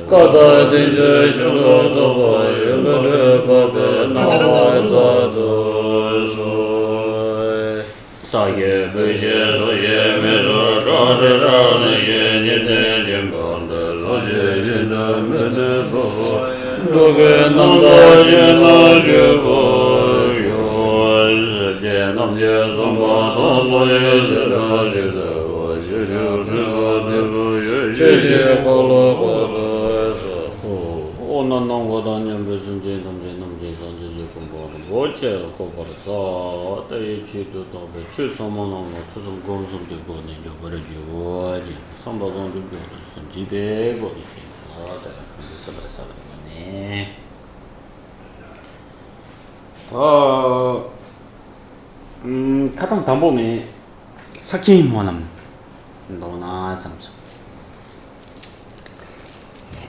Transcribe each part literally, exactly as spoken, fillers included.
ཀ་དག་བདེན་བཞིའི་ཤིན་ཏུ་རྟོགས་པ་ཡིས། འགྲོ་དྲུག་འཕགས་པའི་སྣང་བ་མཛད་དུ་གསོལ། ས་གཞི་སྤོས་ཤིང་སོགས་ཀྱིས་མི་ཚུགས། ཁྲག་དྲི་ཁྲག་ནད་ཀྱིས་ཉེ་དུ་འཇིགས་པ་འདི། སངས་རྒྱས་ཞིང་དུ་མི་འདོད་པ། འགྲོ་ཀུན་རྣམ་དག་ཞིང་ན་སྤྱོད་པར་ཤོག །ཞེས་བརྗོད་རྣམ་འབྱེད་གསུངས་པ་དང་། ཀློང་ཡངས་ཤིང་སྒྲ་ཆེར་གྲགས་པ། ཞལ་བཞི་པོ་ཏི་ལ་བདེ་བར་གཤེགས། ཕྱོགས་བཞིའི་འཁོར་ལོ་བསྐོར་དུ་གསོལ། འོ་ན་ནམ་མཁའ་དང་མཉམ་པའི་སེམས་ཅན་ཐམས་ཅད་རྣམས་ཀྱི་སངས་རྒྱས་ཀྱི་གོ་འཕང་རིན་པོ་ཆེ་ལ་འགོད་པར་ཤོག །དེ་ཡི་ཆེད་དུ་བདག་པོས་ཆོས་ཚང་མ་རྣམས་ལ་ཐོས་བསམ་སྒོམ་གསུམ་གྱི་སྒོ་ནས་འཇུག་པར་བགྱིའོ། ཞེས་བསམ་པ་བཟང་པོའི་སྒོ་ནས་སངས་རྒྱས་པའི་སྒོ་ནས་ཞེས་བྱ། དེ་ལ་གང་དུ་གསན་པར་བྱ་བ་ནི། ད། ཨུམ། ཁ་སང་དང་པོ་ངས་ཚེགས་ཆེན་སྨོན་ལམ་འདོན་ན་བསམ་སོང་།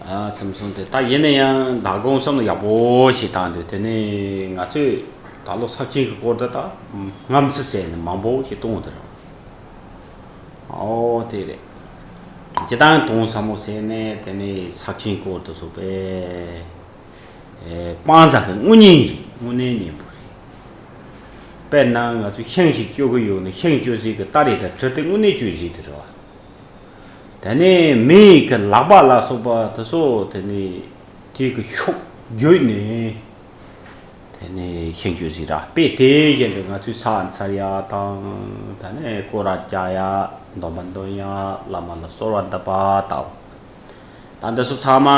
ཨ། བསམ་སོང་སྟེ། ད་ཡིན་ན་ཡང་མདང་དགོང་བསམ་བློ་ཡག་པོ་ཞིག་བཏང་དུས། དེ་ནས་ང་ཚོས་ད་ལོ་ཚེགས་ཆེན་གྱི་སྐོར་དུ་ད་རྔམ་བརྩི་ཟེར་ནས་མང་པོ་ཞིག་གཏོང་དེ་རེད། ཨོ་དེ་རེད། སྤྱིར་བཏང་དོན་ཟབ་མོ་ཟེར་ནས། དེ་ནས་ཚེགས་ཆེན་སྐོར་དུ་སོགས་པའི། ཨེ། སྤང་བྱ་གི་དངོས་གནས་རེད། དངོས་གནས་སྙིང་པོ་རེད། དཔེར་ན་ང་ཚོས་ཤིང་ཞིག་གཅོད་ཀྱི་ཡོད་ན། ཤིང་གཅོད་སའི་གི་སྟ་རེ་དང་གྲི་དེ་དངོས་གནས་གཅོད་བྱེད་དེ་རེད་བ། དེ་ནས་མི་ཡི་གི་ལག་པ་ལ་སོགས་པ་དེ་ཚོ། དེ་ནས་དེ་གི་ཤུགས་བརྒྱུད་ནས། དེ་ནས་ཤིང་གཅོད་བྱེད་ར། དཔེ་དེ་བཞིན་དུ་ང་ཚོས་ཕྱག་འཚལ་ཡ་དང་། དེ་ནས་སྐོར་ར་རྒྱག་ཡ། འདོན་པ་འདོན་ཡ། བླ་མ་ལ་གསོལ་བ་འདེབས་པ་དང་། ད་འདི་ཚོ་ཚང་མ། ཨ།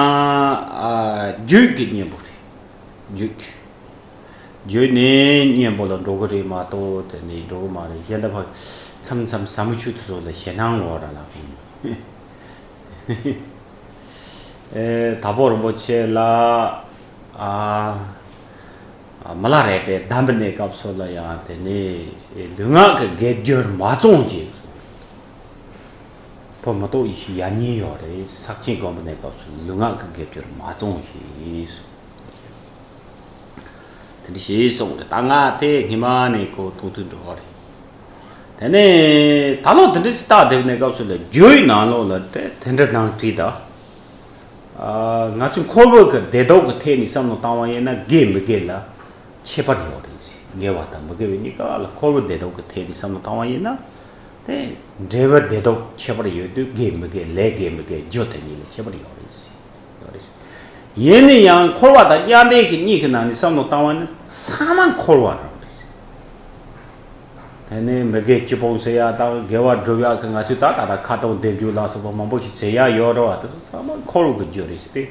རྒྱུད་ཀྱི་གཉེན་པོ་རེད། རྒྱུད་ཀྱི། རྒྱུད་ནས་གཉེན་པོ་ལ་འགྲོ་གི་རེད་མ་གཏོགས། དེ་ནས་འགྲོ་གི་མ་རེད། གཞན་དག་ཕར་མཚམས་མཚམས་ཟ་མ་ཆུ་དེ་ཚོ་ལ་ཞེད་སྣང་འོག་ར་ལ། ཨེ། དྭགས་པོ་རིན་པོ་ཆེ་ལ། ཨ། མི་ལ་རས་པས་གདམས་པའི་གནས་སྐབས་སུ་ལ་ཡང་། དེ་ནས་ལུས་ངག་གི་དགེ་སྦྱོར་མ་བཙོང་ཅིག། བོད་མི་ཐོག་ཡེ་ཤེས་ཡར་ཉེ་ཡོད་རེད། ཚེགས་ཆེན་སྒོམ་པའི་གནས་སྐབས་སུ་ལུས་ངག་གི་དགེ་སྦྱོར་མ་བཙོང་ཞིག། དེ་འདྲ་ཞིག་གསུངས་རེད། ད་ང་དེ་སྔོན་མ་ནས་ཁོ་མཐོང་ཐོས་འགྲོ་བ་རེད། དེ་ནས་ད་ལོ་དེ་འདྲ་ཞིག་བལྟ་བསྡད་པའི་གནས་སྐབས་སུ་ལ། རྒྱུད་ནང་ལོགས་ལ་དེ་དེ་འདྲ་ནང་བྲིས་ད། ཨ། ང་ཚོས་འཁོར་བའི་གི་བདེ་སྡུག་གི་ཐད་ནས་བསམ་བློ་བཏང་བ་ཡིན་ན། དགེ་མི་དགེ་ལ་ཁྱད་པར་ཡོད་རེད། དགེ་བ་དང་མི་དགེ་བའི་གཉིས་ཀ་ལ། འཁོར་བའི་བདེ་སྡུག་གི་ཐད་ནས་བསམ་བློ་བཏང་བ་ཡིན་ན། དེ་འབྲས་བུ་བདེ་སྡུག་ཁྱད་པར་ཡོད་དུས། དགེ་མི་དགེ། ལས་དགེ་མི་དགེ། རྒྱུ་དེ་གཉིས་ལ་ཁྱད་པར་ཡོད་རེད། ཡོད་རེད། ཡིན་ན་ཡང་འཁོར་བ་དང་མྱང་འདས་ཀྱི་གཉིས་ཀྱི་ནང་ནས་བསམ་བློ་བཏང་བ་ནི་ཚང་མ་འཁོར་བ་རང་རེད། དེ་ནས་མི་དགེ་བཅུ་སྤོང་ཟེར་ཡ་དང་། དགེ་བ་སྒྲུབ་ཡག་གི་ང་ཚོས་ད་ད་ལྟ་ཁ་ཏོན་འདེབས་རྒྱུ་ལ་སོགས་པ་མང་པོ་ཞིག་བྱེད་ཡ་ཡོད་རེད་བ། དེ་ཚོ་ཚང་མ་འཁོར་བ་གི་རྒྱུ་རེད་ཟེར་ཏེ།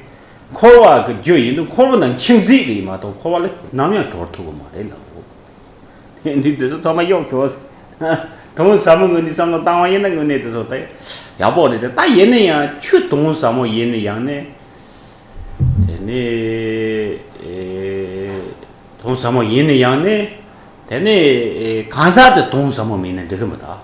འཁོར་བ་གི་རྒྱུ་ཡིན་དུས་འཁོར་བ་ནང་འཆིང་ཟིག་རེད་མ་གཏོགས་འཁོར་བ་ལས་ནམ་ཡང་གྲོལ་ཐུབ་ཀྱི་མ་རེད་ལབ། འདི་འདི་ཚོ་ཚང་མ་གཡོག་ཁྱོད། དོན་ཟབ་མོ་ངོས་ནས་བསམ་བློ་བཏང་བ་ཡིན་ན། དངོས་གནས་དེ་ཚོ་ད་ཡག་པོ་རེད་དེ། ད་ཡིན་ན་ཡང་ཆོས་དོན་ཟབ་མོ་ཡིན་ན་ཡང་ནས། དེ་ནས་ཨེ། དོན་ཟབ་མོ་ཡིན་ན་ཡང་ནས། དེ་ནས་ཨེ། གང་ཟག་དེ་དོན་ཟབ་མོ་མིན་ན་འགྲིག་གི་མི་འདུག་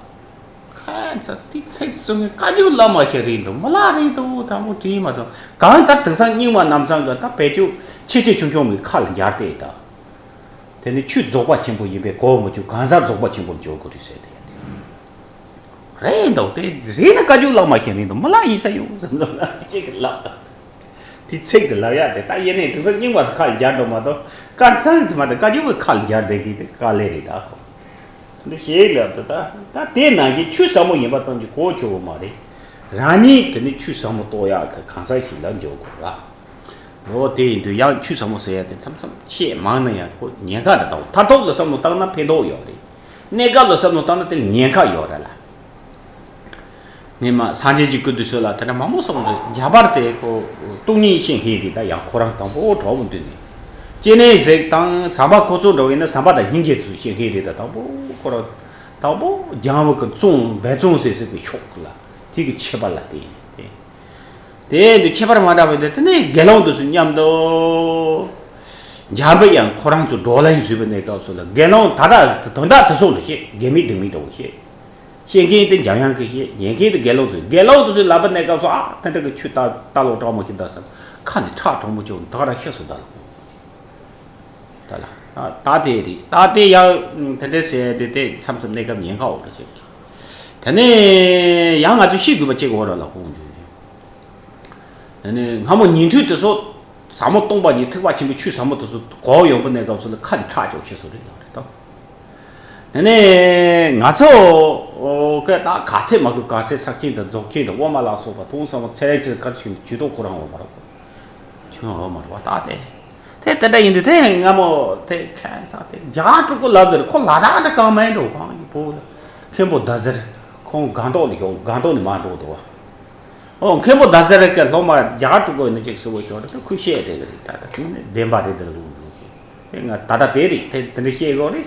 ཁ་ཚ་དེ་ཚིག་གསུང་གི་བཀའ་བརྒྱུད་བླ་མ་ཞིག་རེད་འདུག་མི་ལ་རེད་འདུག་དང་པོ་དྲིས་མ་སོང་། གང་ལྟར་དེང་སང་རྙིང་མ་རྣམ་ཚང་གི་ད་བེད་སྤྱོད་ཆེ་ཆེ་ཆུང་ཆུང་མི་ཁ་ལ་འབྱར་ཏེ་ད། དེ་ནི་ཆོས་རྫོགས་པ་ཆེན་པོ་ཡིན་པས་གོ་མི་ཆོག་གང་ཟག་རྫོགས་པ་ཆེན་པོར་འཇོག་དགོས་རེད་ཟེར་ཏེ། རེད་འདུག་དེ་རེད་ན་བཀའ་བརྒྱུད་བླ་མ་ཞིག་རེད་འདུག་མི་ལ་ཡིན་ས་ཡོད་ཟེར་འདུག་གཅིག་གི་ལབ་དང་། དེ་ཚིག་དེ་ལབ་ཡ་དེ་ད་ཡེ་ནས་དེང་སང་རྙིང་མ་ཁ་ལ་འབྱར་འགྲོ་མ་གཏོགས། དཀར་གཙང་དེ་མ་གཏོགས་བཀའ་བརྒྱུད་པའི་ཁ་ལ་འབྱར་བསྡད་མཁན་དེ་དཀའ་ལས་རེད་ད་ཁོ། འདི་ཞེས་ལབ་དུས་ད། ད་དེ་ནང་གི་ཆོས་ཟབ་མོ་ཡིན་པ་ཙམ་གྱིས་གོ་ཆོག་གི་མ་རེད། རང་ཉིད་དེ་ནི་ཆོས་ཟབ་མོ་རྟོགས་ཡག་གི་གང་ཟག་ཞིག་ལ་འཇོག་དགོས་ར། འོ་དེ་ཡིན་དུས་ཡང་ཆོས་ཟབ་མོ་ཟེར་ཡ་དེ་མཚམས་མཚམས་ཆེས་མང་ན་ཡང་ཁོ་ཉེན་ཁ་རེད་ད། མཐར་ཐུག་ལ་བསམ་བློ་བཏང་ན་ཕན་ཐོགས་ཡོད་རེད། གནས་སྐབས་ལ་བསམ་བློ་བཏང་ན་དེ་ལ་ཉེན་ཁ་ཡོད་རེད་ལ། ཉི་མ་སངས་རྒྱས་ཀྱི་སྐུ་དུས་སུ་ལ་དེ་འདྲ་མང་པོ་གསུངས་རེད། འཇམ་དཔལ་དེ་ཁོ་སྟོང་ཉིད་བཤད་མཁན་རེད། ད་ཡང་ཁོ་རང་དང་པོ་གྲོགས་པོ་འདུས་ནས་སྐྱེ་གནས་ཟིག་དང་ཟམ་པ་ཁོ་ཚོ་འགྲོ་བས་ན་ཟམ་པ་དང་སྙིང་རྗེ་དུ་བཤད་མཁན་རེད། ད་དང་པོ་ཁོ་རང་དང་པོ་རྒྱལ་བ་གི་ཙོང་འབད་བརྩོན་ཟེར་ཟེར་བའི་ཕྱོགས་ལ་དེ་གི་ཁྱད་པར་ལ་བརྟེན་ནས་དེ། དེ་འདི་ཁྱད་པར་མ་འདྲ་བའི་འདི་དེ་ནས་དགེ་སློང་དུ་སུ་མཉམ་དུ། འཇམ་པའི་དབྱངས་ཁོ་རང་ཚོ་བགྲོ་གླེང་ཞུས་པའི་གནས་སྐབས་སུ་ལ་དགེ་སློང་ད་ལྟ་དོན་དག་དེ་སོགས་ལ་བཤད། དགེ་མི་སྡིག་མི་འདྲ་བོ་བཤད། བཤད་མཁན་དེ་འཇམ་དབྱངས་ཀྱིས་བཤད། ཉན་མཁན་དེ་དགེ་སློང་ཚོ། དགེ་སློང་དེ་ཚོས་ལབ་པའི་གནས་སྐབས་སུ་ཨ་དེ་འདྲ་གི་ཆུ་ལྟ་ལྟ་ལོག་གྲང་མོ་ཞིག་འདུག་བསམ། ཁ་ནས་ཁྲག་གྲང་མོ་ཅིག་ད་ག་རང་ཤི་སོང་ད་ལ། ད་ལ་ད་དེ་རེད། ད་དེ་ཡང་དེ་འདྲ་ཟེར་དེ་དེ་མཚམས་མཚམས་གནས་སྐབས་ཉེན་ཁ་འོག་ལ་བྱེད་ཀྱི། དེ་ནས་ཡང་ང་ཚོས་ཤེས་དགོས་པ་གཅིག་འོག་ར་ལ་ཧོང་འཇུག་ཡོད། དེ་ནས་སྔ་མོ་ཉན་ཐོས་དེ་ཚོ་ཟབ་མོ་སྟོང་པ་ཉིད་ཐེག་པ་ཆེན་པོའི་ཆོས་ཟབ་མོ་དེ་ཚོ་གོ་ཡོང་པའི་གནས་སྐབས་སུ་ལ་ཁ་ནས་ཁྲག་ཅོག་ཤི་སོང་རེད་ལབ་རེད་དམ། དེ་ནས་ང་ཚོ་ག་ད་ག་ཚད་མ་དགོས་ག་ཚད་ས་ཆེན་དང་རྫོགས་ཆེན་དང་དབུ་མ་ལ་སོགས་པ་དུང་ཟབ་མོ་ཚད་རིགས་ཀྱི་ག་ཚོད་ཞིག་ཇུས་གཏོགས་ཁོ་རང་འོ་མ་རེད། ཁྱོད་འོ་མ་རེད་བ། ད་དེ་དེ་དེ་འདྲ་ཡིན་དུས་དེ་སྔ་མོ་དེ་ཁ་ཚ་དེ་རྒྱ་དཀར་སྤྲུལ་སྐུ་ལབ་དེར་ཁོ་ལ་དྭགས་འདྲ་གང་མེད་འགྲོ། གང་ཡིན་པོ་ལ་མཁན་པོ་ཟླ་ཟེར་ཁོང་སྒང་ཏོག་ནས་ཡོང་། སྒང་ཏོག་ནས་མར་འགྲོ་འདུག་བ། ཨོ་མཁན་པོ་ཟླ་ཟེར་གི་སློབ་མ་རྒྱ་གར་སྤྲུལ་སྐུ་ཡིན་ན་ཅིག་ཟེར་བ་ཞོར་དུ་ཁོས་བཤད་དེ་གི་རེད། ད་ད་ཁོས་ནི་བདེན་པ་རེད། དེ་ལ་ལུགས་འགྲོ་ཞེས་དེ་ང་ད་ལྟ་དེ་རེད། དེ་དེ་འདྲ་བཤད་དགོས་རེད།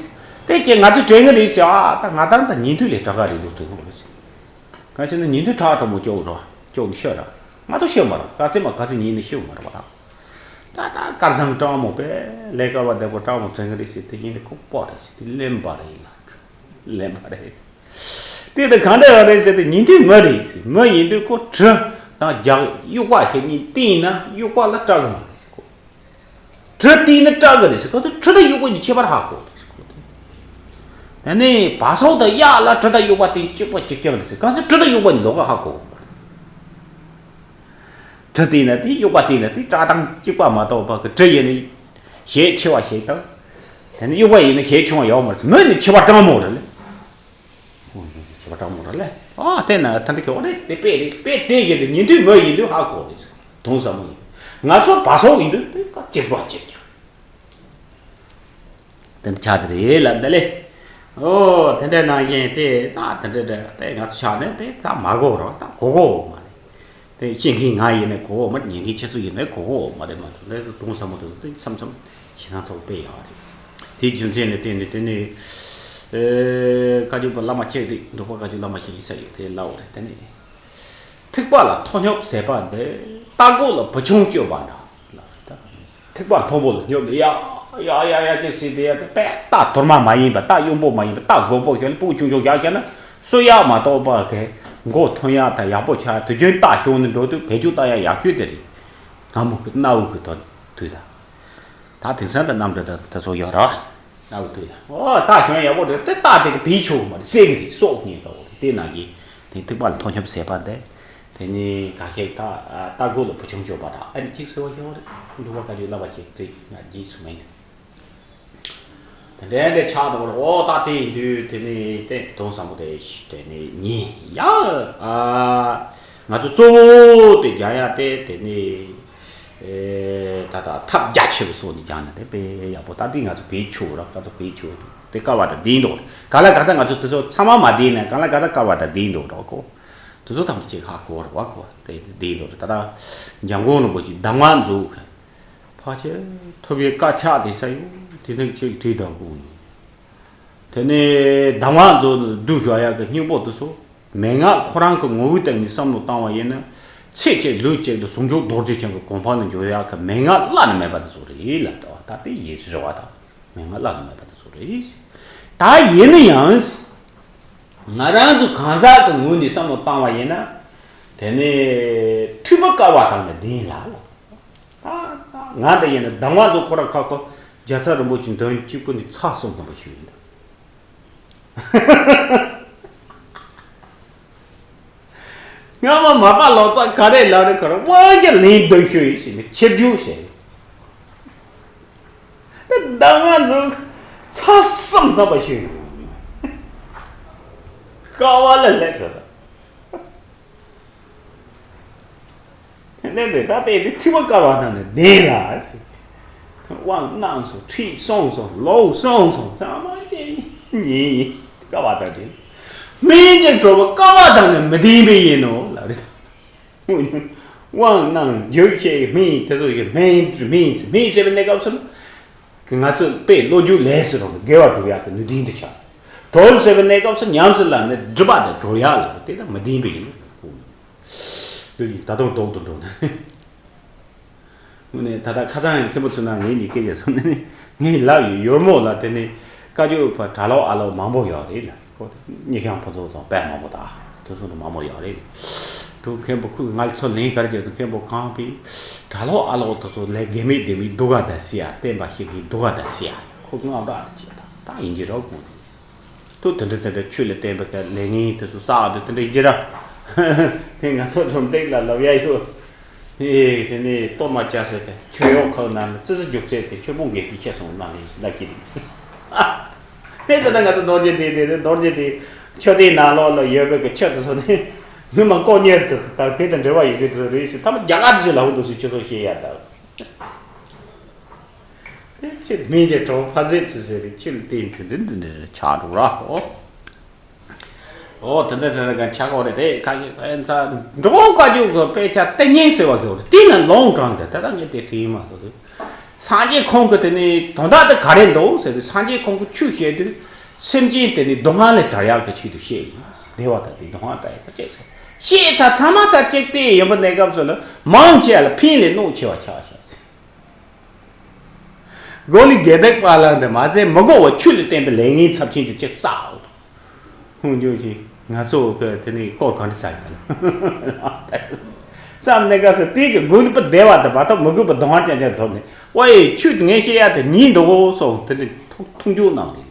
དེ་ཅེས་ང་ཚོས་དྲན་གི་རེད་ཟེར། ཨ་ད་ང་ད་ད་ཉན་ཐོས་ལས་དྲག་ག་རེད་འདུག་དྲན་གི་རེད་ཟེར། གང་ཞེ་ན་ཉན་ཐོས་ཁྲག་གྲང་མོ་སྐྱོ་ར་སྐྱོ་ནི་ཤོད་ར། ང་ཚོ་ཤོད་མ་ར། ག་ཚད་མ་ག་ཚད་ཉན་ནི་ཤོད་མ་ར་བ་ད། ད་ད་དཀར་བཟང་སྤྲང་མོ་པས་ལས་ཀ་བ་བདེ་པོ་སྤྲང་མོ་དྲན་གི་རེད་ཟེར། དེ་ཡིན་ནི་ཁོ་པོ་རེད་ཟེར། དེ་གླེན་པ་རེད་ལ། གླེན་པ་རེད། དེ་ད་གང་འདྲ་ཡོད་རེད་ཟེར་དུས་ཉན་ཐོས་མི་རེད་ཟེར། མི་ཡིན་དུས་ཁོ་གྲི་དང་རྒྱག་དབྱུག་པ་ཞིག་གཉིས་བསྟན་ན་དབྱུག་པ་ལ་སྐྲག་གི་མ་རེད་ཟེར་ཁོ། གྲི་བསྟན་ན་སྐྲག་གི་རེད་ཟེར། གང་ཚོད་གྲི་དང་དབྱུག་པ་གཉིས་ཁྱད་པར་ཧ་གོ་རེད་ཟེར་ཁོ། དེ་ནས་བ་སོ་དང་གཡག་ལ་གྲི་དང་དབྱུག་པ་བསྟན་གཅིག་པ་གཅིག་རྐྱང་རེད་ཟེར། གང་ཚོད་གྲི་དང་དབྱུག་པ་གཉིས་ལོགས་ཀ་ཧ་གོ་གི་མ་རེད། གྲི་བསྟན་ན་དེ་དབྱུག་པ་བསྟན་ན་དེ་སྐྲག་སྟངས་གཅིག་པ་མ་གཏོགས་པ་གི། གྲི་ཡིན་ན་ཞེ་ཆེ་བ་ཞིག་དང་། དེ་ནས་དབྱུག་པ་ཡིན་ན་ཞེ་ཆུང་བ་ཡོད་མ་རེད། མི་ནི་ཁྱད་པར་སྤྲང་མོ་རེད་ལ། ཁྱད་པར་སྤྲང་མོ་རེད་ལ། ཨ་དེ་ན་ད་འདི་ཁྱོད་རེད་དེ་དཔེ་རེད། དཔེ་དེ་ཡིན་དུས་ཉན་ཐོས་མི་ཡིན་དུས་ཧ་གོ་རེད། དུང་ཟབ་མོ་ཡིན། ང་ཚོ་བ་སོ་ཡིན་དུས་དེ་ཀ་གཅིག་པ་གཅིག་རྐྱང་། དེ་འདྲ་ཆགས་དེ་རེད་ལ་འདི་ལས། ཨོ་དེ་འདྲ་ནང་བཞིན་དེ་ད་དེ་འདྲ་འདྲ་དེ་ང་ཚོ་ཆགས་ནས་དེ་ད་མ་གོ་རོགས། ད་གོ་གོ་མ་རེད། དེ་ཤེས་མཁན་ང་ཡིན་ནའི་གོ་གོ་མ་རེད། ཉན་མཁན་ཁྱེད་ཚོ་ཡིན་ནའི་གོ་གོ་མ་རེད། མ་གཏོགས་དེ་དུང་ཟབ་མོ་དེ་ཚོ་དེ་མཚམས་མཚམས་ཞེ་སྣང་ཚ་པོ་དཔེ་ཡག་རེད། དེའི་རྒྱུ་མཚན་ནི་དེ་ནི་དེ་ནི་ཨེ་བཀའ་བརྒྱུད་པ་བླ་མ་གཅིག་རེད། འབྲུག་པ་བཀའ་བརྒྱུད་བླ་མ་གཅིག་ཡིན་ས་ཡོད། དེ་ལའོ་རེད། དེ་ནི། ཐེག་པ་ལ་མཐོ་སྙོམས་ཟད་པ་འདི། རྟ་མགོ་ལ་བུ་ཆུང་སྤྱོད་པ་འདྲ། ཐེག་པ་མཐོ་པོ་ལ་སྙོབ་ནས་ཡ་ཡ་ཡ་ཡ་ཅེས་ཟེར་དེ་ཡ་དེ་དཔེ་རྟ་དོར་མ་མ་ཡིན་པ། རྟ་གཡོན་པོ་མ་ཡིན་པ། རྟ་མགོན་པོ་ཞོན་ལ་སྤུ་གུ་ཆུང་ཆུང་རྒྱག་བྱས་ན་གསོད་ཡག་མ་གཏོགས་པ་གི་མགོ་ཐོན་ཡག་དང་ཡག་པོ་ཆགས། དུས་རྒྱུན་རྟ་ཞོན་ནས་འགྲོ་དུས་བེད་སྤྱོད་བཏང་ཡག་ཡག་ཤོས་དེ་རེད། སྔ་མོ་གི་གནའ་བོ་གི་དོན་དུས་ལ། ད་དེང་སང་ད་གནམ་གྲུ་ད་ད་ཚོ་ཡོད་ར། ཨ་བུ་ཏུ་ཡ། ཨོ་རྟ་ཞོན་ཡག་པོ་རེད། དེ་རྟ་དེ་གི་བེད་ཆོག་མ་རེད། བསད་གི་རེད། སྲོག་ཉེན་འདྲ་བོ་རེད། དེ་ནང་གི་དེ་ཐེག་པ་ལ་མཐོ་སྙོམས་ཟད་པ་འདི། དེ་ནི་ག་ཤེད་ད་རྟ་མགོ་ལ་བུ་ཆུང་སྤྱོད་པ་འདྲ། ཨ་ནི་གཅིག་ཟེར་བ་ཞིག་ཡོད་རེད། འབྲུག་པ་བཀའ་བརྒྱུད་བླ་མ་ཞིག་རེད། ང་རྗེས་སུ་མེད། དེ་འདྲའི་འདྲ་ཆགས་འདུག་རེད། ཨོ་ད་དེ་ཡིན་དུས་དེ་ནི་དེ་དུང་ཟབ་མོ་དེ་དེ་ནི་ཉན་ཡང་ཨ། ང་ཚོ་གཙོ་བོ་དེ་རྒྱག་ཡ་དེ་དེ་ནི་ཨེ་ད་ལྟ་ཐབས་རྒྱ་ཆེ་བའི་སོགས་ནས་རྒྱག་ན་དེ་དཔེ་ཡག་པོ། ད་འདི་ང་ཚོ་བེད་ཆོག་ར། ང་ཚོ་བེད་ཆོག་དེ་བསྐལ་པ་དང་ལྡན་འདུག་ར། གང་ལ་གང་འཚམ་ང་ཚོ་དེ་ཚོ་ཚང་མ་མ་བསྡད་ན་གང་ལ་གང་འཚམ་བསྐལ་པ་དང་ལྡན་འདུག་ར་གོ། དེ་ཚོ་ཐམས་ཅད་ཧ་གོ་ར་བ་གོ། དེ་བསྡད་འདུག་ར། ད་ལྟ་འཇམ་མགོན་རིན་པོ་ཆེ་གདམས་ངག་མཛོད་ཕལ་ཆེར་ཐོབ་པའི་དཀར་ཆག་དེ་ས་ཡོད་དེ་ནས་ཁྱེད་བྲིས་དང་གོ། དེ་ནས་གདམས་ངག་མཛོད་བསྡུ་བཞག་ཡག་གི་སྙིང་པོ་དེ་ཚོ། མན་ངག་ཁོ་རང་གི་ངོ་བོའི་སྟེང་ནས་བསམ་བློ་བཏང་བ་ཡིན་ན། ཚེ་གཅིག་ལུས་གཅིག་ཏུ་ཟུང་འཇུག་རྡོ་རྗེ་འཆང་གི་གོ་འཕང་ལ་འགྱུར་ཡག་གི་མན་ངག་བླ་ན་མེད་པ་དེ་ཚོ་རེད་ལབ་ད་བ། ད་དེ་ཡིན་རེད་བ། ད་མན་ངག་བླ་ན་མེད་པ་དེ་ཚོ་རེད། ད་ཡིན་ན་ཡང་། ང་རང་ཚོ་གང་ཟག་གི་ངོས་ནས་བསམ་བློ་བཏང་བ་ཡིན་ན། དེ་ནས་ཐོས་པ་བསྐལ་པ་དང་ནི་ལྡན་ལ། ད་ད་ང་འདི་ཡིན་ན་གདམས་ངག་མཛོད་ཁོ་རང་ཁ་ཁོ་རྒྱལ་ཚབ་རིན་པོ་ཆེ་འདོན་གཅིག་པུ་ནས་ཚར་གསུམ་ཐམ་པ་ཞུས་ཡིན། སྔ་མ་མ་པ་ལོ་ཙཱ་ག་རེ་ལབ་རེད། ཁོ་རང་དབང་རྒྱལ་ལན་འདོན་ཤོས་ཡིན་ཟེར་ནས་ཆེ་རྒྱུ་ཟེར། ད་ང་ཚོ་ཚ་བསམ་ཐབས་པ་ཤོད། དཀའ་བ་ལ་སླེབས་ཟེར། དེ་ནས་ད་ལྟའི་འདི་ཐོས་པ་དཀར་བ་དང་ནི་ལྡན་ལ་ཟེར། དབང་གནང་སོང་། ཁྲིད་སོང་སོང་། ལོག་སོང་སོང་། ཚང་མ་ཅན་ཉིད་ཡིན། དཀའ་བ་དང་ལྡན། སྨིན་ཅིང་གྲོལ་བ་སྐལ་བ་དང་ནི་མི་ལྡན་པས་ཡིན་ནོ་ལབ་རེད། དབང་རྣམས་རྒྱུད་བཤད་སྨིན་དེ་ཚོ་ཡི་སྨིན་སྨིན་སྨིན་ཟེར་བའི་གནས་སྐབས་སུ་ང་ཚོ་དཔེ་བློ་རྒྱུགས་ལས་སུ་རུང་དགེ་བ་སྒྲུབ་ཡག་གི་ནུས་ལྡན་དུ་ཆགས། གྲོལ་ཟེར་བའི་གནས་སྐབས་སུ་ཉམས་སུ་བླངས་ནས་སྒྲིབ་པ་དེ་གྲོལ་ཡག་ལ་དེ་དང་མི་ལྡན་པས་ཡིན་ནོ། འདི་ཡིན་ད་དུང་ལྡོག་ཏུ་འགྲོ་ནས། དངོས་གནས་ད་ལྟ་ཁ་སང་ཡང་མཁན་པོ་ཚོ་ནང་ངའི་ཉིད་སྐད་ཆ་སོང་ནས་ངའི་ལབ་ཡོད་ཡོར་མོ་ལ་དེ་ནས་བཀའ་བརྒྱུད་པ་གྲྭ་ལོག་ཨ་ལོག་མང་པོ་ཡོད་རེད་ལ། ཁོ་ཉི་ཤང་ཕུན་ཚོགས་དང་དཔེ་མང་པོ་དང་དེ་ཚོ་མང་པོ་ཡོད་རེད། དུ་མཁན་པོ་ཁོས་ང་ལ་ཚོ་ལན་ག་རེ་བརྒྱབ་འདུག་མཁན་པོ་གང་པའི་གྲྭ་ལོག་ཨ་ལོག་དེ་ཚོ་ལས་དགེ་མེད་སྡིག་མེད་སྡུག་ག་དང་སི་ཡ་བསྟན་པ་ཞིག་གིས་སྡུག་ག་དང་སི་ཡ་ཁོ་དངངས་སྐྲག་རེ་བྱེད་ད་ད་ཡིན་གྱི་རོགས་དགོངས། དུ་དེ་འདྲ་དེ་འདྲ་ཆོས་ལ་བརྟེན་པའི་ལས་ངན་དེ་ཚོ་བསགས་དུས་དེ་འདྲ་ཡིན་གྱི་ར། དེ་ང་ཚོ་སྒྲུང་སྟེང་ལ་ལབ་ཡ་ཡོད། ཨེ་དེ་ནས་གཏོར་མ་བཅའ་ཟེར་གི་མཆོད་གཡོག་ཁག་ནང་ནས་ཙི་ཙི་རྒྱུག་ཚད་དེ་ཆོས་ཕུང་འགའ་ཤས་ཤེས་སོང་ན་ནི་ལབ་ཀྱི་རེད། དེ་ལྟ་ན་ང་ཚོ་རྡོ་རྗེ་དེ་དེ་རྡོ་རྗེ་དེ་ཆོས་སྡེའི་ནང་ལོགས་ལ་ཡོད་པའི་གི་ཆོས་དེ་ཚོ་ནི་མི་མང་ལྐོག་གཉེར་དེ་ཚོ་དང་དེ་དང་འབྲེལ་བ་ཡོད་གི་དེ་ཚོ་རེད་ཞེས་ཐ་མ་རྒྱ་གར་དེ་ཚོས་ལབ་འདུག་ཟེར་ཁྱོད་ཚོ་ཤེས་ཡ་དང་། དེ་ཆེ་སྨིན་གྱི་གྲོགས་ཕ་ཟེ་ཚུ་ཟེར་རེ་ཁྱེད་ལ་བརྟེན་དུས་འདི་འདི་འདྲ་ཆགས་འགྲོ་ར་ཧོ། ཨོ་དེ་འདྲ་དེ་འདྲ་ག་ཆགས་གོ་རེད་དེ་ཁ་ཤས་ཁ་ཡན་ཚ་འགྲོ་བཀའ་བརྒྱུད་ཀྱི་དཔེ་ཆ་ལྟེ་ངན་ཟེར་བ་དེ་འོ་དེ་ན་ལོང་དྲངས་ཏེ་ད་ལྟ་ངས་དེ་དྲིས་མ་སོང་དུས། སངས་རྒྱས་ཁོང་གི་དེ་ནི་དོན་དག་དེ་ག་རེ་འདུག་ཟེར་དུས་སངས་རྒྱས་ཁོང་གི་ཆོས་བཤད་དུས་སེམས་ཅན་དེ་ནི་སྡུག་བསྔལ་ལས་ཐར་ཡག་གི་ཆེད་དུ་བཤད་ཡིན། བདེ་བ་དང་དེ་སྡུག་བསྔལ་དང་ཡག་ག་བཅས་ཟེར་བཤད་ཚ་ཚང་མ་ཚ་གཅིག་བལྟས་ཡོང་པ་གནས་སྐབས་སུ་ལ་མང་ཆེ་བ་ལ་ཕན་ལས་གནོད་ཆེ་བ་ཆགས་ཤག་ཟེར། མགོ་ལི་དགེ་སྡིག་པ་ལ་འདི་མ་ཚད་མི་དགོས་པ་ཆོས་ལ་བརྟེན་པའི་ལས་ངན་ཚབས་ཆེན་དེ་གཅིག་བསགས། ཧུང་ཇོ་ཅི་ང་ཚོ་གི་དེ་ནས་སྐོར་གང་འདྲ་ཟ་ཡིན་ལ་བསམ་གནས་སྐབས་སུ་དེ་གི་མགོ་ལི་པ་བདེ་བ་དང་མ་གཏོགས་མི་དགོས་པ་སྡུག་བསྔལ་ཅན་ཅན་འདོར་ནས་ཨོ་ཡེ་ཆོས་དེ་ངས་བཤད་ཡ་དེ་ཉིད་འདུག་གོ་སོགས་དེ་ནས་ཐུགས་ཐུགས་འཇུག་གནང་རེད་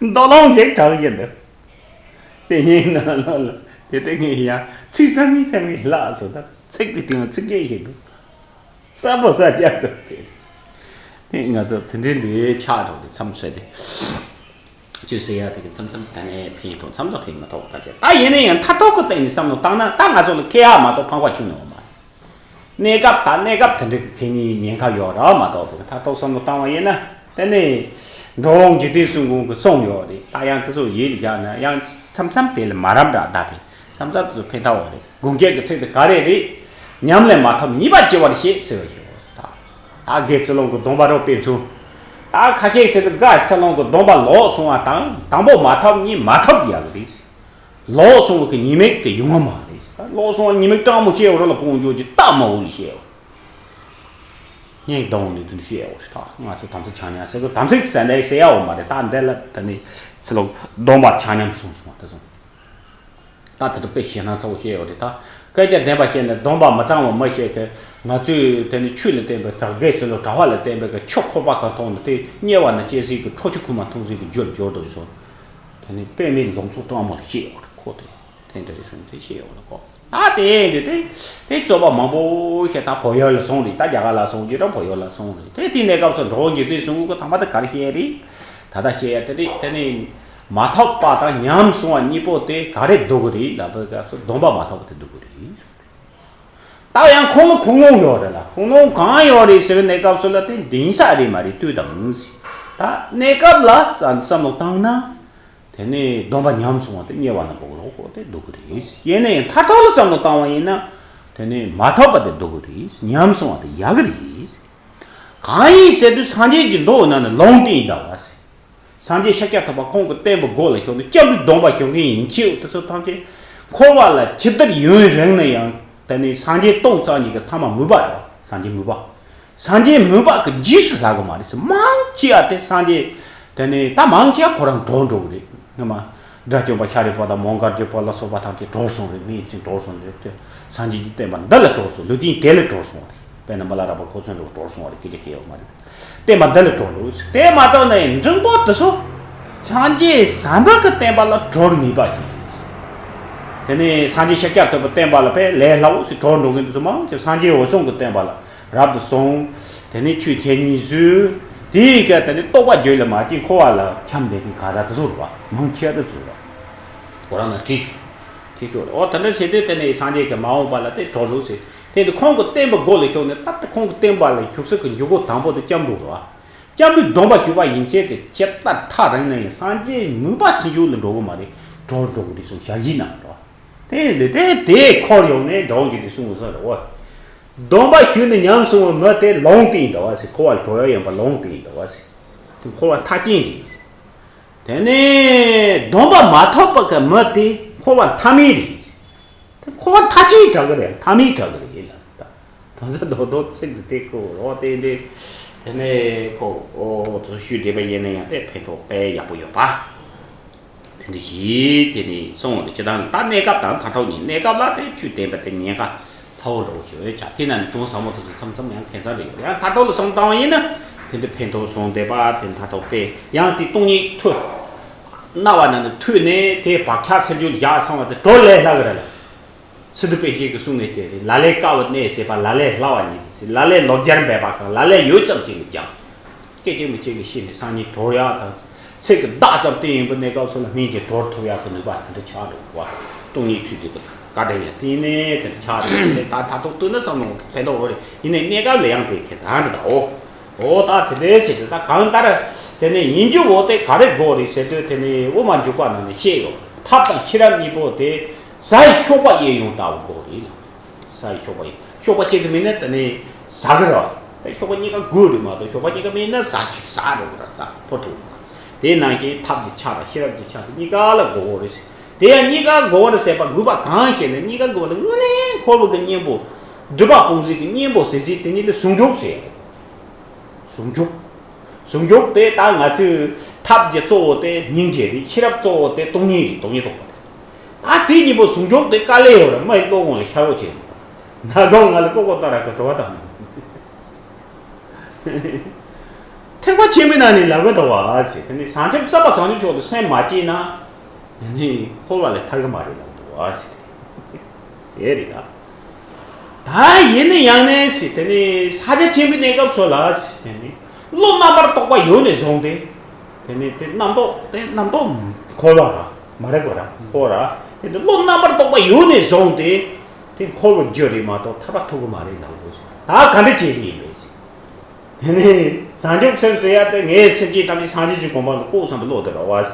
ལ། མདོ་ལོང་ཞིག་དྲག་ཡིན་འདུག་དེ་ཉིད་ནང་ལོགས་ལ་དེ་ལྟ་ངས་ཡང་ཚིག་བསམ་མིན་བསམ་མིན་ལགས་སོ་ད་ཚིག་དེ་དེ་ང་ཚིག་རྒྱན་ཞིག་འདུག་གསར་པ་གསར་རྒྱག་ཏུ་དེ། དེ་ང་ཚོ་དེ་འདྲའི་འདྲའི་ཆགས་འགྲོ་གི་མཚམས་བསྲེ་དེ། ཅུ་ཟེར་ཡ་དེ་གི་མཚམས་མཚམས་ད་ནས་ཕན་ཐོགས་མཚམས་ཐོག་ཕན་མ་ཐོགས་ད་ཅེ་ད་ཡིན་ན་ཡང་མཐར་ཐུག་གི་སྟེང་ནས་བསམ་བློ་བཏང་ན་ད་ང་ཚོ་ལ་ཁེ་ཡ་མ་གཏོགས་ཕངས་པ་ཁྱོན་ནས་འོང་མ་རེད། གནས་སྐབས་ད་གནས་སྐབས་དེ་འདྲ་གི་ཁེ་ཉིན་ཉེན་ཁ་ཡོད་ར་མ་གཏོགས་དེ་མཐར་ཐུག་བསམ་བློ་བཏང་བ་ཡིན་ན་དེ་ནས་འགྲོ་འོང་འཇིག་རྟེན་གསུམ་མགོན་གི་གསུང་ཡོད་རེད་ད་ཡང་དེ་ཚོ་ཡིད་ལ་བཞག་ན་ཡང་མཚམས་མཚམས་དེ་ལ་མ་རབས་འདྲ་ད་དེ། བསམ་ཚར་དེ་ཚོ་ཕན་ཐོགས་པ་རེད། དགོངས་འགལ་གྱི་ཚིག་དེ་ག་རེ་རེད། ཉམས་ལེན་མ་ཐོབ་ཉེས་པ་སྐྱེ་བར་བཤད་ཟེར་བ་ཞིག་ཡོད་རེད་ད། ད་དགེ་ཚུལ་སློང་གི་སྡོམ་པ་རོ་དཔེ་མཚོན། ད་ཁ་ཁྱེག་ཟེར་དུས་དགེ་ཚུལ་སློང་གི་སྡོམ་པ་ལོག་སོང་བ་དང་དང་པོ་མ་ཐོབ་གཉིས་མ་ཐོབ་ཡག་གི་རེད། ལོག་སོང་བ་གི་ཉེས་དམིགས་དེ་ཡོང་བ་མ་རེད། ད་ལོག་སོང་བ་ཉེས་དམིགས་སྤྲང་མོ་བཤད་འོ་ར་ལ་དགོངས་འཇོག་གི་རྟགས་མ་འོ་ལ་བཤད་འོ། སྙིང་གཏོང་ནས་དུ་བཤད་འོ་རེད་ད་ང་ཚོ་དམ་ཚིག་ཆ་མཉམ་ཟེར་གི་དམ་ཚིག་ཟེར་ནས་ཟེར་ཡ་འོ་མ་རེད་ད་འདི་ལ་ད་ནི་ཚུལ་སློང་སྡོམ་པ་ཆ་མཉམ་སོང་སོང་བ་དེ་སོང་། ད་དེ་ཚོ་དཔེ་ཞེད་སྣང་ཚ་བོ་བཤད་ཡོད་རེད་ད། སྐད་ཆ་བདེན་པ་བཤད་ནས་སྡོམ་པ་མི་གཙང་བ་མི་བཤད་མཁན་ང་ཚོས་དེ་ནི་ཆོས་ལ་བརྟེན་པའི་དགྲ་དགེ་ཚུལ་སློང་གྲྭ་པ་ལ་བརྟེན་པའི་གི་ཆོས་ཁོག་པ་གང་མཐོང་ནས་དེ་དམྱལ་བ་ན་སྐྱེ་སྲིད་ཀྱི་ཁྲོ་ཆུ་ཁུག་མ་འཐུང་སྲིད་ཀྱི་རྒྱུ་ལ་འབྱོར་དོ་ཡོད་སོང་། དེ་ནི་དཔེ་མེད་ལུང་ཚོགས་སྤྲང་མོ་ལ་བཤད་ཡོད་རེད་ཁོ་དེ་དེ་འདྲ་རེད་སོང་དེ་བཤད་ཡོད་རེད་ཁོ། ད་དེ་འདི་དེ་དེ་རྩོད་པ་མང་པོ་བཤད་ད་བོད་ཡུལ་ལ་སོང་རེད་ད་རྒྱ་གར་ལ་སོང་རྒྱུ་ར་བོད་ཡུལ་ལ་སོང་རེད་དེ་དེ་གནས་སྐབས་སུ་འགྲོ་འཇིག་རྟེན་གསུམ་མགོན་གི་ཐ་མ་དེ་ག་རེ་བཤད་རེད། ད་ལྟ་བཤད་ཡ་དེ་རེད་དེ་ནི། མ་ཐོབ་པ་དང་ཉམས་སོང་བ་གཉིས་པོ་དེ་ག་རེ་སྡུག་གི་རེད་ལབ་པའི་སྐབས་སུ་སྡོམ་པ་མ་ཐོབ་པ་དེ་སྡུག་གི་རེད། ད་ཡང་ཁོང་ལ་ཁུངས་ལུང་ཡོད་རེད་ལ་ཁུངས་ལུང་གང་ཡོད་རེད་ཟེར་བའི་གནས་སྐབས་སུ་ལ་དེ་འདིང་ས་རེད་མ་རེད་ལྟོས་དང་ཟེར། ད་གནས་སྐབས་ལ་བསམ་བསམ་བློ་བཏང་ན། དེ་ནས་སྡོམ་པ་ཉམས་སོང་བ་དེ་དམྱལ་བ་ན་འགྲོ་གི་རེད་ཁོ་དེ་སྡུག་གི་རེད། ཡིན་ན་ཡང་མཐར་ཐུག་ལ་བསམ་བློ་བཏང་བ་ཡིན་ན། དེ་ནས་མ་ཐོབ་པ་དེ་སྡུག་གི་རེད་ཉམས་སོང་བ་དེ་ཡག་གི་རེད། གང་ཡིན་ཟེར་དུས་སངས་རྒྱས་ཀྱི་མདོ་ནང་ནས་ལུང་བསྟན་ཡིན་ད་བ་ཟེར། སངས་རྒྱས་ཤཱཀྱ་ཐུབ་པ་ཁོང་གི་བསྟན་པའི་སྒོ་ལ་ཞུགས་ནས་སྐྱབས་འགྲོའི་སྡོམ་པ་ཞུ་མཁན་ཡིན་ཕྱིར་དེ་ཚོ་ཐམས་ཅད་འཁོར་བ་ལ་ཇི་ལྟར་ཡུན་རིང་ན་ཡང་དེ་ནི་སངས་རྒྱས་སྟོང་རྩ་གཉིས་ཀྱི་ཐ་མ་མོས་པ་རེད་བ་སངས་རྒྱས་མོས་པ། སངས་རྒྱས་མོས་པ་གི་རྗེས་སུ་ལྷག་གི་མ་རེད་ཟེར་མང་ཆེ་བ་དེ་སངས་རྒྱས་དེ་ནི་ད་མང་ཆེ་བ་ཁོ་རང་གྲོལ་འགྲོ་གི་རེད་ངོ་མ། དགྲ་བཅོམ་པ་ཤཱ་རིའི་བུ་དང་མོའུ་འགལ་གྱི་བུ་ལ་སོགས་པ་ཐམས་ཅད་གྲོལ་སོང་རེད་མི་ཡིན་ཅིང་གྲོལ་སོང་རེད་དེ་སངས་རྒྱས་ཀྱི་བསྟན་པ་འདི་ལ་གྲོལ་སོང་ལུས་རྟེན་དེ་ལ་གྲོལ་སོང་རེད། དཔེར་ན་མི་ལ་རས་པ་ཁོ་ཚོ་འགྲོ་གྲོལ་སོང་བ་རེད་སྐད་ཆ་གལ་ཡོད་མ་རེད། བསྟན་པ་འདི་ལ་གྲོལ་འགྲོ་དེ་མ་གཏོགས་ནས་འབྲིང་པོ་དེ་ཚོ་སངས་རྒྱས་བསམ་པ་གི་བསྟན་པ་ལ་གྲོལ་ངེས་པ་ཞིག་རེད། དེ་ནས་སངས་རྒྱས་ཤཱཀྱ་ཐུབ་པའི་བསྟན་པ་ལ་ཕན་ལས་སླ་བོ་ཞིག་གྲོལ་འགྲོ་མཁན་དེ་ཚོ་མང་ཆེ་སངས་རྒྱས་འོད་སྲུང་གི་བསྟན་པ་ལ་རབ་ཏུ་བཟུང་། དེ་ནས་ཆོས་འཆད་ཉན་ཞུས། དེའི་སྐབས་དེ་ནས་རྟོགས་པ་རྒྱུད་ལ་མ་སྐྱེས་འཁོར་བ་ལ་འཁྱམས་བསྡད་མཁན་ག་ད་དེ་ཚོ་རེད་བ་མང་ཆེ་བ་དེ་ཚོ་རེད་བ། ཁོ་རང་ལ་དྲིས་ཤོག་དྲིས་ཤོག་རེད་འོ་དེ་འདྲ་བྱས་དུས་དེ་ནས་སངས་རྒྱས་ཀྱི་མ་འོངས་པ་ལ་དེ་གྲོལ་ལུགས་ཟེར་དེ་འདི་ཁོང་གི་བསྟན་པའི་སྒོ་ལ་ཞུགས་ནས་ད་ལྟ་ཁོང་གི་བསྟན་པ་ལ་ཞུགས་ས་གི་འཇུག་སྒོ་དང་པོ་དེ་སྐྱབས་འགྲོ་རེད་བ། སྐྱབས་འགྲོའི་སྡོམ་པ་ཞུས་པ་ཡིན་ཕྱིར་ཏེ། ཇི་ལྟར་ཐག་རིང་ན་ཡང་། སངས་རྒྱས་མོས་པ་ཟིན་ཆོག་ལ་འགྲོ་གི་མ་རེད། གྲོལ་འགྲོ་གི་རེད་གསུངས། ཞལ་བཞེས་གནང་བ་རེད་བ། དེ་འདི་དེ་དེ་འཁོར་ཡོང་ནས་འགྲོ་གི་རེད་གསུངས་ས་རེད་བ། སྡོམ་པ་ཞུས་ནས་ཉམས་སོང་བའི་མི་དེ་ལོང་སྟེ་ཡིན་འདུག་བ་ཟེར། འཁོར་བ་གྲོལ་ཡ་ཡིན་པ་ལོང་སྟེ་ཡིན་འདུག་བ་ཟེར། དེ་འཁོར་བ་མཐའ་ཅན་རེད། དེ་ནས་སྡོམ་པ་མ་ཐོབ་པ་གི་མི་དེ་འཁོར་བ་མཐའ་མེད་རེད། དེ་འཁོར་བ་མཐའ་ཅན་དྲག་གི་རེད། མཐའ་མེད་དྲག་གི་རེད་ལ། ད་ད་ད་རྡོག་རྡོག་ཚིག་འདི་དེ་ཁོ་རོ་དེ་འདི་དེ་ནས་ཁོ་ཨོ་དུ་ཞུས་བསྡད་པ་ཡིན་ན་ཡང་དེ་ཕན་ཐོགས་དཔེ་ཡག་པོ་ཡོད་པ། དེ་འདྲ་ཞིག་དེ་ནས་སོང་བ་རེད། སྤྱིར་བཏང་ད་གནས་སྐབས་དང་ད་ཐོག་ནས་གནས་སྐབས་ལ་དེ་ཆོས་བསྟན་པ་དེ་ཉེན་ཁ་ཚ་བོ་འདྲ་བོ་ཞིག་ཡོད་ཀྱང་། དེ་ན་ནི་དུང་ཟབ་མོ་དེ་ཚོ་མཚམས་མཚམས་ཡང་ཁྱད་མཚར་རེ་ཡོད། ཡང་ད་ཐོག་ལ་བསམ་བཏང་བ་ཡིན་ན་དེ་འདྲ་ཕན་ཐོགས་སོང་བསྡད་པ་དེ་ད་ཐོག་དཔེ་ཡང་དེ་སྟོང་ཉིད་ཐོས། རྣ་བ་ན་ནི་ཐོས་ནས་དེ་བག་ཆགས་སེམས་རྒྱུད་བཞག་སོང་བ་དེ་གྲོལ་ལས་སླ་གི་རེད་ལ། སི་ཏུ་པཎ་ཆེན་གྱིས་གསུངས་ནས་དེ་རེད། ལ་ལས་དཀའ་བ་གནས་ཟད་པ། ལ་ལས་སླ་བ་ཉིད་དུ་ཟད། ལ་ལས་ལོ་བརྒྱར་འབད་པ་གང་། ལ་ལས་ཡུད་ཙམ་གཅིག་ལ་འགྱངས། སྐད་ཅིག་མི་གཅིག་ལ་ཤེས་ནས་སང་ཉིན་གྲོལ་ཡག་དང་། ཚིག་གི་བདག་ཙམ་བསྟན་ཡོང་པའི་གནས་སྐབས་སུ་ལ་སྨིན་ཅིང་གྲོལ་ཐུབ་ཡག་གི་ནུས་པ་དེ་འདྲ་ཆགས་འགྲོ་བ། སྟོང་ཉིད་ཐོས་དུས་ཀྱི་བཀའ་དྲིན་ལ་བརྟེན་ནས་དེ་འདྲ་ཆགས་འགྲོ་བ་རེད། ད་ད་དུང་བསྟུན་ན་བསམ་བློ་ཕན་ཐོགས་འོ་རེད། ཡིན་ནའི་གནས་སྐབས་ལ་ཡང་དེ་ཁྱད་མཚར་འདྲ་འདྲ་འོ། འོ་ད་དེ་འདྲའི་ཟེར་དུས་ད་གང་ལྟར་དེ་ནས་ཡིན་རྒྱུ་འོ་དེ་ག་རེ་དགོས་རེད་ཟེར་དུས། དེ་ནས་དབུ་མ་འཇུག་པ་ནང་ནས་བཤད་ཡོད། ཐབས་དང་ཤེས་རབ་གཉིས་པོ་དེ་ཟ་ཡི་གཤོག་པ་གཡས་གཡོན་ལྟ་བུ་དགོས་རེད་ལ། ཟ་ཡི་གཤོག་པ་གཡས། གཤོག་པ་གཅིག་ཏུ་མེད་ན་དེ་ནས་ཟ་གི་རེད་བ། དེ་གཤོག་པ་གཉིས་ཀ་དགོས་རེད་མ་གཏོགས། གཤོག་པ་གཉིས་ཀ་མེད་ན་ཟ་ཞིག་ཟ་འགྲོ་གི་རེད། ད་ཕོ་ཐུག་མ། དེ་ནང་བཞིན་ཐབས་ཀྱི་ཆ་དང་ཤེས་རབ་ཀྱི་ཆ་དེ་གཉིས་ཀ་ལ་དགོས་དགོས་རེད་ཟེར། དེ་ཡང་གཉིས་ཀ་དགོས་པ་རེད་ཟེར་བ་དགོས་པ་གང་ཞེ་ན། གཉིས་ཀ་དགོས་པ་ལ་དངོས་གནས་འཁོར་བ་གི་གཉེན་པོ། སྒྲིབ་པ་སྤོང་ཟེར་གི་གཉེན་པོ་ཟེར་ཟེར་དེ་གཉིས་ལ་ཟུང་འཇུག་ཟེར། ཟུང་འཇུག་ཟུང་འཇུག་དེ་ད་ང་ཚོའི་ཐབས་ཀྱི་གཙོ་བོ་དེ་སྙིང་རྗེ་རེད། ཤེས་རབ་གཙོ་བོ་དེ་སྟོང་ཉིད་རེད། སྟོང་ཉིད་རྟོགས་པ་རེད། ད་དེ་གཉིས་པོ་ཟུང་འཇུག་དེ་དཀའ་ལས་ཡོད་རེད། མ་ཡི་བློ་ཁོང་ལ་ཤར་བོ་བྱེད། ན་གང་ང་ལ་ཀོ་ཀོ་ཏ་ར་གི་བྲོ་བ་དང་། ཐེག་པ་ཆེན་པོའི་ནང་ནས་ལབ་གི་འདུག་བ་ཞེས། དེ་ནི་བྱང་ཆུབ་སེམས་དཔའ་བྱང་ཆུབ་མཆོག་ཏུ་སེམས་མ་བསྐྱེད་ན། དེ་ནི་འཁོར་བ་ལས་ཐར་གི་མ་རེད་ལབ་འདུག་བ་ཞེས། དེ་རེད་ད། ད་ཡིན་ན་ཡང་ནས་ཞེས། དེ་ནི་ཕྱག་རྒྱ་ཆེན་པོའི་གནས་སྐབས་སུ་ལ་ཞེས། དེ་ནི་བློ་རྣམ་པར་རྟོག་པ་ཡོད་ནས་བཟུང་སྟེ། དེ་ནི་དེ་རྣམ་རྟོག་དེ་རྣམ་རྟོག་འཁོར་བ་ར་མ་རེད་གོ་ར་འཁོར་ར། དེ་ནི་བློ་རྣམ་པར་རྟོག་པ་ཡོད་ནས་བཟུང་སྟེ། དེ་འཁོར་བའི་རྒྱུ་རེད་མ་གཏོགས་ཐར་པ་ཐུབ་གི་མ་རེད་ལབ་འདུག་ཞེས། ད་ག་འདྲ་བྱེད་ཀྱི་ཡིན་པས་ཞེས། དེ་ནས་བྱང་ཆུབ་སེམས་ཟེར་ཡ་དེ་ངའི་སེམས་ཅན་ཐམས་ཅད་སངས་རྒྱས་ཀྱི་གོ་འཕང་དུ་བཀོད་བསམ་པའི་བློ་དེ་རེད་བ།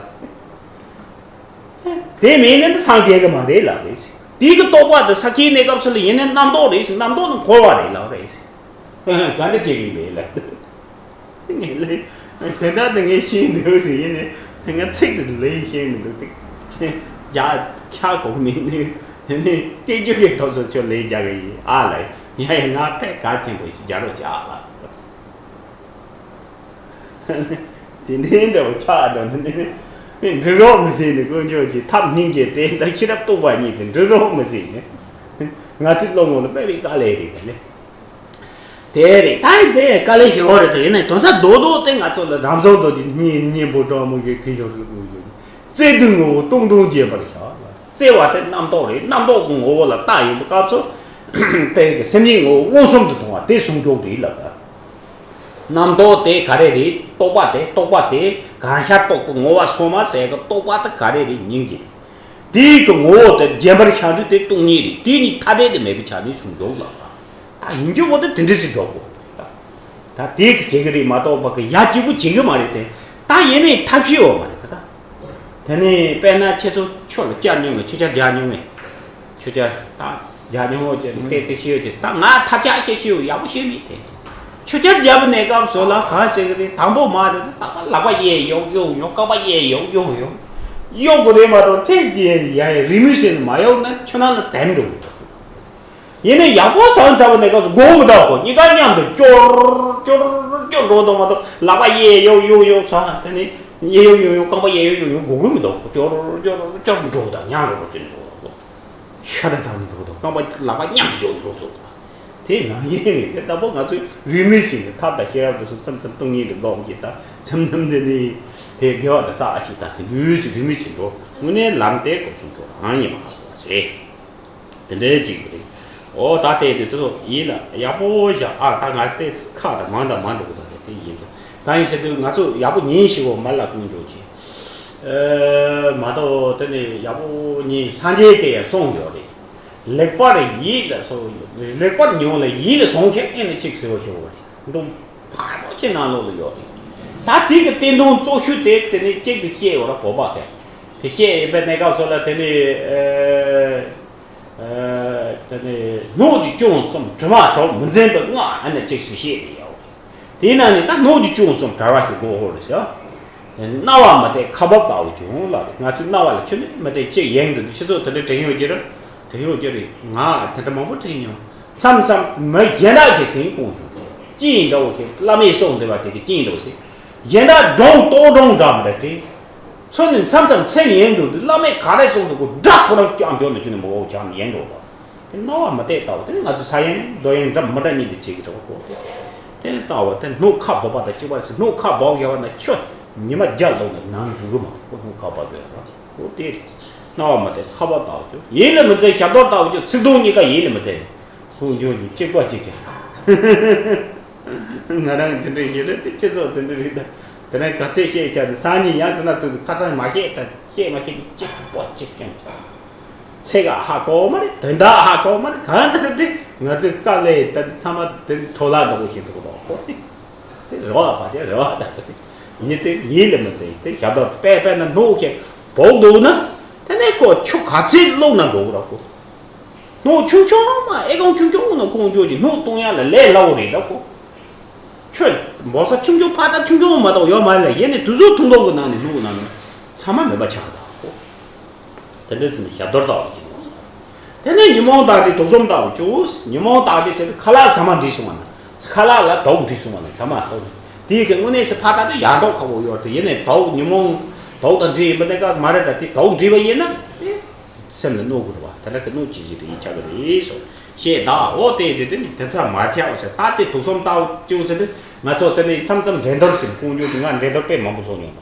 དེ་མེད་ན་ནི་སངས་རྒྱས་ཀྱི་མ་རེད་ལབ་རེད། དེའི་གི་རྟོགས་པ་དེ་ས་ཁྱིའི་གནས་སྐབས་སུ་ལ་ཡིན་ན་རྣམ་རྟོག་རེད། རྣམ་རྟོག་ནི་འཁོར་བ་རེད་ལབ་རེད། ག་འདྲ་བྱེད་ཀྱི་ཡིན་པས་ལབ། ངས་ལབ། དེ་ལྟར་དུ་ངས་ཤེས་འདུག་ཟེར་ཡིན་ནས་ང་ཚིག་དེ་ལས་ཤེས་མི་འདུག་སྟེ། རྒྱ་ཁྱ་གོ་མིན་ནི་དེ་ནི་སྐད་ཅིག་གི་ཐོག་སོ་ཆོ་ལས་རྒྱག་གི་ཡིན་ཨ་ལ། ཡ་ཡ་ང་ཕས་ག་ཅན་པོ་ཞིག་རྒྱ་རོ་ཅི་ཨ་ལ། དེ་འདྲའི་འདྲ་བོ་ཆགས་འགྲོ་ནི་ནི་འགྲིག་རོགས་མི་སྲིད་ནི། དཀོན་མཆོག་གི་ཐབས་སྙིང་རྗེ་དེ་དང་ཤེས་རབ་རྟོགས་པ་གཉིས་དེ་འགྲིག་རོགས་མི་སྲིད་ནི། ང་ཚོའི་བློ་ངོ་ལ་དཔེ་བའི་དཀའ་ལས་རེད་དེ་ནི། དེ་རེད། ད་དེ་དཀའ་ལས་ཞེ་པོ་རེད་དེ། ཡིན་ནའི་དོན་དག་རྡོག་རྡོག་དེ་ང་ཚོ་ལ་རང་བྱུང་རྡོ་རྗེ་སྙིང་སྙིང་པོ་སྤྲང་མོ་ཞིག་བྲིས་ཡོད་རེད། དགོས་ཡོད་རྩལ་དུ་ངོ་བོ་སྟོང་སྟོང་རྒྱས་པར་བྱ། བརྩེ་བ་དེ་རྣམ་རྟོག་རེད། རྣམ་རྟོག་གི་ངོ་བོ་ལ་བལྟ་ཡོང་བའི་སྐབས་སུ་དེ་གི་སེམས་ཉིད་ངོ་བོ་མངོན་སུམ་དུ་མཐོང་བ་དེ་ཟུང་འཇུག་རེད་ལབ་ད། རྣམ་རྟོག་དེ་ག་རེ་རེད། རྟོག་པ་དེ་རྟོག་པ་དེ་གང་ཤར་རྟོག་པའི་ངོ་བོ་སོ་མ་ཟེར་གི་རྟོག་པ་དེ་ག་རེ་རེད། སྙིང་རྗེ་རེད། དེའི་གི་ངོ་བོ་དེ་རྗེན་པར་ཤར་དུས་དེ་སྟོང་ཉིད་རེད། དེ་ནི་ཐ་དད་དུ་མེད་པའི་ཆ་ནས་ཟུང་འཇུག་ལབ་པ། ད་ཡིན་རྒྱུ་བོ་དེ་དེ་འདྲ་ཞིག་འགྲོ་དགོས་ད། ད་དེ་གི་བྱེད་གི་རེད་མ་གཏོགས་པ་གི་ཡ་གཅིག་པུ་བྱེད་གི་མ་རེད་དེ། ད་ཡིན་ནའི་ཐབས་ཤེས་ཡོད་མ་རེད་ད། ད་དེ་ནས་དཔེར་ན་ཁྱེད་ཚོ་ཆོས་ལ་བཅར་མྱོང་ངེ་ཆོས་ཆར་རྒྱག་མྱོང་ངེ་ཆོས་ཆར་ད་རྒྱག་མྱོང་ངོ་ཅེས་ཏེ་ཏེ་ཤེས་ཡོད་ཅེས། ད་ང་ཐབས་ཆག་ཤེས་ཤེས་ཡོད་ཡག་པོ་ཤེས་མེད་དེ། ཆོས་ཆར་རྒྱབ་པའི་གནས་སྐབས་སུ་ལ་གང་བྱེད་ཀྱི་རེད། དང་པོ་མ་རེད། ད་ལག་པ་གཡས་གཡོག་གཡོག་གཡོག་རྐང་པ་གཡས་གཡོག་གཡོག་གཡོག་གཡོག་དགོས་རེད་མ་གཏོགས་ཐེངས་འདི་ཡ་ཡ་རི་མོ་བྱས་ནས་མ་གཡོག་ན་ཆུ་ནང་ལ་དེམ་འགྲོ་གི་འདུག་ཡིན་ནའི་ཡག་པོ་ཟ་ཚར་བའི་གནས་སྐབས་སུ་དགོས་མི་འདུག་གོ། གཉིས་ཀ་མཉམ་དུ་ཀྱོར་ཀྱོར་ཀྱོར་འགྲོ་འདུག་མ་གཏོགས་ལག་པ་གཡས་གཡོག་གཡོག་གཡོག་ཟ། དེ་ནས་གཡས་གཡོག་གཡོག་གཡོག་རྐང་པ་གཡས་གཡོག་གཡོག་གཡོག་དགོས་མི་འདུག་གོ། ཀྱོར་ཀྱོར་ཀྱོར་འགྲོ་དང་མཉམ་འགྲོ་འགྲོ་ཅིག་འགྲོ་འདུག་ཤ་ད་དང་འགྲོ་འདུག་རྐང་པ་ལག་པ་མཉམ་དུ་འགྲོ་འདུག་དེ་ནང་བཞིན་རེད། དེ་ལྟ་བུ་ང་ཚོས་རིས་མེད་ཞིག་ནས་ཐབས་དང་ཤེས་རབ་དེ་ཚོ་མཚམས་མཚམས་སྟོང་ཉིད་དུ་སྒོམ་གྱི་ད། མཚམས་མཚམས་དེ་ནི་དེ་དགེ་བ་དང་བསགས་ཤིག་ད། དེ་འདྲའི་ཞིག་རིས་མེད་ཅིག་འགྲོ། དངོས་གནས་ལམ་དེ་སྒོམ་གསུམ་ཐོག་རང་ཉིད་མ་གོ་བ་རེད། དེ་འདྲའི་ཅིག་རེད། འོ་ད་དེ་དེ་དེ་ཚོ་ཡིད་ལ་ཡག་པོ་བཞག་ཨ། ད་ང་དེ་ཁག་དང་མང་དང་མང་འགྲོ་གི་ད། དེ་དེ་ཡིན་ད། ད་ཡིན་ཟེར་དུས་ང་ཚོ་ཡག་པོ་ཉན་ཞིག་འོ་མ་ལ་ཀུན་འཇོག་ཅིག་ཨེ། མ་གཏོགས་དེ་ནས་ཡག་པོ་ཉན། སངས་རྒྱས་དེ་ཡང་གསུངས་ཡོད་རེད། ལེགས་པར་ཡིད་ལ་སོ། ལེགས་པར་མྱོང་ལ་ཡིད་ལ་ཟུང་ཞིག་ཨེ་ནི་ཅིག་ཟེར་བ་ཞིག་འོ་རེད། འདུག་ཕ་རོ་ཅིག་ནང་ལོགས་ལ་ཡོད་རེད། ད་དེ་གི་བསྟན་དོན་གཙོ་ཤོས་དེ་དེ་ནི་གཅིག་ཏུ་བཤད་ཡོད་ར་བོད་པ་དེ། དེ་བཤད་ཡོད་པའི་གནས་སྐབས་སུ་ལ་དེ་ནི་ཨེ་ཨེ་དེ་ནི་སྣོད་ཀྱི་སྐྱོན་གསུམ་དྲི་མ་གྲོགས་མི་འཛེམ་པའི་སྔགས་ཨ་ནི་གཅིག་སུ་བཤད་དེ་ཡོད། དེ་ན་ནི་ད་སྣོད་ཀྱི་སྐྱོན་གསུམ་བྲལ་བ་ཞིག་དགོས་ཧོར་ཟེར། དེ་ནི་སྣང་བ་མི་བལྟ་ཁ་འབབ་ལྟ་བུ་ཀྱང་ལ་རེད། ང་ཚོས་སྣང་བ་ལ་ཁྱོད་ནི་མི་བལྟ་ཅི་ཡིན་འདུག་སྤྱི་ཚོགས་དེ་འདྲ་དྲན་ཡོད་ཀྱི་རེད། དྲན་ཡོད་ཀྱི་རེད། ང་དེ་འདྲ་མང་པོ་དྲན་མྱོང་། མཚམས་མཚམས་མི་གཞན་དག་གིས་དྲན་དགོངས་བྱུང་། ཅི་ཡིན་འདྲ་བོ་ཞིག་བླ་མའི་གསུང་འདི་བ་དེ་གི་ཅི་ཡིན་འདྲ་བོ་ཞིག་གཞན་དག་སྒྲུང་རྟོག་སྒྲུང་འདྲ་མི་འདྲ་དྲན། ཚོ་ནི་མཚམས་མཚམས་མཚན་ཡིན་འདུག་འདུག་བླ་མས་ག་རེ་གསུངས་སོ་གོ་སྒྲ་ཁོ་རང་ཀྱང་འགྱོ་ནས་ཅུ་ནས་མི་འོ་ཅང་ཡིན་འགྲོ་དོ། དེ་སྣང་བ་མི་བལྟ་ལྟ་བུ་དེ་ནི་ང་ཚོའི་ས་ཡིན་རྡོ་ཡིན་འདྲ་མི་འདྲ་གཉིས་དེ་བྱེད་ཀྱི་འདྲ་བོ་གོ། དེ་ནི་ལྟ་བུ་དེ་སྣོད་ཁ་འབབ་པ་དང་གཅིག་པ་རེད་ཟེར། སྣོད་ཁ་འབབ་ཡོད་པ་ན་ཁྱོད་ཉི་མ་བརྒྱ་ལོག་ནས་ནང་འཛུལ་གི་མ་གོ། སྣོད་ཁ་འབབ་ཡོད་ར་གོ། དེ་རེད། སྣང་བ་མི་བལྟ་ཁ་འབབ་ལྟ་བུ་ཁྱོད་ཡིད་ལ་མི་འཛིན་ཞབས་རྡོལ་ལྟ་བུ་ཁྱོད་ཚིག་དོན་གཉིས་ཀ་ཡིད་ལ་མི་འཛིན་ནས་ཁོང་འཇོག་གི་གཅིག་པ་གཅིག་ཀྱང་། ང་རང་དེ་འདྲ་ཡིན་རེད་དེ་སྤྱི་ཚོགས་དེ་འདྲ་རེད་ད། དེ་ནས་ག་ཚད་བཤད་བྱ་ནི་སང་ཉིན་ཡང་དེ་ན་དུས་ཁ་ཚང་མ་བཤད་ད་བཤད་མ་བཤད་ཀྱི་གཅིག་པོ་གཅིག་ཀྱང་ཚེ་ག་ཧ་གོ་མ་རེད། དོན་དག་ཧ་གོ་མ་རེད། གང་ལྟར་དེ་ང་ཚོའི་དཀའ་ལས་ད་ཚང་མ་དེ་འཕྲོ་བརླག་འདྲ་བོ་ཞིག་འདུག་གོ། དེ་རེ་བ་བ་དེ་རེ་བ་ད་དེ་ཡིན་དེ་ཡིད་ལ་མི་འཛིན་དེ་ཞབས་ཏོག་པད་པད་ན་སྣོག་ཅིག་བོག་འདུག་ན་དེ་ནས་ཁོ་ཆུ་ག་ཚད་བླུགས་ན་འགྲོ་གི་ར་ཁོ། སྣོག་ཆུང་ཆུང་མ་ཨེ་ཀོང་ཆུང་ཆུང་ནང་ཁོང་ཆུང་གི་སྣོག་གཏོང་ཡ་ལ་ལས་སླ་བོ་རེད་ད་ཁོ། ཁྱོད་འབོ་ས་ཆུང་ཆུང་ཕ་ད་ཆུང་ཆུང་མ་གཏོགས་ཡོད་མ་རེད་ལ། ཡེ་ནས་དུས་ཚོད་ཐུང་ཐུང་གི་ནང་ནས་སྣོག་ནང་ནས་ཚང་མ་མེད་པ་ཆགས་ད་ཁོ། དེ་འདྲ་ཟིན་ཞབས་རྡོལ་ལྟ་བུ་ཅིག་ཡོང་། དེ་ནས་ཉོན་མོངས་དག་སྒྲིབ་དུག་གསུམ་ལྟ་བུ་ཅིག་ཉོན་མོངས་དག་སྒྲིབ་ཟེར་དུས་ཁ་ལག་ཟ་མ་འདྲིས་སོང་བ་ན་ཁ་ལག་ལ་དུག་འདྲིས་སོང་བ་ན་ཚང་མ་ལྟོགས་ནས་དེའི་གི་དངོས་གནས་སུ་ཕ་ད་དུ་ཡག་མདོག་ཁ་བོ་ཡོད་དུ་ཡེ་ནས་དུག་ཉོན་མོངས་དུག་དང་འདྲིས་ཡིན་པ་དེ་ག་མ་རེད། ད་དེ་དུག་འདྲིས་པ་ཡིན་ན་དེ། སེམས་ལ་གནོད་དགོས་རེད་བ། དེ་འདྲ་གི་གནོད་ཅི་ཞིག་རེད་ཡིན་ཆགས་ཀྱི་རེད་སོ། ཞེས་གདའ་འོ་དེ་དེ་དེ་ནི་དེ་ཚ་མ་ཆགས་འོ་ཟེར། ད་དེ་དུག་གསུམ་ལྟ་བུ་ཅིག་ཟེར་དུས་ང་ཚོ་དེ་ནི་མཚམས་མཚམས་འགྲན་བསྡུར་ཟེར་ཁོང་ཚོས་ང་འགྲན་བསྡུར་དཔེ་མང་པོ་བཟོ་མྱོང་།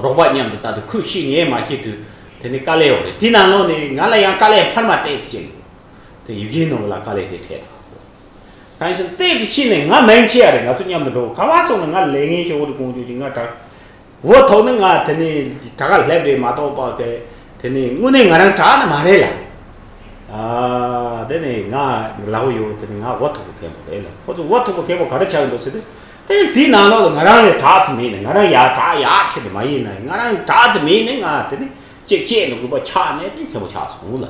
རོགས་པ་མཉམ་དུ་ལྟ་དུས་ཁོས་ཤེས་ངས་མ་ཤེས་དུས་དེ་ནི་དཀའ་ལས་ཡོད་རེད། དེ་ནང་ལོགས་ནས་ང་ལ་ཡང་དཀའ་ལས་འཕར་མ་ཏོག་ཙམ་ཅིག་ཡོད། དེ་ཡིབ་ཡིན་ནོ་ལ་དཀའ་ལས་དེ་འཕྲད། གང་ཞིག་ཏོག་ཙམ་ཕྱིན་ནས་ང་མིང་ཆེ་ཡ་རེད། ང་ཚོ་མཉམ་དུ་འགྲོ་ག་བ་སོང་ན་ང་ལས་ངན་ཞིག་འོ་རེ་ཀོང་ཅོ་ཅིག་ང་དྲག་འོ་ཐོག་ནི་ང་དེ་ནི་དྲག་ག་སླེབས་རེད་མ་གཏོགས་པ་གི་དེ་ནི་དངོས་གནས་ང་རང་དྲག་ནི་མ་རེད་ལ། ཨ་དེ་ནི་ང་ལག་པ་ཡོད་དེ་ནི་ང་འོ་ཐུག་པ་མཁན་པོ་རེད་ལ། ཁོ་ཚོ་འོ་ཐུག་པ་མཁན་པོ་ག་རེ་ཆགས་ཡོད་འདུག་ཟེར་དུས་དེ་དེའི་ནང་ལོགས་ལ་ང་རང་ལས་དྲག་ཙམ་མིན་ནི་ང་རང་ཡ་དྲག་ཡ་ཆེ་དེ་མ་ཡིན་ན་ང་རང་དྲག་ཙམ་མིན་ནི་ང་དེ་ནི་ཅེག་ཅེག་ནི་དགོས་པ་ཆགས་ནས་དེ་མཁན་པོ་ཆགས་སོང་ལ།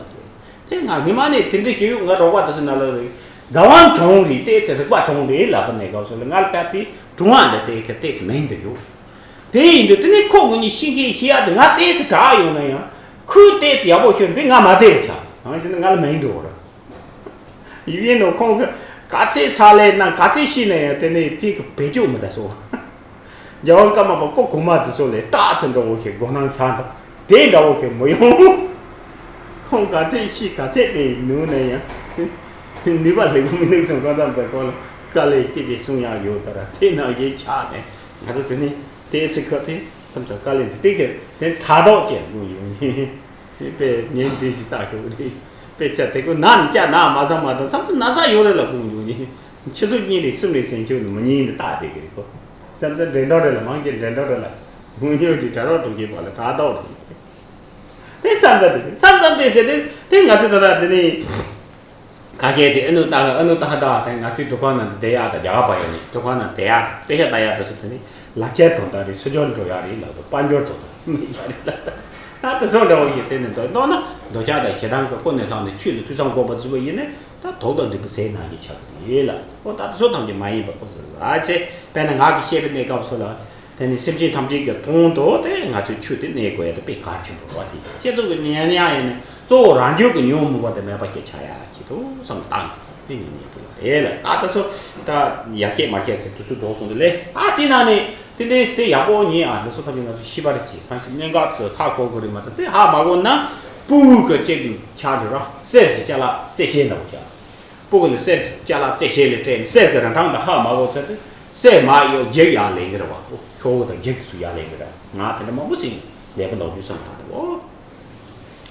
དེ་ང་སྔོན་མ་ནས་དེ་འདྲ་ཞིག་ཡོད། ང་རོགས་པ་དེ་ཚོ་ནང་ལ་རེད། དགའ་བ་གྲོང་རེད་ཏོག་ཙམ་རིག་པ་གྲོང་རེད་ལབ་པ་ནས་སྐབས་སུ་ལ་ང་ལ་ལྟ་དེ་གྲོང་བ་འདི་ཏོག་ཙམ་ཏོག་ཙམ་མིང་དུ་ཡོད། དེ་ཡིན་དུས་དེ་ནས་ཁོ་ངོ་ཉིད་ཤེས་མཁན་ཤེས་ཡ་དེ་ང་ཏོག་ཙམ་དྲག་ཡོང་ན་ཡང་ཁོས་ཏོག་ཙམ་ཡག་པོ་ཤོད་འདི་ང་མ་བལྟས་པ་ཆགས། གང་ཞེ་ན་ང་ལ་མིང་འགྲོ་ར། ཡིན་ནོ་ཁོང་གི་ག་ཚད་ས་ལས་ན་ག་ཚད་ཤེས་ན་ཡང་དེ་ནས་དེ་གི་བེད་སྤྱོད་མི་ད་སོ། རྒྱལ་བ་ཀརྨ་པ་ཀོ་གོང་མ་དེ་ཚོ་ལས་སྟག་ཚོ་འདྲ་བོ་ཞིག་མགོ་ནང་ཤ་འདྲ་དེ་འདྲ་བོ་ཞིག་མི་ཡོང་། ཁོང་ག་ཚད་ཤི་ག་ཚད་དེ་ནུས་ན་ཡང་ནུས་པ་ལེགས་པོ་མི་འདུག་གསུང་ཁོང་ཙམ་ཙམ་ཁོང་ལ་དཀའ་ལས་སྐྱེ་ཅེས་གསུང་ཡག་ཡོད་ད་ར་དེ་ནང་བཞིན་ཆགས་ནས་ང་ཚོ་དེ་ནི་དེ་སི་ཁ་དེ་མཚམས་མཚམས་དཀའ་ལས་འདི་དེ་གི་དེ་དྲ་ཐོག་ཅེས་ལ་ཡོང་ཡོང་ནི། དཔེ་ཉིན་མཚན་ཞིག་བལྟ་ཤོག་རེད། དཔེ་ཆ་དེ་ཀོ་ན་ནི་སྐྱ་ན་མ་ཚང་མ་དང་མཚམས་མཚམས་ན་ཚ་ཡོད་རེད་ལ་ཁོང་ཡོང་ནི། ཆུ་ཚོད་གཉིས་རེ་གསུམ་རེ་ཟིན་ཆོག་ནི་མི་ཉིན་འདི་བལྟ་བསྡད་ཀྱི་རེད་ཁོ། མཚམས་མཚམས་འགྲན་ཐོག་རེད་ལ་མང་ཆེ་འགྲན་ཐོག་རེད་ལ། ངོ་ཉོ་གི་དྲ་རོགས་དྲུག་གི་བར་ལ་དྲ་ཐོག་རེད། དེ་མཚམས་མཚམས་དེ་མཚམས་མཚམས་དེ་ཟེར་དེ་དེ་ང་ཚོ་ད་ལྟ་འདི་ནི། ཁ་ཤས་དེ་ཨ་ནུ་ཏ་ཨ་ནུ་ཏ་ཧ་ཏ་དེ་ང་ཚོའི་འབྲུག་ཁང་ནང་དུ་བསྡད་ཡག་དང་རྒྱ་གར་པ་ཡོད་ནི་འབྲུག་ཁང་ནང་བསྡད་ཡག་དང་དཔེ་ཆ་ལྟ་ཡག་དེ་ཚོ་དེ་ནི་ལག་ཁྱེར་དོན་དག་རེད། སུ་ཇོར་འགྲོ་ཡག་རེད་ལབ་དུས་དཔལ་འབྱོར་དོན་དག་མི་ཡག་རེད་ལབ་ད་དེ་ཚོ་འདྲ་བོ་ཞིག་ཟེར་ནས་འདོད་མདོར་ན་འདོད་ཆགས་དང་ཞེ་སྡང་གི་ཀུན་ནས་བསླངས་ནས་ཆོས་ལ་ཐོས་བསམ་སྒོམ་པ་བྱས་པ་ཡིན་ན་ད་དོགས་དང་འདྲིས་པ་ཟད་ནང་གི་ཆགས་ཀྱི་རེད་ལ། ཨོ་ད་དེ་ཚོ་ཐམས་ཅད་མ་ཡིན་པ་ཁོ་ཚོ་ལ་ཚེ་དཔེར་ན་ང་གི་བཤད་པའི་གནས་སྐབས་སུ་ལ། དེ་ནི་སེམས་ཅན་ཐམས་ཅད་ཀྱི་དོན་དུ་དེ་ང་ཚོས་ཆོས་དེ་གནས་དགོས་ཡ་དེ་དཔེ་གལ་ཆེན་པོ་རེད་བ། དེ་སྤྱི་ཚོགས་ཀྱི་ཉམས་ཡང་ཡིན་ནས་གཙོ་བོ་རང་རྒྱུད་ཀྱི་ཉོན་མོངས་པ་དེ་མེད་པ་ཞིག་ཆགས་ཡ་ཆེད་དུ་བསམ་བཏང་དེ་ཉན་ཡག་པོ་ཡོད་རེད་ལ། ད་ལྟ་སོ་ད་ཡག་ཤས་མ་ཤས་ཚེ་དུས་ཚོད་འགྲོ་སོང་དེ་ལས་ད་དེ་ན་ནས་དེ་འདྲའི་དེ་ཡག་པོ་ཉན་ཨ་འདི་ཚོ་ཐམས་ཅད་ང་ཚོ་ཤེས་པ་རེད་ཅེས་གང་ཞིག་གནད་འགག་ཏུ་ཧ་གོ་དགོས་རེད་མ་གཏོགས་དེ་ཧ་མ་གོ་ན་སྤུ་གུ་གཅིག་ཆགས་འགྲོ་ར་གསེར་གྱི་ཅ་ལག་རྩེ་ཆེན་འདྲ་བོ་ཆགས། སྤུ་གུ་ལ་གསེར་ཅ་ལག་རྩེ་ཤེལ་ལས་སྤྲད་ནས་གསེར་གྱི་རིན་ཐང་དང་ཧ་མ་གོ་ཚེ་དེ་གསེར་མ་གཡོག་འགྱིག་ཡར་ལེན་གྱི་རེད་བ། ཤོག་བུ་དང་འགྱིག་དེ་ཚོ་ཡར་ལེན་གྱི་རེད། ང་དེ་འདྲ་མང་པོ་ཟིན་ལས་པ་ནོར་རྒྱུ་བསམ་ཐག་ཏུ་འོ།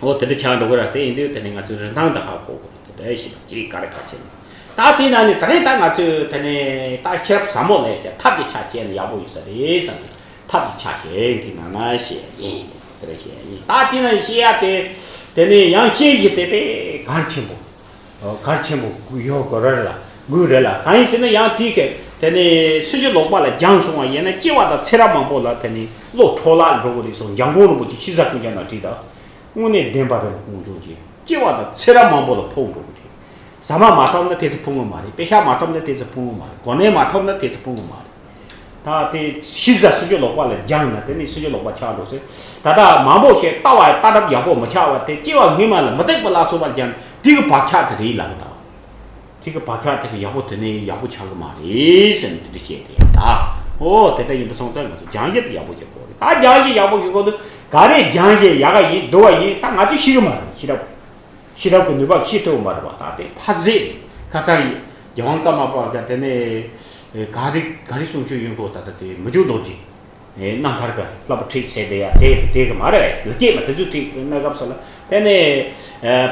འོ་དེ་འདྲ་ཆགས་འགྲོ་གི་ར། དེ་ཡིན་དུས་དེ་ནི་ང་ཚོའི་རིན་ཐང་དང་ཧ་གོ་དགོས་དེ་འདྲ་ཞིག་དང་ཅིག་ག་རེ་ག་བྱེད་ནས་ད་དེ་ན་ནི་ད་རེས་ད་ང་ཚོས་དེ་ནི་ད་ཤེས་རབ་ཟབ་མོ་ལས་ཀྱང་ཐབས་ཀྱི་ཆ་བྱས་ནས་ཡག་པོ་ཡོད་ས་རེད་བསམ་སྟེ་ཐབས་ཀྱི་ཆ་བྱས་འདི་ནང་ན་བཤད་ཡིན་དེ་འདྲ་བཤད་ཡིན། ད་དེ་ན་བཤད་ཡ་དེ་དེ་ནི་ཡང་བཤད་ཀྱི་དེ་དཔེ་གལ་ཆེན་པོ། གལ་ཆེན་པོ་ཡོད་དགོས་རེད་ལ་དགོས་རེད་ལ། གང་ཡིན་ཟེར་ན་ཡང་དེའི་གི་ དེ་ནས་སུམ་ཅུ་ལོག་པ་ལ་སྦྱངས་སོང་བ་ཡིན་ན་སྐྱེ་བ་དང་ཚེ་རབས་མང་པོ་ལ་དེ་ནས་བློ་འཕྲོ་བརླག་འགྲོ་གི་རེད་གསུངས། འཇམ་མགོན་རིན་པོ་ཆེ་ཤེས་བྱ་ཀུན་ཁྱབ་ནང་བྲིས་དང་། དངོས་གནས་བདེན་པ་རེད་ལ་དཀོན་མཆོག་གིས་སྐྱེ་བ་དང་ཚེ་རབས་མང་པོ་ལ་ཕོག་འགྲོ་གི་རེད། ཟ་མ་མ་ཐོབ་ན་དེ་ཚོ་ཕུང་གི་མ་རེད། དཔེ་ཆ་མ་ཐོབ་ན་དེ་ཚོ་ཕུང་གི་མ་རེད། གོ་གནས་མ་ཐོབ་ན་དེ་ཚོ་ཕུང་གི་མ་རེད། ད་དེ་ཤེས་བྱ་སུམ་ཅུ་ལོག་པ་ལ་སྦྱངས་ན་དེ་ནས་སུམ་ཅུ་ལོག་པ་ཆགས་འགྲོ་ཟེར། ད་ལྟ་མང་པོ་ཞིག་ལྟ་བ་ལྟ་གྲབས་ཡག་པོ་མི་ཆགས་པ་དེ་སྐྱེ་བ་སྔོན་མ་ལ་མུ་སྟེགས་པ་ལ་སོགས་པ་སྦྱངས་ན་དེ་གི་བག་ཆགས་དེ་རེད་ལབ་གི་འདུག་དེ་གི་བག་ཆགས་དེ་གི་ཡག་པོ་དེ་ནས་ཡག་པོ་ཆགས་གི་མ་རེད་ཟེར་ནས་དེ་འདྲ་བཤད་དེ་ཡང་ད། ཨོ་དེ་འདྲ་ཡིན་པ་སོང་ཙང་ང་ཚོ་སྦྱང་བྱེད་དེ་ཡག་པོ་བྱེད་དགོས་རེད། ད་སྦྱང་བྱེད་ཡག་པོ་བྱེད་དགོས་དུས་ག་རེ་སྦྱང་བྱེད་ཡག་ག་ཡིན་སྡུག་པ་ཡིན་ད་ང་ཚོས་ཤེས་གི་མ་རེད། ཤེས་རབ་ཤེས་རབ་ཀྱི་ནུས་པ་ཤེས་ཐུབ་མ་རེད་པ། ད་དེ་ཕ་ཟེ་རེད། ཁ་ཚ་ཡིན། རྒྱལ་དབང་ཀརྨ་པ་ག་དེ་ནས་ག་རེ་ག་རེ་གསུང་ཆོས་ཡོད་གོ། ད་ལྟ་དེ་མི་འགྱུར་རྡོ་རྗེ། རྣམ་ཐར་གྱི་བསླབ་པ་ཁྲིད་བྱས་དེ་ཡ་དེ་དེ་གི་མ་རེད། ལ་སྐྱེས་མ་དེ་ཚོ་ཁྲིད་གནས་སྐབས་སུ་ལ་དེ་ནས་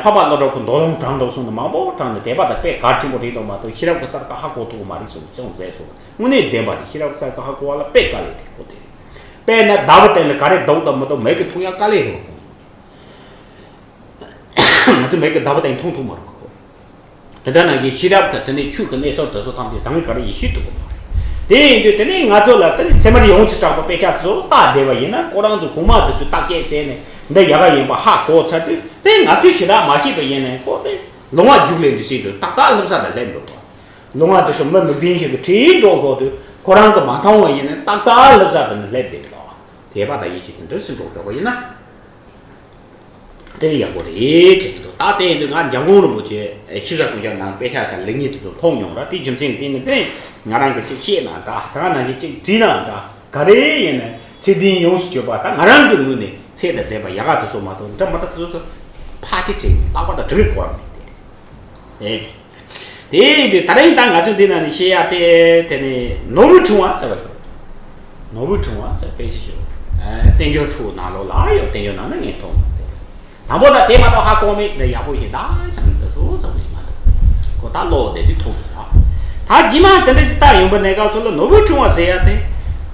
འཕགས་པ་བློ་གྲོས་ཀྱི་མདོ་ལུང་དྲངས་འདུག་གསུངས་ནས་མང་པོ་དྲངས་ནས་དད་པ་དང་དཔེ་གལ་ཆེན་པོ་རེད་འདུག་མ་གཏོགས་ཤེས་རབ་ཀྱི་རྩལ་ཁ་ཧ་གོ་ཐུབ་ཀྱི་མ་རེད་གསུངས་གསུངས་མཛད་སོང་། དངོས་གནས་བདེན་པ་རེད། ཤེས་རབ་ཀྱི་རྩལ་ཁ་ཧ་གོ་བ་ལ་དཔེ་དཀའ་ལས་རེད་ཁོ་དེ་རེད། དཔེར་ན་ཟླ་བ་སྟེང་ལ་ག་རེ་འདུག་དང་མི་འདུག་མིག་གིས་མཐོང་ཡ་དཀའ་ལས་རེད། ང་ཚོ་མིག་གིས་ཟླ་བ་སྟེང་མཐོང་ཐུབ་མ་རེད་ཁོ། དེ་འདྲ་ནང་བཞིན་ཤེས་རབ་ཀྱི་དེ་ནས་ཆོས་ཀྱི་གནས་ཚུལ་དེ་ཚོ་ཐམས་ཅད་བཟང་ངན་ག་རེ་ཡིན་ཤེས་ཐུབ་ཀྱི་མ་རེད། དེ་ཡིན་དུས་དེ་ནས་ང་ཚོ་ལ་དེ་ནས་ཚད་མར་ཡོངས་སུ་གྲགས་པའི་དཔེ་ཆ་ཚོ་བལྟས་བསྡད་པ་ཡིན་ན་ཁོ་རང་ཚོ་གོང་མ་དེ་ཚོས་བརྟག་དཔྱད་བྱས་ནས་འདི་ཡག་ག་ཡིན་པ་ཧ་གོ་ཚར་དུས་དེ་ང་ཚོས་ཞེ་དྲག་མ་ཤེས་པ་ཡིན་ནའི་ཁོ་དེ་ལུང་བ་རྒྱུགས་ལེན་དུ་བྱེད་དུས་ཏག་ཏག་སློབ་གྲྭ་དང་སླེབས་འགྲོ་བ། ལུང་བ་དེ་ཚོ་མི་མི་བདེན་ཞིག་གི་ཁྲིད་འགྲོ་དགོས་དུས་ཁོ་རང་གིས་མ་མཐོང་བ་ཡིན་ན་ཏག་ཏག་སློབ་གྲྭ་དེ་ནས་སླེབས་བསྡད་འགྲོ་བ། དད་པ་དང་ཡིད་ཆེས་དེ་འདྲ་ཞིག་འགྲོ་དགོས་པ་ཡིན་ན། དེ་ཡག་པོ་རེད་དྲན་གྱི་འདུག་ད་དེ་ཡིན་དུས་ང་འཇམ་མགོན་རིན་པོ་ཆེ་ཤེས་བྱ་ཀུན་ཁྱབ་ནང་དཔེ་ཆ་དང་ལེགས་ཉེས་དེ་ཚོ་མཐོང་མྱོང་ར། དེ་རྒྱུ་མཚན་གྱིས་དེ་ནི་དེ་ང་རང་གིས་ཅིག་བཤད་ན་འདྲ། ད་ནང་གི་ཅིག་བྲིས་ན་འདྲ། ག་རེ་ཡིན་ན་ཚད་ལྡན་ཡོངས་སུ་གྱུར་པ་དང་ང་རང་གི་ངོས་ནས་ཚད་དང་ལྡན་པ་ཡག་ག་དེ་ཚོ་མ་གཏོགས་འདྲ་མི་འདྲ་དེ་ཚོ་ཕལ་ཆེར་བྱས་ནས་ལྷག་པ་དང་འབྲི་གི་གོ་ར་མེད་དེ་རེད། དེ་ཡིན་དུས་ད་རིང་ད་ང་ཚོ་འདི་ནང་ནས་བཤད་ཡ་དེ་དེ་ནི་ནོར་བུའི་ཕྲེང་བ་ཟེར་བ་ཞིག་ནོར་བུའི་ཕྲེང་བ་ཟེར་དཔེ་ཆ་ཞིག་བསྟན་འགྱུར་ཕྲེང་བ་ནང་ལོགས་ལ་ཡོད། བསྟན་འགྱུར་ནང་ན་ངས་མཐོང་། དང་པོ་ད་དེ་མ་གཏོགས་ཧ་གོ་མེད། འདི་ཡག་པོ་ཞིག་ད་བསམ་འདི་སོ་སོ་ནས་མ་འདུག་ཁོ་ད་ལོག་བསྡད་དུས་མཐོང་གི་ར། ད་རྗེས་མ་དེ་འདྲ་ཞིག་ད་ཡོང་པ་གནས་སྐབས་སུ་ལ་ནོར་བུའི་ཕྲེང་བ་ཟེར་ཡ་དེ་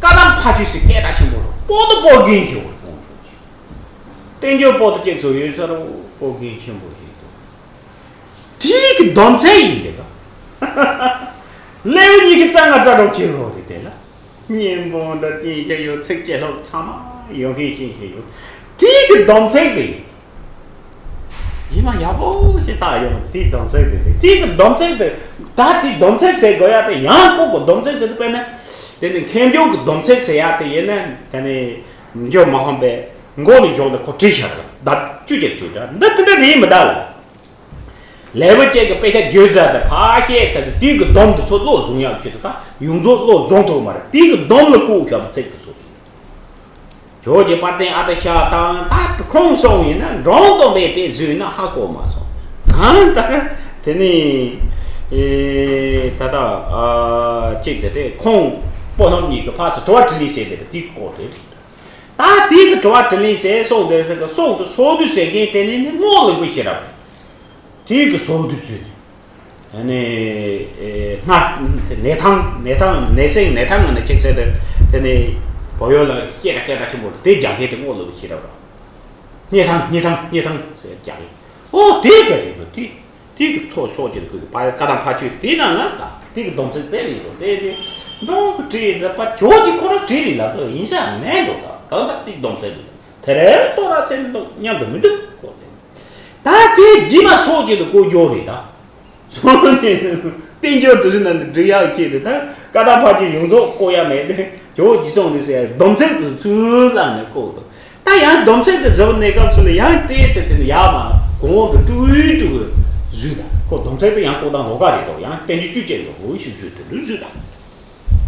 བཀའ་གདམས་ཕ་ཆོས་ཟེར་སྐད་གྲགས་ཆེན་པོ་རེད། སྤོ་ཏོ་སྤོ་རྒན་ཞིག་རེད། དཀོན་མཆོག་གིས་བསྟན་འགྱུར་པོ་ཏོ་གཅིག་ཚོ་ཡོད་ས་རུ་སྤོ་རྒན་ཆེན་པོ་ཞིག་འདུག་དེའི་གི་སྡོམ་ཚིག་ཡིན་པས་ག་ལེའུ་ཉི་ཤུ་རྩ་ལྔ་རྩ་དྲུག་བྱེད་དགོས་རེད་དེ་ལ། གཉེན་པོ་འདྲ་ཅན་ཞིག་ཡོད། ཚིགས་བཅད་ལྷུག་ཚང་མ་ཡོད་མཁན་ཅན་ཞིག་ཡོད། དེའི་གི་སྡོམ་ཚིག་དེ་ཡིན། ཡིན་ན་ཡག་པོ་ཞིག་བལྟ་ཡོང་། དེའི་སྡོམ་ཚིག་དེ་དེ་དེའི་གི་སྡོམ་ཚིག་དེ་ད་དེའི་སྡོམ་ཚིག་ཟེར་དགོས་ཡ་དེ་ཡང་ཁོ་གི་སྡོམ་ཚིག་ཟེར་དུས་དཔེར་ན་དེ་ནི་མཁས་མཆོག་གི་སྡོམ་ཚིག་ཟེར་ཡ་དེ་ཡིན་ན་དེ་ནི་འཇོ་མ་ཧོན་པའི་མགོ་ནས་བཞག་ནས་ཁོ་བྲིས་བཞག་པ་ད་བཅུ་གཅིག་བཅུ་འདྲ་འདི་དེ་འདྲ་རེད་མི་གདའ་ལ། ལེ་བ་ཅན་གྱི་དཔེ་ཆ་བརྗོད་ཟ་དང་ཕར་བཤད་ཚར་དུས་དུས་ཀྱི་སྡོམ་དེ་ཚོ་བློ་བཟུང་ཡག་ཁྱོད་དུ་ད་ཡོངས་རྫོགས་བློ་བཟུང་ཐུབ་མ་རེད། དུས་ཀྱི་སྡོམ་ལ་བཀོད་བཞག་པ་ཚིག་དེ་ཚོ་ཇོ་རྗེ་དཔལ་ལྡན་ཨ་ཏི་ཤ་དང་ད་ཁོང་གསུང་ཡིན་ན་འབྲོང་སྟོན་པས་དེ་བཟོས་ན་ཧ་གོ་མ་སོང་། གང་ལྟར་དེ་ནི་ཨེ་ད་ད་ཨ་གཅིག་དེ་དེ་ཁོང་སྤོ་ལྷམ་གཉིས་ཀྱི་ཕར་ཚུར་དྲི་བ་དྲིས་ལན་བྱས་ཏེ་དེའི་སྐོར་དེ་ད་དེའི་གི་དྲི་བ་དྲིས་ལན་བྱས་སོང་དེ་ཟེར་གི་སོང་དུ་སོ་དུ་ཟེར་མཁན་དེ་ནི་ནི་རྔོག་ལུག་པའི་ཤེས་རབ། དེའི་གི་སོ་དུ་ཚུད་ནས་ཨ་ནི་སྔར་ནད་ཐང་ནད་ཐང་ནད་སེང་ནད་ཐང་ངོ་ནས་ཅིག་ཟེར་ཏེ་དེ་ནི་བོད་ཡུལ་ལ་སྐད་གྲགས་སྐད་གྲགས་ཆེན་པོ་རེད། དེ་རྒྱག་མཁན་དེ་རྔོག་ལུག་པའི་ཤེས་རབ་ར། སྙེ་ཐང་སྙེ་ཐང་སྙེ་ཐང་ཟེར་རྒྱག་གི། ཨོ་དེ་ག་རེད་དོ། དེ་དེ་གི་ཐོ་སོགས་ཀྱི་གི་བཀའ་གདམས་ཕ་ཆོས་དེ་ནང་ན་ད་དེ་གི་སྡོམ་ཚིག་དེ་རེད་དོ། དེ་དེ་འབྲོང་གི་བྲིས་ད་པ་ཇོ་རྗེ་ཁོ་རང་བྲིས་རེད་ལབ་དོ། ཡིན་ས་མེད་འགྲོ། ད་གང་ལྟར་དེ་སྡོམ་ཚིག་རེད། དེ་རེད་ཏོ་ར་སེམས་འདུག་མཉམ་དུ་མི་འདུག་གོ་དེ། ད་དེ་རྗེས་མ་སོགས་ཀྱི་གི་བཀོད་རྒྱུ་རེད་ད། སོང་ནས་བསྟན་འགྱུར་དུ་ཞུ་ན་འདི་འབྲི་ཡག་ཆེད་དུ་ད་བཀའ་གདམས་ཕ་ཆོས་ཡོངས་རྫོགས་བཀོད་ཡ་མེད་དེ་ཇོ་བོ་རྗེ་གསུང་རེད་ཟེར་ཡ་སྡོམ་ཚིག་དེ་ཚུར་བླངས་ནས་བཀོད་འདུག་ད་ཡང་སྡོམ་ཚིག་དེ་བཟོ་གནས་སྐབས་སུ་ལ་ཡང་བལྟས་ཚེ་དེ་ནི་ཡག་མ་གོང་འོག་གི་དཀྲུག་དཀྲུག་བཟོས་ད་ཁོ་སྡོམ་ཚིག་དེ་ཡང་བཀོད་སྟངས་ལོགས་ཀ་རེད་དོ། ཡང་བསྟན་འགྱུར་བཅུ་གཅིག་ལོ་འོ་ཞིག་བཟོས་དེ་འདྲ་བཟོས་ད།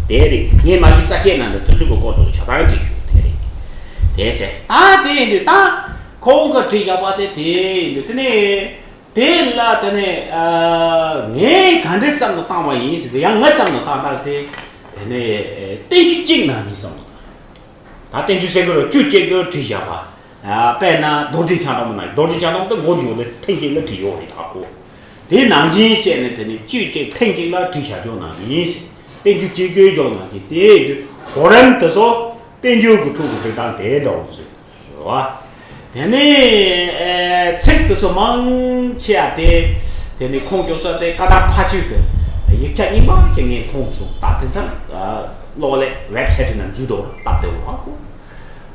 དེ་རེད། ངས་མ་གི་ས་སྐྱེས་ནང་དུ་དུས་ཚོད་ཀྱི་སྐོར་དུ་ཆ་ཚང་བྲིས་ཞུ་དེ་རེད། དེ་ཚེ་ད་དེ་ཡིན་དུས་ད་ཁོང་གི་བྲིས་བཞག་པ་དེ་དེ་ཡིན་དུས་དེ་ནས་དེ་ལ་དེ་ནས་ངས་ག་འདྲས་བསམ་བློ་བཏང་བ་ཡིན་ཟེར་དུས་ཡང་ངས་བསམ་བློ་བཏང་སྟངས་དེ་དེ་ནས་བསྟན་བཅོས་གཅིག་ནང་ཡིན་བསམ་བློ་བཏང་། ད་བསྟན་བཅོས་ཟེར་གི་རོ་བཅུ་གཅིག་ཏུ་བྲིས་བཞག་པ། དཔེར་ན་རྡོ་རྗེ་འཆང་ཐང་པོ་ན་རྡོ་རྗེ་འཆང་ཐང་པོ་དེ་མགོ་ཡོད་ལ་ཐེངས་གཅིག་ལ་བྲིས་ཡོད་རེད་ད་ཁོ། དེ་ནང་བཞིན་བཤད་ནས་དེ་ནི་བཅུ་གཅིག་ཐེངས་གཅིག་ལ་བྲིས་བཞག་ཆོག་ནང་བཞིན་བསྟན་བཅོས་གཅིག་གི་གཞུང་ནང་གི་དེའི་དུས་གོ་རིམ་དེ་ཚོ་བསྟན་འགྱུར་གྱི་ཁྲོད་ཀྱི་སྒྲིག་སྟངས་དེ་འདྲ་བོ་བཟོས་ཡོད་བ། དེ་ནས་ཚིག་དེ་ཚོ་མང་ཆེ་བ་དེ་དེ་ནི་ཁོང་ཅོག་ས་དེ་བཀའ་གདམས་ཕ་ཆོས་ཀྱི་ ཡིག་ཆ་རྙིང་པ་ཞིག་ངས་མཐོང་སོང་། ད་དེང་སང་གློག་ཀླད་ཝེབ་སའིཊ་ནང་འཛུལ་འདུག་ར། སྟབས་བདེ་བོ་ར་ཁོ།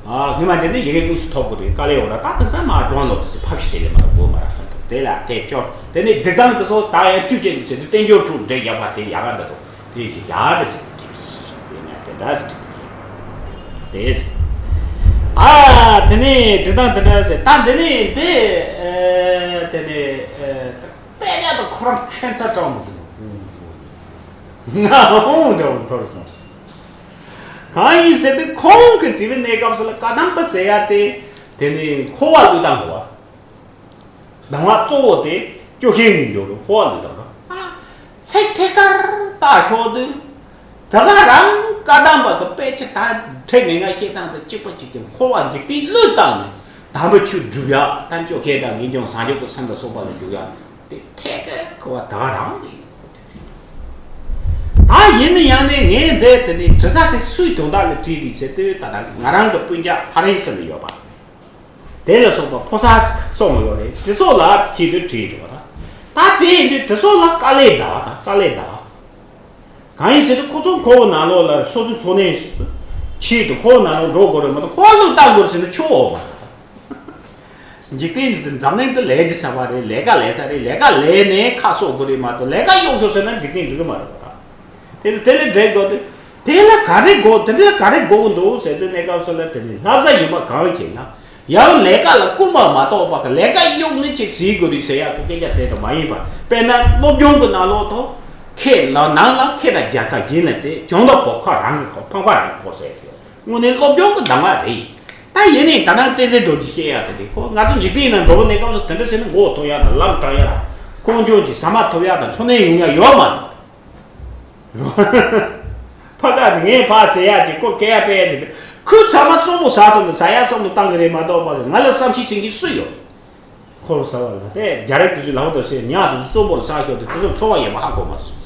ཨ་སྔོན་མ་དེ་ནི་ཡི་གེ་དངོས་སུ་ཐོབ་དགོས་རེད། དཀའ་ལས་ཡོད་ར། ད་དེང་སང་མར་ཌའོན་ལོཌ་བྱས་ཕབ་བཤུས་བྱས་ལས་མ་གཏོགས་དགོས་མ་རེད། ད་དེ་ལ་དེ་སྐྱོར། དེ་ནས་སྒྲིག་སྟངས་དེ་ཚོ་ད་ཡར་བཅུ་ཅན་དུ་བྱས་དུས་བསྟན་འགྱུར་དྲུག་འགྲེལ་རྒྱག་པ་དེ་ཡག་ག་འདུག་དེ་ཞིག་ཡག་དེ་ཟེར་ནས་བྲིས་པ་ཞིག་དེ་ནས་དེ་འདྲ་ཟེར་བྲིས་པ་ཡིན། དེ་ཟེར། ཨ་དེ་ནས་སྒྲིག་སྟངས་དེ་འདྲ་ཟེར། ད་འདི་ནས་འདི་ཨ་དེ་ནས་ཨ་དཔེ་ཆ་དང་ཁོ་རང་ཁྱད་མཚར་དྲགས་མོ་འདུག་ང་འོང་འདྲ་བོ་འཐོར་སོང་། གང་ཡིན་ཟེར་དུས་ཁོང་གིས་བྲིས་པའི་གནས་སྐབས་སུ་ལ་བཀའ་གདམས་པ་ཟེར་ཡ་དེ། དེ་ནི་འཁོར་བ་བསླུས་བཏང་དགོས་པ། གདམས་ངག་གཙོ་བོ་དེ་སྐྱོ་ཤས་ཡིན་འགྲོ་གི། འཁོར་བ་བསླུས་བཏང་དགོས། ཨ་ཚིག་ཐད་ཀར་བལྟ་ཤོག་དུས། ད་ག་རང་བཀའ་གདམས་པ་གི་དཔེ་ཆ་ད་ཁྲིད་ནས་ང་བཤད་སྟངས་དང་གཅིག་པ་གཅིག་རྐྱང་། འཁོར་བ་འཇིག་རྟེན་བསླུས་བཏང་ནས་དམ་པའི་ཆོས་སྒྲུབ་ཡ། ད་སྐྱོ་ཤས་དང་ངེས་འབྱུང་བཟང་སྤྱོད་ཀྱི་སེམས་ལ་སོགས་པ་ལ་འཇུག་ཡ། དེ་ཐད་ཀར་གོ་བ་ད་རང་རེད། ད་ཡིན་ན་ཡང་ནས་ངས་འདི་དེ་ནས་དྲི་ཟ་དེ་སུའི་དོན་དག་ལ་བྲིས་བྲིས་ཟེར་དུས། ད་ལྟ་ང་རང་གི་སྤུན་ཀྱག་ཧྥ་རན་སི་ལ་ཡོད་པ་དེ་ལ་སོགས་པ་ཕོ་གསར་གསུམ་ཡོད་རེད། དེ་ཚོ་ལ་ཆེད་དུ་བྲིས་འདུག་པ། ད་ད་དེ་ཡིན་དུས་དེ་ཚོ་ལ་དཀའ་ལས་གདའ་བ། ད་དཀའ་ལས་གདའ་བ། གང་ཡིན་ཟེར་དུས་ཁོ་ཚོ་འཁོར་བ་ནང་ལོགས་ལ་སོ་སོའི་འཚོ་གནས་ཆེད་དུ་འཁོར་བ་ནང་ལོགས་འགྲོ་དགོས་རེད་མ་གཏོགས། འཁོར་བ་བསླུས་བཏང་དགོས་རེད་ཟེར་ན་ཆོག་འོང་བ། འཇིག་རྟེན་འདི་འཛམ་གླིང་འདི་ལས་ཀྱི་ས་བ་རེད། ལས་ཀ་ལས་ས་རེད། ལས་ཀ་ལས་ནས་ཁ་གསོ་དགོས་རེད་མ་གཏོགས། ལས་ཀ་གཡོག་ཤོག་ཟེར་ན་འཇིག་རྟེན་འགྲིག་གི་མ་རེད་པ། ད་དེ་ལ་དེ་ལས་འབྲས་དགོས་ཏེ། དེ་ལ་ག་རེ་དགོས། དེ་འདྲ་ལ་ག་རེ་དགོས་ཀྱི་འདུག་ཟེར་དུས། གནས་སྐབས་སུ་ལ་དེ་ནི་ལྷ་བཟའ་ཡིན་པ་གང་ཞིག་ན། ཡང་ལས་ཀ་ལ་སྐུལ་མ་མ་གཏོགས་པ་གི་ལས་ཀ་གཡོག་ནི་ཅིག་བྱེད་དགོས་རེད་ཟེར་ཡག་གི་སྐད་ཆ་དེ་འདྲ་མ་ཡིན་པ། དཔེར་ན་སློབ་སྦྱོང་གི་ནང་ལོགས་ཐོག་ཁེ་ལ་ནང་ལ་ཁེ་དང་རྒྱལ་ཁ་ཡིན་ལ་དེ་གྱོང་དང་བོགས་ཁ་རང་གི་ཁོ། ཕངས་པ་རང་གི་ཁོ་ཟེར་ཡོད། དངོས་གནས་སློབ་སྦྱོང་གི་གདམས་ངག་རེད། ད་ཡིན་ནའི་ད་ནང་བསྟན་འཛིན་རྡོ་རྗེ་བཤད་ཡག་དེ་རེད། ཁོ་ང་ཚོ་འཇིག་རྟེན་ནང་འགྲོ་བ་གནས་སྐབས་སུ་དེ་འདྲ་ཟེར་ན་མགོ་ཐོན་ཡག་དང་ལམ་དྲང་ཡག་དང་ཁོང་ཆུང་ཅིག་ཟ་མ་ཐུབ་ཡག་དང་འཚོ་གནས་ཡོང་ཡག་ཡོད་མ་རེད། ཕ་ག་ནི་ངས་ཕ་ཟེར་ཡག་ཅིག་ཁོ་སྐད་ཡག་སྤྲད་ཡག་ཅིག་ཁོས་ཚང་མ་གསོན་པོ་ཟ་ཐུབ་ནས་ཟ་ཡག་བསམ་བློ་བཏང་གི་རེད་མ་གཏོགས་པ། ང་ལ་བསམ་ཤེས་ཤེས་ཀྱི་སུ་ཡོད། ཁོ་རུ་ཟ་བ་ལ་དེ་རྒྱ་རིགས་དེ་ཚོས་ལབ་འདུག་ཟེར། ཉག་དེ་ཚོ་གསོན་པོ་ལ་ཟ་ཤོག་དེ་དེ་ཚོར་འཚོ་བ་ཡོད་པ་ཧ་གོ་མ་སོང་།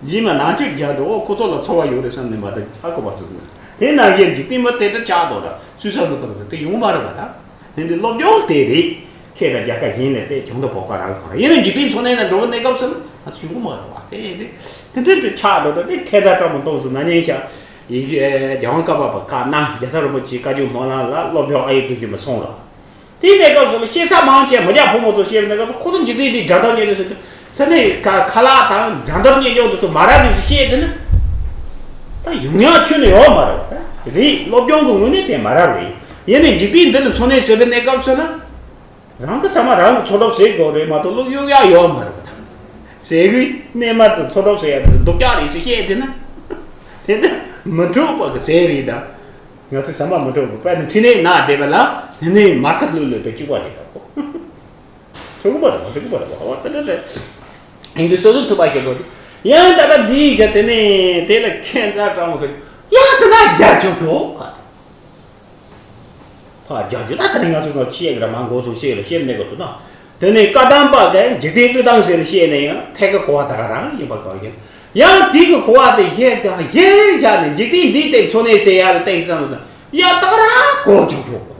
རྗེས་མ་ནང་ཆོས་རྒྱག་འདུག་ཨོ་ཁོ་ཚོ་ལ་འཚོ་བ་ཡོད་རེད་བསམ་ནས་མ་གཏོགས་ཧ་གོ་མ་སོང་། དེ་ནང་བཞིན་འཇིག་རྟེན་པ་དེ་འདྲ་ཆགས་འདུག་ར། སུས་བསམ་བློ་བཏང་འདུག་དེ་ཡོང་མ་རེད་པ། ད་དེ་འདི་སློབ་སྦྱོང་དེ་རེད། ཁེ་དང་རྒྱལ་ཁ་ཡིན་ལས་དེ་གྱོང་དང་བོགས་ཁ་རང་གི་ཁོ་ར། ཡིན་ན་འཇིག་རྟེན་འཚོ་གནས་ན་འགྲོ་བ་གནས་སྐབས་སུ་ང་ཚོ་ཡོང་གི་མ་རེད་པ། དེ་དེ་དེ་འདྲ་འདྲ་ཆགས་འགྲོ། ད་དེ་ཁེ་དང་བཀྲ་མ་གཏོང་སོང་ན་ཉན་ཤག་ཡིག་རྒྱལ་དབང་བཀའ་བབས་པ་བཀའ་གནང་། རྒྱལ་ཚབ་རིན་པོ་ཆེའི་བཀའ་བརྒྱུད་སྨོན་ལམ་ལ་སློབ་སྦྱོང་ཨ་ཡེ་དགོས་རྒྱུ་མ་སོང་ར། དེའི་གནས་སྐབས་སུ་ལ་བཤད་ས་མང་ཆེ་མི་སྐྱ་ཕོ་མོ་ཚོ་བཤད་པའི་གནས་སྐབས་སུ་ཁོ་ཚོ་འཇིག་རྟེན་འདི་འཇམ་ཐབས་མཉེན་ལམ་ཟེར་དུས་ས་གནས་ཁ་ཁ་ལག་དང་འཇམ་ཐབས་མཉེན་ལམ་དེ་ཚོ་མ་རབས་ནས་སུ་བཤད་དེ་ནི། ད་ཡོང་ཡག་ཁྱོན་ནས་ཡོད་མ་རེད་པ། ད་རེད། སློབ་སྦྱོང་གི་ངོས་ནས་དེ་མ་རབས་རེད། ཡིན་ནའི་འཇིག་རྟེན་འདི་ལ་འཚོ་གནས་ཟེར་བའི་གནས་སྐབས་སུ་ལ། རང་གི་ཟ་མ་རང་གི་འཚོ་ཐབས་ཟེར་དགོས་རེད་མ་གཏོགས་བླུག་གཡུག་ཡག་ཡོད་མ་རེད་པ། ད་ཟས་གོས་གནས་མལ་དུ་འཚོ་ཐབས་ཟེར་ཡག་དེ་སྡུག་ཅག་རེད་ཟེར་བཤད་དེ་ན། དེ་ནི་མི་འཕྲོད་པ་གི་ཟས་རེད་ད། ང་ཚོས་ཟ་མ་མི་འཕྲོད་པ་དཔེར་ན་འཕྲིན་ལས་ནག་བསྡད་པ་ལ་དེ་ནས་མར་ཁ་བླུགས་བླུགས་དེ་གཅིག་པ་རེད་ད་ཁོ། ཆོག་གི་མ་རེད་པ། འགྲིག་གི་མ་རེད་པ། ཨ་དེ་འདྲ་རེད། ཡིན་དུས་སོ་སོ་ཐུབ་པ་བྱེད་དགོས་རེད། ཡང་ད་ལྟ་འདིའི་ག་དེ་ནས་དེ་ལ་ཁྱད་མཚར་དྲགས་མོ་གི། ཡང་དེ་ན་རྒྱ་ཆོག་གོ་ག་ཕ་རྒྱ་རྒྱུ་ད་དེ་ནས་ང་ཚོ་ནང་ཆེ་གི་ར་མ་འགོ་སོང་ཤེས་ལ་ཤེས་མེད་གོ་ཚོད་ན། དེ་ནས་བཀའ་གདམས་པ་གས་འཇིག་རྟེན་བསླུས་བཏང་ཟེར་ལ་བཤད་ནས་ཡང་ཐད་ཀ་གོ་བ་ད་ག་རང་ཡིན་པ་གང་ཡིན། ཡང་དེ་གི་གོ་བ་དེ་ཡལ་དང་ཡལ་བཞག་ནས་འཇིག་རྟེན་འདིའི་སྟེང་འཚོ་གནས་ཟེར་ཡ་ལ་བརྟེན་ཙམ་དང་ཡང་ད་ག་རང་གོ་ཆོག་ཆོག་གོ།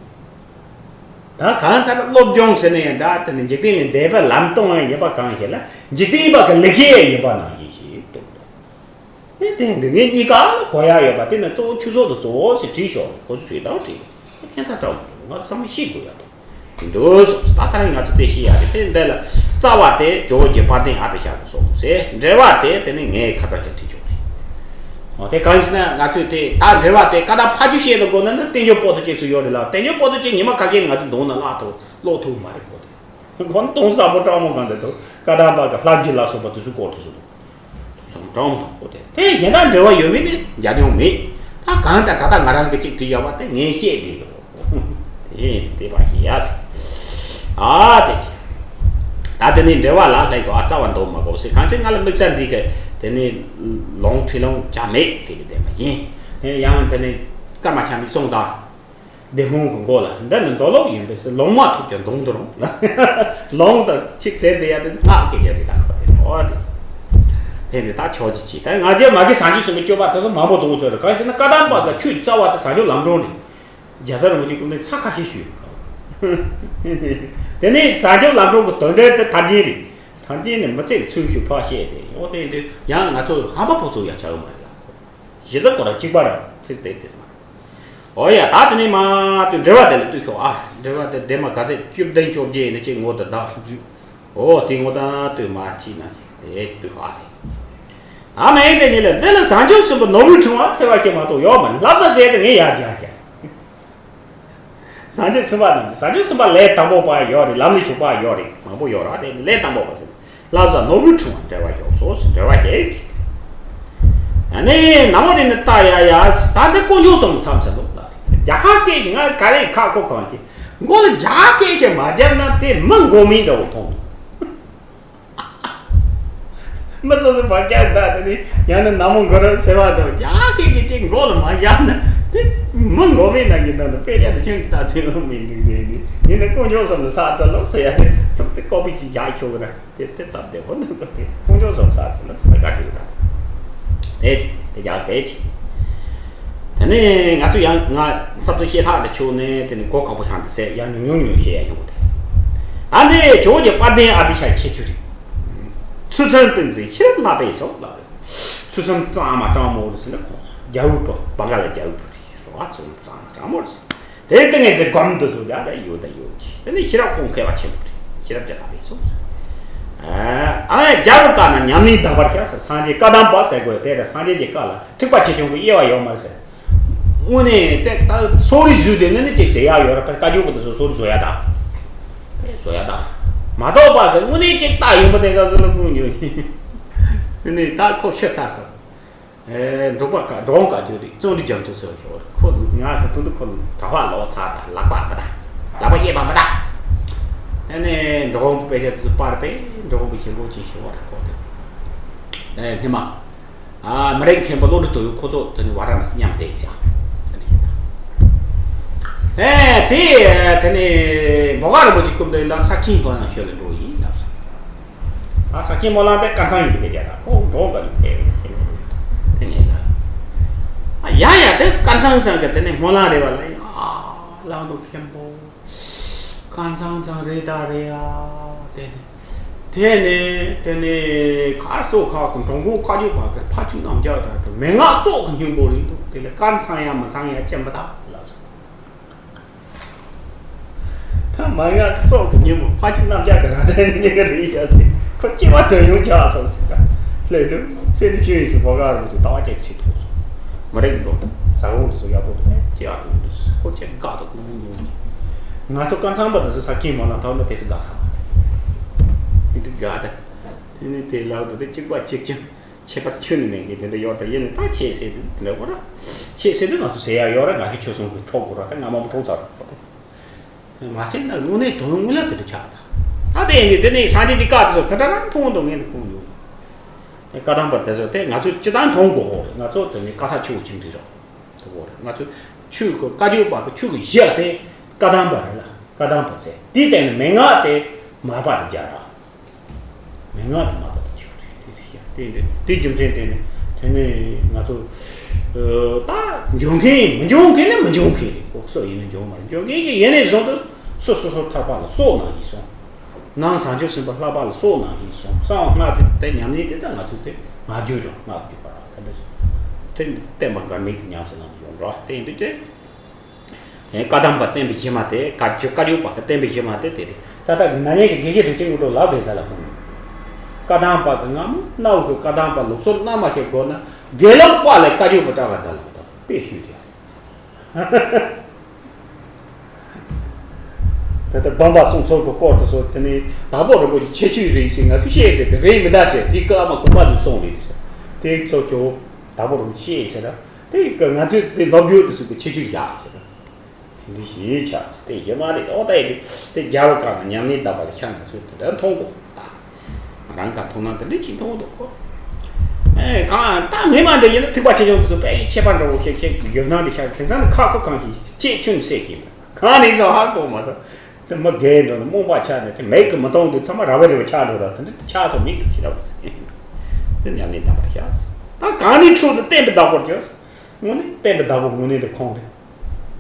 ད་གང་ལྟར་སློབ་སྦྱོང་ཟེར་ན་ཡང་འདྲ། དེ་ནི་འཇིག་རྟེན་ལས་འདས་པའི་ལམ་སྟོན་ཡང་ཡིན་པ་གང་ཞིག་ལ་འཇིག་རྟེན་པ་གི་ལེགས་བཤད་ཡང་ཡིན་པ་ནང་བཞིན་ཞིག་འདུག་དེ་དེ་འདི་ངས་གཉིས་ཀ་གོ་ཡག་ཡོད་པ་དེ་ནི་གཙོ་བོ་ཆུ་ཚོད་དང་གཙོ་བོ་ཞིག་བྲིས་ཞོག་ཁོ་ཚོ་ཞིག་དང་བྲིས་ཁྱད་མཚར་དྲགས་མི་འདུག་ང་ཚོ་ཚང་མ་ཤེས་དགོས་ཡག་འདུག་འདུག་སོ་སོ་ད་ག་རང་ང་ཚོ་དེ་ཤེས་ཡག་རེད། དེ་འདི་ལ་རྩ་བ་དེ་ཇོ་བོ་རྗེ་དཔལ་ལྡན་ཨ་ཏི་ཤ་གི་སོང་ཟེར། འགྲེལ་བ་དེ་དེ་ནི་ངས་ཁ་ཚ་ཁ་བྲིས་ཆོག་རེད། འོ་དེ་གང་ཞིག་ན་ང་ཚོས་དེ་ད་འགྲེལ་བ་དེ་ཀ་ད་ཕ་ཆུ་བཤད་དུ་དགོས་ན་ནི་བསྟན་འགྱུར་པོ་ཏི་ཅེས་སུ་ཡོད་རེད་ལ། བསྟན་འགྱུར་པོ་ཏི་ཅེས་ཉི་མ་ཁ་ཤས་ང་ཚོ་གདོང་ན་བཀླག་ཐུབ་ཀློག་ཐུབ་མ་རེད་གོ། དེ་ཁོ་ན་གདོང་གསལ་པོ་དྲང་མོ་གང་དེ་འདུག་ཀ་ད་པ་གི་ལྷ་རྒྱུད་ལ་སོགས་པ་དེ་ཚོའི་སྐོར་དུ་སོང་། དེ་ཚོ་དྲང་མོ་དང་པོ་དེ་དེ་གཞན་དག་འབྲེལ་བ་ཡོད་མེད་ནི་རྒྱ་ནོམ་མེད། ད་གང་ལྟར་ད་ལྟ་ང་རང་གི་གཅིག་བྲིས་ཡོད་པ་དེ་ངས་བཤད་བསྡད་ཡོད། དེ་དེ་པ་ཞིག་ཡ་ཟེར། ཨ་དེ་ཅི། ད་དེ་ནས་འགྲེལ་བ་ལ་ལྷག་གོ། ཨ་རྩ་བ་འདོམས་མ་དགོས་ཟེར། གང་ཚེ་ང་ལ་དམིགས་བསལ་འདི་གི་དེ་ནས་ལོང་ཁྲི་ལོང་བྱ་མེད་དེ་གི་བསྡད་པ་ཡིན། དེ་ཡང་དེ་ནས་ཀརྨ་ཆ་མིག་གསུང་དང་། བདེ་སྨོན་གྱི་མགོ་ལ་འདི་ནི་མདོ་ལོག་ཡིན་པས་ཟེར། ལོང་མ་ཐུབ་ཀྱང་གདོང་དུ་རུང་། ལོང་དང་ཆིག་ཟེར་དེ་ཡ་དེ་སྔགས་སྐད་ཆ་རེད། ད་ཁོ་དེ་ནོ་དེ་དེ་འདི་ད་ཆོག་ཅི་ཅི། ད་ང་རྒྱལ་མ་གི་སངས་རྒྱས་སུ་མི་སྤྱོད་པ་དེ་ཚོ་མང་པོ་འདུག་ཚོད་རེད། གང་ཞེ་ན་བཀའ་གདམས་པ་གི་ཆོས་རྩ་བ་དེ་བྱང་ཆུབ་ལམ་སྒྲོན་རེད། རྒྱལ་ཚབ་རིན་པོ་ཆེ་སྐུ་མདུན་ཚར་ཁ་ཤས་ཞུས་ཡོད། དེ་ནས་བྱང་ཆུབ་ལམ་སྒྲོན་གྱི་དོན་འགྲེལ་དེ་ཐར་རྒྱན་རེད། ཐམས་ཅད་ནི་མི་ཚེ་གི་ཚུལ་ཤུགས་ཕར་བཤད་དེ་ཡོང་དེ་འདི་ཡང་ང་ཚོ་ཧམ་པ་ཕོ་ཚོ་ཡང་ཆགས་ཡོད་མ་རེད་ལ། གཞི་རྩ་ཁོ་རང་གཅིག་པ་རང་ཚིག་དེ་དེ་མ་རེད། ཨོ་ཡ་ད་དེ་ནས་མ་དུ་འགྲེལ་བ་དེ་ལ་ལྟོས་ཤོག་ཨ། འགྲེལ་བ་དེ་དེ་མ་ག་ཚད་བཅུ་བདུན་བཅོ་བརྒྱད་ཡིན་ན་ཅིག་ངོ་དུ་བདག་ཧྲུག་ཧྲུག་ཨོ་དེ་ངོ་ད་ལྟོས་མ་ཅིག་ན་དེ་ལྟོས་ཤོག་ཨ། དེ་ད་མ་ཡིན་དེ་ཉིད་ལ་འདི་ལ་བྱང་ཆུབ་སེམས་དཔའ་ནོར་བུའི་ཕྲེང་བ་ཟེར་བ་ཁྱེད་མ་གཏོགས་ཡོད་མ་རེད། བསླབ་བྱ་ཟེར་དེ་ངས་ཡར་རྒྱག་རྒྱག་བྱང་ཆུབ་སེམས་དཔའ་རྣམས་ཀྱི་བྱང་ཆུབ་སེམས་དཔའ་ལས་དང་པོ་པ་ཡོད་རེད། ལམ་ལས་ཕྱུག་པ་ཡོད་རེད། མང་པོ་ཡོད་རེད། དེ་ནི་ལས་དང་པོ་པ་ཟེར་ནས་བསླབ་བྱ་ནོར་བུའི་ཕྲེང་བ་འགྲེལ་བ་ཞོག་སོ་སོ་འགྲེལ་བ་ཞིག་ཨ་ནི་ནམ་རིང་ནི་ལྟ་ཡ་ཡ་ད་འདི་དཀོན་མཆོག་གསུམ་མཚམས་སུ་ལོག་ལ་རྒྱ་ཧ་སྐད་ཀྱི་ང་ག་རེ་ཁ་ཁོ་གང་གི་མགོ་ལ་རྒྱ་ཧ་སྐད་ཀྱི་མ་བརྒྱབ་ན་དེ་མི་མགོ་མིན་འདྲ་བོ་མཐོང་འདུག་མི་སོ་སོ་བག་རྒྱག་ད་དེ་ནི་ཡང་ན་ནག་མོ་མགོ་ར་ཟེར་བ་དང་རྒྱ་སྐད་ཀྱི་ཅིག་མགོ་ལ་མ་བཞག་ན་དེ་མི་མགོ་མེད་ནང་གི་ནང་དུ་དཔེ་ཆ་དེ་ཤིན་ཏུ་ལྟ་ཐུབ་མི་འདུག་དེ་ནི་ཡིན་ན་དཀོན་མཆོག་གསུམ་ལ་ས་ཚ་ལོ་ཟེར་ཡ་དེ་ཚོགས་དེ་ཀོ་པི་ཅིག་རྒྱག་ཆོག་གི་ར་དེ་དེ་སྟབས་བདེ་བོ་འདུག་དེ་དཀོན་མཆོག་གསུམ་ས་ཚ་ལོ་ཟེར་ག་དྲིལ་ར་དེ་དེ་རྒྱག་དེ་ཅི། དེ་ནས་ང་ཚོ་ཡང་ང་ཚབ་ཏུ་ཤེས་ཐག་དེ་ཆོད་ནས་དེ་ནས་གོ་ཁག་པོ་ཆགས་འདུག་ཟེར་ཡང་ཉུང་ཉུང་ཉུང་བཤད་ཡ་ཡོང་གི་དེ། ད་འདི་ཇོ་བོ་རྗེ་དཔལ་ལྡན་ཨ་ཏི་ཤ་ཁྱད་ཆོས་རེད། ཚུལ་ཁྲིམས་ཏིང་འཛིན་ཤེས་རབ་བསླབ་པའི་སོགས་ལ་རེད། ཚུལ་ཁྲིམས་གཙང་མ་དྲང་མོ་རེད་ཟེར་ན་ཁོང་རྒྱལ་པོ་བ་ག་ལ་རྒྱལ་པོ་རེད་ཟེར་བ་ཚུལ་ཁྲིམས་གཙང་མ་དྲང་མོ་རེད་ཟེར། དེ་ལྟ་ངས་ཚེ་སྒོམ་དུ་སོ་རྒྱ་ད་ཡོད་ད་ཡོད་ཀྱི་དེ་ནས་ཤེས་རབ་ཁོང་མཁས་པ་ཆེན་པོ་རེད། ཤེས་རབ་ཀྱི་བསླབ་པའི་སོགས་ཨ་ཡ་རྒྱལ་པོ་བཀའ་ན་ཉམས་ལེན་དག་པར་བྱ་ཟེར། སངས་རྒྱས་བཀའ་གདམས་པ་ཟེར་དགོས་དེ་ལ་སངས་རྒྱས་ཀྱི་བཀའ་ལ་ཐེག་པ་ཆེ་ཆུང་གི་དབྱེ་བ་ཡོད་མ་རེད་ཟེར། དངོས་གནས་དེ་ད་སོ་རི་བཟོས་དེ་ནི་ནི་ཅིག་ཟེར་ཡག་ཡོད་ར། ཕར་བཀའ་བརྒྱུད་པ་དེ་ཚོ་སོ་རི་བཟོ་ཡག་ད། དེ་བཟོ་ཡག་ད། མ་གཏོགས་པ་དེ་དངོས་གནས་ཅིག་ད་ཡོང་པ་དེ་ག་ཚོད་ལ་ཁུངས་ཡོད་ཡིན། དེ་ནི་ད་ཁོ་ཤི་ཚར་སོང་། ཨེ་འབྲོག་པ་བཀའ་འབྲོག་པ་བཀའ་བརྒྱུད་རིགས་བརྩོན་འགྲུས་རྒྱ་མཚོ་ཟེར་བ་ཞིག་ཡོད་རེད། ཁོ་ང་གི་དུང་དུ་ཁོ་གྲྭ་པ་ལོག་ཚར་ད་ལག་པ་མི་ད། ལག་པ་གཡས་པ་མི་ད། ཨ་ནི་འབྲོག་པ་དཔེ་ཆ་དེ་ཚོ་པར་པས་འབྲོག་པ་ཆེན་པོ་ཅིག་ཞིག་ཡོད་རེད་ཁོ་དེ། ཨེ་སྔོན་མ། ཨ་མི་རིགས་མཁན་པོ་བློ་གྲོས་དོན་ཡོད་ཁོ་ཚོ་དེ་ནི་ཝཱ་ར་ཎ་སི་མཉམ་བསྡད་ཤག་ཨེ་དེ་དེ་ནི་མོ་ག་རིན་པོ་ཆེ་སྐུ་མདུན་ལ་ས་ཁྱིམ་པོ་ནང་ཤོད་ལ་འགྲོ་ཡིན་ལབ་སོང་། ཨ་ས་ཁྱིམ་མོ་ལང་དེ་ཀ་ཚང་ཡིན་པའི་རྒྱ་ལ་ཁོ་འགྲོ་ག་ཡོད་དེ་ཤེས་མི་འདུག་དེ་ནས་ལ་ཨ་ཡ་ཡ་དེ་ཀ་ཚང་ཚང་གི་དེ་ནི་མོ་ལང་རེད་བ་ལ་ཨ་ལང་འགྲོ་མཁན་པོ། ཀ་ཚང་ཚང་རེད་ད་རེད་ཡ། དེ་ནས་དེ་ནས་དེ་ནས་ཁར་སོ་ཁ་གི་འགྲོ་མགོ་ཁ་རྒྱུག་པ་གི་ཕ་ཆུ་རྣམ་རྒྱག་ར་དུ་མན་ངག་སྲོག་གི་སྙིང་པོ་རེད་འདུག་དེ་ལས་ཀ་ཚང་ཡ་མི་ཚང་ཡ་ཅན་པ་ད་ལབ་སོང་། ད་མན་ངག་སྲོག་གི་སྙིང་པོ་ཕ་ཆུ་རྣམ་རྒྱག་གི་ར་དྲན་ནི་ཉེ་གི་རེད་ཡ་ཟེར་ཁོ་སྐྱེ་བ་དོན་ཡོང་ཆགས་སོང་ཟེར་ད་ལྷས་ལྷུ་ཚེ་ནི་ཆུ་ཡིན་ཞིག་བོ་ག་རུ་ཅིག་ལྟ་བ་ཅན་ཞིག་ཐུག་སོང་། མི་རིགས་འགྲོ་ཟ་འོང་དུ་སོ་ཡག་པོ་འདུག་ཨེ་ཅི་ཡག་པོ་འདུག་ཁོ་ཅི་དགའ་དུ་ཀུང་ཀུང་འདུག་ང་ཚོ་ཀ་ཚང་པ་དུ་སོ་ས་ཀྱི་མ་ལ་ཐོག་ནི་དེ་སི་དགའ་ས་མ་རེད། དེ་འདྲ་དགའ་ད། དེ་ནི་དེ་ལག་ཏུ་དེ་གཅིག་པ་གཅིག་ཀྱང་ཁྱད་པར་ཆོད་ནི་མེད་གི་དེ་འདྲ་ཡོད་ད་ཡིན་ནི་ད་ཆེས་ཟེར་དུས་དེ་འདྲ་གོ་ར། ཆེས་ཟེར་དུས་ང་ཚོ་ཟེར་ཡག་ཡོད་ར་ང་གི་ཆོས་སོང་གི་འཕྲོག་དགོས་ར་ད་ང་མ་མ་འཕྲོག་ཚར་ར་གོ་དེ། མ་ཟད་ན་དངོས་གནས་དོན་དངོས་ལ་དེ་འདྲ་ཆགས་ད། ད་དེ་ཡིན་དུས་དེ་ནི་སངས་རྒྱས་ཀྱི་བཀའ་དེ་ཚོ་དེ་འདྲ་རང་མཐོང་འདུག་ངས་ནི་ཁུངས་ཡོད། བཀའ་གདམས་པ་དེ་ཚོ་དེ་ང་ཚོས་སྤྱི་བཏང་མཐོང་དགོས་ཧོ། ང་ཚོ་དེ་ནི་བཀའ་ས་ཆུ་བོ་ཆིག་འདྲི་རོགས་དེ་ཧོ་རེད། ང་ཚོས་ཆོས་ཀྱི་བཀའ་བརྒྱུད་པ་གི་ཆོས་ཀྱི་གཞི་དེ་བཀའ་གདམས་པ་རེད་ལ་བཀའ་གདམས་པ་ཟེར་དེའི་སྟེང་ནས་མན་ངག་དེ་མར་པ་དེ་སྦྱར་ར། མན་ངག་དེ་མར་པ་དེ་ཆུ་བོ་ཆིག་འདྲི་རེད་ཡ། དེ་འདྲ་དེ་རྒྱུ་མཚན་དེ་ནི་དེ་ནི་ང་ཚོ་ད་འབྱུང་མཁན་མི་འབྱུང་མཁན་ནི་མི་འབྱུང་མཁན་རེད། ཁོ་སོ་ཡིན་ན་འབྱུང་མ་རེད། འབྱུང་མཁན་གྱི་ཡེ་ནས་བཟུང་དུ་སོ་སོ་སོ་ཐར་པ་ལ་སོགས་གནང་གིས་སོང་། ནང་བྱང་ཆུབ་སེམས་དཔའ་ལྷག་པ་ལ་སོགས་གནང་གིས་སོང་། གསང་བ་སྔགས་དེ་དེ་ཉམས་ལེན་དེ་ལྟར་ང་ཚོས་དེ་སྔགས་བརྗོད་རང་སྔགས་བརྗོད་པ་རང་དེ་འདྲ་སོང་། དེ་བསྟན་པ་འགལ་མེད་ཀྱི་ཉམས་སུ་བླང་དུ་ཡོང་འགྲོ་བ་དེ་ཡིན་དུས་དེ། བཀའ་གདམས་པ་བསྟན་པའི་གཞི་མ་དེ་བཀའ་བརྒྱུད་བཀའ་བརྒྱུད་པ་གི་བསྟན་པའི་གཞི་མ་དེ་དེ་རེད། ད་ལྟ་ན་ནིང་གི་དགེ་བཤེས་དྲིན་ཅན་དངོས་གྲུབ་ལབ་བསྡད་ད་ལ་ཁོང་བཀའ་གདམས་པ་གི་སྔ་མོ་གནའ་བོ་གི་བཀའ་གདམས་པ་ལུགས་སྲོལ་རྣལ་མ་ཞིག་དགོས་ན་དགེ་ལུགས་པ་ལས་བཀའ་བརྒྱུད་པ་དྲག་ག་ད་ལ་ད་དཔེ་ཤོད་དེ། ད་ལྟ་སྡོམ་པ་སྲུང་ཚུལ་གྱི་སྐོར་དུ་སོ་དེ་ནས་དྭགས་པོ་རིན་པོ་ཆེ་ཁྱད་ཆོས་རེད་ཟེར་ང་ཚོས་བཤད་དེ་དེ་རེད་མི་འདའ་ཟེར་དེ་བཀའ་མ་གོང་མ་དུ་སོང་རེད་ཟེར་དེ་ཚོ་ཇོ་བོ་དྭགས་པོ་རིན་པོ་ཆེ་ཟེར་ར་དེ་ང་ཚོས་དེ་ལོ་རྒྱུས་དུ་སུ་གི་ཁྱད་ཆོས་བཞག་ཟེར་ར། འདི་ཞེས་བྱ་དེ་ཡོད་མ་རེད། ཨོ་ད་ཡི་དེ་རྒྱལ་བ་བཀའ་ན་ཉམས་ལེན་དག་པ་ལ་ཤར་ང་ཚོས་དེ་འདྲ་མཐོང་དགོས་ད། ང་རང་ག་མཐོང་ན་དེ་འདྲ་ཅིག་མཐོང་འདུག་གོ། ཨེ་གང་ད་ངས་མ་འདྲ་ཡིན་ན་ཐིགས་པ་ཆེ་ཆུང་དེ་ཚོ་དཔེ་ཁྱད་པར་འདྲ་བོ་ཁྱེད་ཁྱེད་ཀྱི་ཡོད་སྣང་དེ་ཤར་དེང་སང་ནི་ཁ་ཁོ་གང་ཞིག་ཅེས་ཆུན་སེ་ཞིག་གང་ནས་སོ་ཧ་གོ་མ་སོང་། དེ་མི་རྒས་འགྲོ་ནི་རྨོངས་པ་ཆགས་ནས་དེ་མེད་ཀི་མི་མཐོང་དུས་ཚང་མ་ར་བའི་རི་བ་ཆགས་འགྲོ་ད་དེ་འདྲ་དེ་ཆགས་སོང་མིག་དེ་ཤེས་རབ་ཟེར། དེ་ཉམས་ལེན་དམ་པར་བཞག་སོང་། ད་གང་ནས་འཕྲོས་ཏེ་བསྟན་པའི་བདག་པོར་གྱུར། དངོས་གནས་བསྟན་པའི་བདག་པོ་དངོས་གནས་དེ་ཁོང་རེད།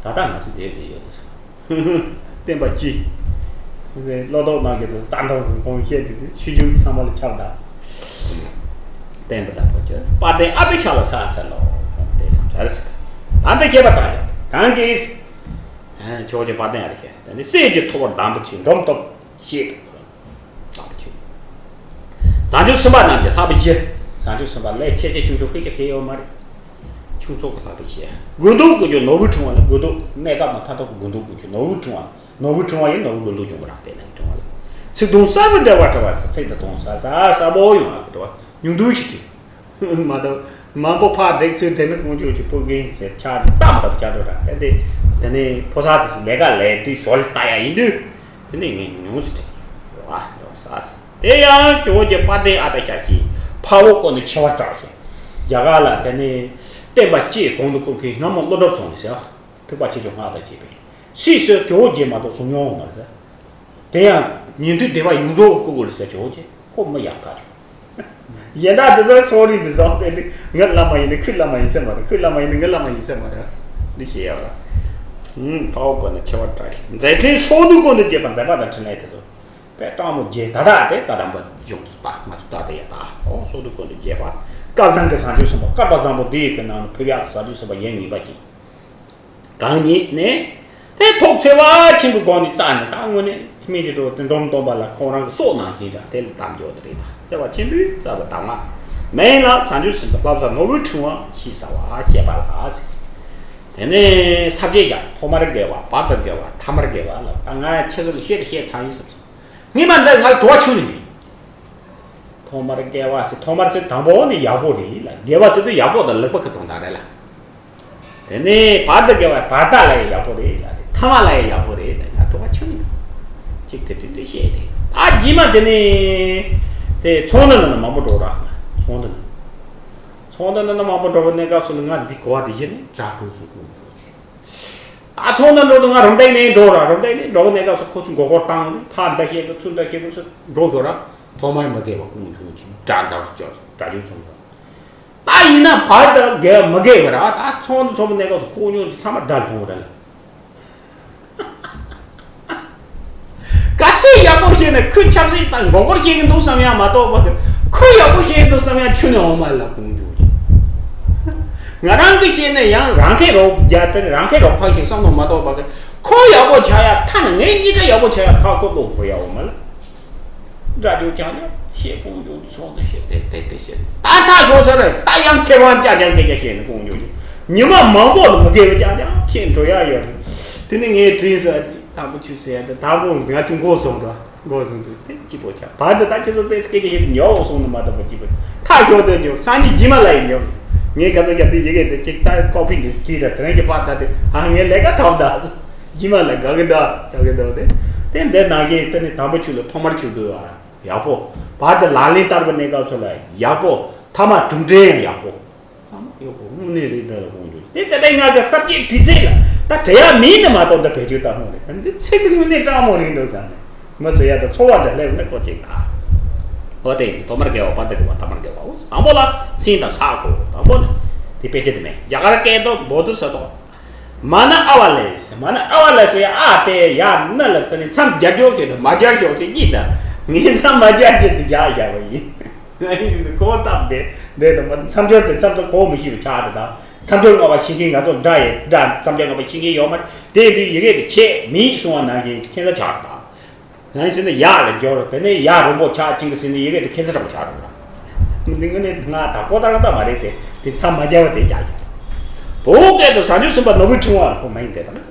ད་ལྟ་ང་ཚོ་བསྡད་བསྡད་ཡོད་དུ་སོང་། བསྟན་པ་སྤྱི། བློ་ལྡོག་གནང་གི་འདུག་རྩ་འདང་སོང་ཁོང་བཤད་དུས་དུས་ཆུ་རྒྱུན་ཚང་མ་ལ་ཁྱབ་ད། བསྟན་པ་དང་བོད་ཀྱི་དཔལ་ལྡན་ཨ་ཏི་ཤ་ལ་ས་འཚལ་ལོ། དེ་བསམ་ཚར་སྲིད། ད་འདི་ཁྱད་པར་དང་ཀྱང་གང་གིས། ཨ་ཁྱོད་ཀྱི་དཔལ་ལྡན་ཨ་ཏི་ཤ་ད་ནི་སྲས་ཀྱི་ཐུ་བོར་གདམས་པ་ཆེ་འབྲོམ་སྟོབས་ཤེས་དང་། བཟང་པོ་ཆེ། བཟང་སྤྱོད་གསུམ་པ་རྣམས་ཀྱི་ལྷག་པའི་གཞི། བཟང་སྤྱོད་གསུམ་པ་ལས་ཆེ་ཆེ་ཆུང་ཆུང་སྐད་ཆ་གལ་ཡོད་མ་རེད། ཆུང་ཚོགས་ཀྱི་ལྷག་པའི་གཞི། དགོས་འདོད་ཀུན་གྱི་ནོར་བུ་ཕྲེང་བ་ལ་དགོས་འདོད་གནས་སྐབས་ན་མཐའ་ཐོག་གི་དགོས་འདོད་ཀུན་གྱི་ནོར་བུ་ཕྲེང་བ། ནོར་བུ་ཕྲེང་བ་ཡིན་ནོར་བུ་དགོས་འདོད་འབྱུང་བ་རང་བསྟན་ནས་ཕྲེང་བ་ལ། ཚིག་དུང་གསར་པའི་འགྲེལ་བ་འབྲི་བ་ཟེར་ཚིག་དང་དུང་གསར་གསར་གསར་པོ་ཡོང་བ་གི་འགྲོ་བ་ཉུང་དུ་ཞིག་བྲིས། མ་གཏོགས་མང་པོ་ཕར་བསྒྲིགས་ཚུལ་དེ་ནི་དཀོན་མཆོག་གི་ཕུགས་རྒྱང་ཟེར་ཆ་ནི་ལྟ་མ་ཐུབ་ཆ་འགྲོ་ར་དེ་དེ་དེ་ནི་ཕོ་གསར་དེ་ཚོ་ལས་ཀ་ལས་དུས་ཞོར་ལ་ལྟ་ཡ་ཡིན་དུས་དེ་ནི་ངས་ཉུང་ཉུང་ཟེར་བྲིས་ཡོད་ཨ་ཡོད་ས་ཟེར། དེ་ཡང་ཇོ་བོ་རྗེ་དཔལ་ལྡན་ཨ་ཏི་ཤ་ཞེས་འཕགས་པ་ཀུན་ནས་ཆེ་བར་གྲགས་ཤིང་། རྒྱ་གར་ལ་དེ་ནས་བསྟན་པ་སྤྱིའི་གོང་དུ་བཀུར་མཁན་སྔ་མོ་ཀླུ་སྒྲུབ་སོང་ནས་ཟེར། ཐེག་པ་ཆེ་ཆུང་སྔགས་དང་བཅས་པའི་སྲས་སུ་ཇོ་བོ་རྗེ་མ་གཏོགས་བྱུང་མྱོང་མ་རེད་ཟེར། དེ་ཡང་ཉན་ཐོས་སྡེ་པ་ཡོངས་རྫོགས་ཀྱིས་བཀུར་དགོས་རེད་ཟེར་ཇོ་བོ་རྗེ་ཁོ་མི་ཡག་ཐག་ཆོད། གཞན་དག་དེ་ཚོའི་ཚོགས་རིགས་འདི་བཟང་སྟེ་ནི་ངའི་བླ་མ་ཡིན་ནི་ཁོའི་བླ་མ་ཡིན་ས་མ་རེད། ཁོའི་བླ་མ་ཡིན་ནི་ངའི་བླ་མ་ཡིན་ས་མ་རེད། འདི་ཤེས་ཡག་ར། ཧུམ། འཕགས་པ་ཀུན་ནས་ཆེ་བར་གྲགས་ཤིང་། མཛད་འཕྲིན་ཕྱོགས་དུས་ཀུན་ཏུ་རྒྱས་པ་མཛད་པ་དང་འཕྲིན་ལས་དེ་ཚོ། དཔེ་སྤྲང་མོ་རྒྱས་ད་ལྟ་དེ་བཀའ་དམ་པ་ཡོངས་སུ་པ་ང་ཚོ་ད་ལྟ་ཡ་ད་ཨོ་ཕྱོགས་དུས་ཀུན་ཏུ་རྒྱས་པ། སྐལ་བཟང་གི་བཟང་སྤྱོད་གསུམ་པ་བསྐལ་པ་བཟང་པོ་འདི་ཡི་གི་ནང་ནས་ཕུལ་ཡག་གི་བཟང་སྤྱོད་གསུམ་པ་ཡིན་ངེས་པ་ཅིག་གང་ཉིད་ནས། དེ་ཐོག་ཚེ་བ་ཆེན་པོའི་སྒོ་ནས་བཙལ་ནས་ད་དངོས་གནས་སྨན་གྱི་གྲོགས་དེ་འབྲོམ་སྟོན་པ་ལ་ཁོང་རང་གི་སྲོག་ནང་བཞིན་ར་དེ་ལ་དམ་འཇོག་དེ་རེད་ད། བརྩེ་བ་ཆེན་པོས་བརྩེ་བ་དང་བ། མེད་ལ་བཟང་སྤྱོད་གསུམ་པ་བསླབ་བྱ་ནོར་བུའི་ཕྲེང་བ་ཞེས་བྱ་བ་བཤད་པ་ལ་ཟེར། དེ་ནས་ས་བཅད་ཀྱང་ཐོག་མར་དགེ་བ་བར་དུ་དགེ་བ་ཐ་མར་དགེ་བ་ལ་ད་ང་ཁྱེད་ཚོ་ལ་བཤད་དུ་བཤད་ཚར་ཡིན་བསམ་སོང་། ངས་མ་འདི་ང་ལ་དྲི་བ་བྱུང་ནས་མིན། ཐོག་མར་དགེ་བ་ཟེར་ཐོག་མར་ཟེར་དང་པོ་ནི་ཡག་པོ་རེད་ལ། དགེ་བ་ཟེར་དུས་ཡག་པོ་དང་ལེགས་པོ་གི་དོན་དག་རེད་ལ། དེ་ནས་བར་དུ་དགེ་བ་བར་དག་ལ་ཡང་ཡག་པོ་རེད་ལ། ཐ་མ་ལ་ཡང་ཡག་པོ་རེད་ལ། ཡང་དྲི་བ་ཆུང་ནི་གཅིག་དེ་དུས་དུས་བཤད་དེ། ད་རྗེས་མ་དེ་ནས་དེ་ཚོང་འདུ་ནང་ན་མང་པོ་འགྲོ་ར། ཚོང་འདུ་ནང་། ཚོང་འདུ་ནང་ན་མང་པོ་འགྲོ་བའི་གནས་སྐབས་སུ་ལ་ང་འདི་གོ་བ་དེ་བཞིན་ནི་དྲ་གྲོགས་སུ་ཀུན་འགྲོ་ཆེ། ད་ཚོང་ན་འགྲོ་དུས་ང་རོང་འདེགས་ནས་འགྲོ་ར། རོང་འདེགས་ནས་འགྲོ་གི་གནས་སྐབས་སུ་ཁོ་ཚོས་མགོ་སྐོར་བཏང་ནས་ཕར་འདི་བཤད་གི་ཚུར་འདི་བཤད་གི་སུ་འགྲོ་ཤོར་ར། ཐོག་མར་མི་དགེ་བ་ཀུན་འབྱུང་ཅིང་དགྲ་འདར་ཅོག་དགྲ་འབྱུང་ཚོང་འགྲོ། ད་ཡིན་ན་བར་དུ་དགེ་བ་མི་དགེ་བ་ར། ད་ཚོང་འདུ་ཚོང་པ་གནས་སྐབས་སུ་ཀུན་འབྱུང་ཅིང་ཚང་མ་དགྲ་མཐོང་ར་ལ། ག་ཚད་ཡག་པོ་བཤད་ནས་ཁོས་ཆབ་སྲིད་དང་མགོ་སྐོར་བཤད་ཀྱི་འདུག་བསམ་ཡང་མ་གཏོགས་པ། ཁོས་ཡག་པོ་བཤད་ཀྱི་འདུག་བསམ་ཡང་ཁྱོན་ནས་འོང་མ་ལ་ཀུན་འགྱུར་གྱི། ང་རང་གིས་བཤད་ན་ཡང་རང་ཁས་རོགས་རྒྱག་དེ་རང་ཁས་རོགས་ཕངས་ཤིག་བསམ་ནོ་མ་གཏོགས་པ། ཁོ་ཡག་པོ་ཆགས་ཡ་ཐ་ན་ངས་གཉིས་ཀ་ཡག་པོ་ཆགས་ཡ་ཁ་ཁོ་ལོག་ཁོ་ཡ་འོང་མ་ལ། དགྲ་འཇོག་ཀྱང་ཡང་ཤེས་ཀུན་འགྱུར་ཚོགས་འདུ་བཤད་དེ་དེ་དེ་བཤད་ད་ཐག་ཁོ་ཚར་རེད། ད་ཡང་ཁེ་དབང་ཀྱང་ཀྱང་སྐད་ཆ་བཤད་ནས་ཀུན་འགྱུར་གྱི་ཉི་མ་མང་པོ་ལ་མི་དགེ་བ་ཀྱང་ཀྱང་བཤད་འགྲོ་ཡ་ཡོད་རེད། དེ་ནི་ངས་དྲིས་ཟེར་གྱི། དང་པོ་ཆུ་ཟེར་ཡ་དེ་དང་པོ་ང་ཚོ་མགོ་སོང་ར། མགོ་སོང་དུས་དེ་སྐྱིད་པོ་ཆགས། བར་དུ་ད་ཁྱེད་ཚོ་དེ་སྐད་ཆ་བཤད་དེ་ཉོ་འོ་སོང་ནི་མ་གཏོགས་པ་སྐྱིད་པོ་ཐག་ཤོར་དེ་ཉོ་སང་ཉིན་རྗེས་མ་ལ་ཡི་ཉོ། ངས་ག་ཚོད་རྒྱབ་དེ་ཡི་གེ་དེ་གཅིག་ལྟ་ཀོ་པི་འདི་བྲིས་ར་དེ་རིང་གི་པར་ད་དེ་ཨ་ངས་ལས་ཀ་གྲོགས་ད། རྗེས་མ་ལ་དགའ་གི་འདུག་དགའ་གི་འདུག་དེ་དེ་འདི་ནང་གི་དེ་ནི་དང་པོ་ཆུ་ལ་ཐོག་མར་ཆུ་དུ་ཡག་པོ། བར་དུ་ལག་ལེན་བསྟར་བའི་གནས་སྐབས་སུ་ལ་ཡག་པོ། ཐ་མ་གྲུབ་འབྲས་ཡང་ཡག་པོ། ཨ་མ་ཡོད་གོ་དངོས་གནས་རེད་འདི་ལ་དགོངས་འདུག་དེ་ད་ལྟ་ང་གི་གསར་བརྗེའི་དྲི་ཚིག་ལ་ད་དྲི་ཡ་མིན་ནི་མ་གཏོགས་འདི་བེད་སྤྱོད་བཏང་ཧོང་རེད། ད་འདི་ཚིག་འདི་དངོས་གནས་སྤྲང་མོ་རེད་འདུག་བསམ་ནས་མི་ཟེར་ཡ་ད་ཚོར་བ་འདི་སླེབས་ནི་ཁོ་ཅིག་ད། འོ་དེ་ཡིན་དུས་ཐོག་མར་དགེ་བ་བར་དུ་དགེ་བ་ཐ་མར་དགེ་བའོ། དང་པོ་ལ་སེམས་དང་ས་གོ་དང་པོ་ནི་དེ་དཔེ་ཆ་དེ་མེད། རྒྱ་གར་སྐད་དུ་བོ་དྷི་ས་ཏྭ། མ་ན་ཨ་བ་ལེ་ཟེར། མ་ན་ཨ་བ་ལེ་ཟེར་ཡ་ཨ་དེ་ཡ་ན་ལ་ཚ་ནི་མཚམས་རྒྱབ་སྐྱོར་བྱེད་དུ་མ་རྒྱབ་སྐྱོར་དེ་གཉིས་དང་ངས་མཚམས་མ་རྒྱབ་ཀྱི་དེ་རྒྱག་བཞག་པ་ཡིན། ང་ཡིན་ཞིག་ཏུ་གོ་སྟབས་བདེ་བདེ་དང་མཚམས་སྦྱོར་དེ་མཚམས་སུ་གོ་མི་ཤེས་པ་ཆགས་དེ་དང་མཚམས་སྦྱོར་ལྔ་པ་ཤེས་མཁན་ང་ཚོ་འདྲ་ཡི་འདྲ་མཚམས་སྦྱོར་ལྔ་པ་ཤེས་མཁན་ཡོད་མ་རེད། དེ་ཡིན་དུས་ཡི་གེ་དེ་ཆད་མི་གསུང་བ་ནང་བཞིན་ཁྱད་མཚར་ཆགས་དང་། ནང་བཞིན་དུ་ཡག་ལ་འབྱོར་དེ་ནས་ཡག་རིང་པོ་ཆགས་ཅིང་གི་ཟིན་ནས་ཡི་གེ་དེ་ཁྱད་མཚར་རིང་པོ་ཆགས་འགྲོ་ར། འདི་ངོ་ནས་ང་དང་པོ་ད་རང་ད་མ་རེད་དེ་དེ་མཚམས་མ་རྒྱབ་པ་དེ་རྒྱག་རྒྱག་བོད་སྐད་དུ་བཟང་སྤྱོད་གསུམ་པ་ནོར་བུའི་ཕྲེང་བ་ཁོ་མ་ཡིན་དེ་དང་།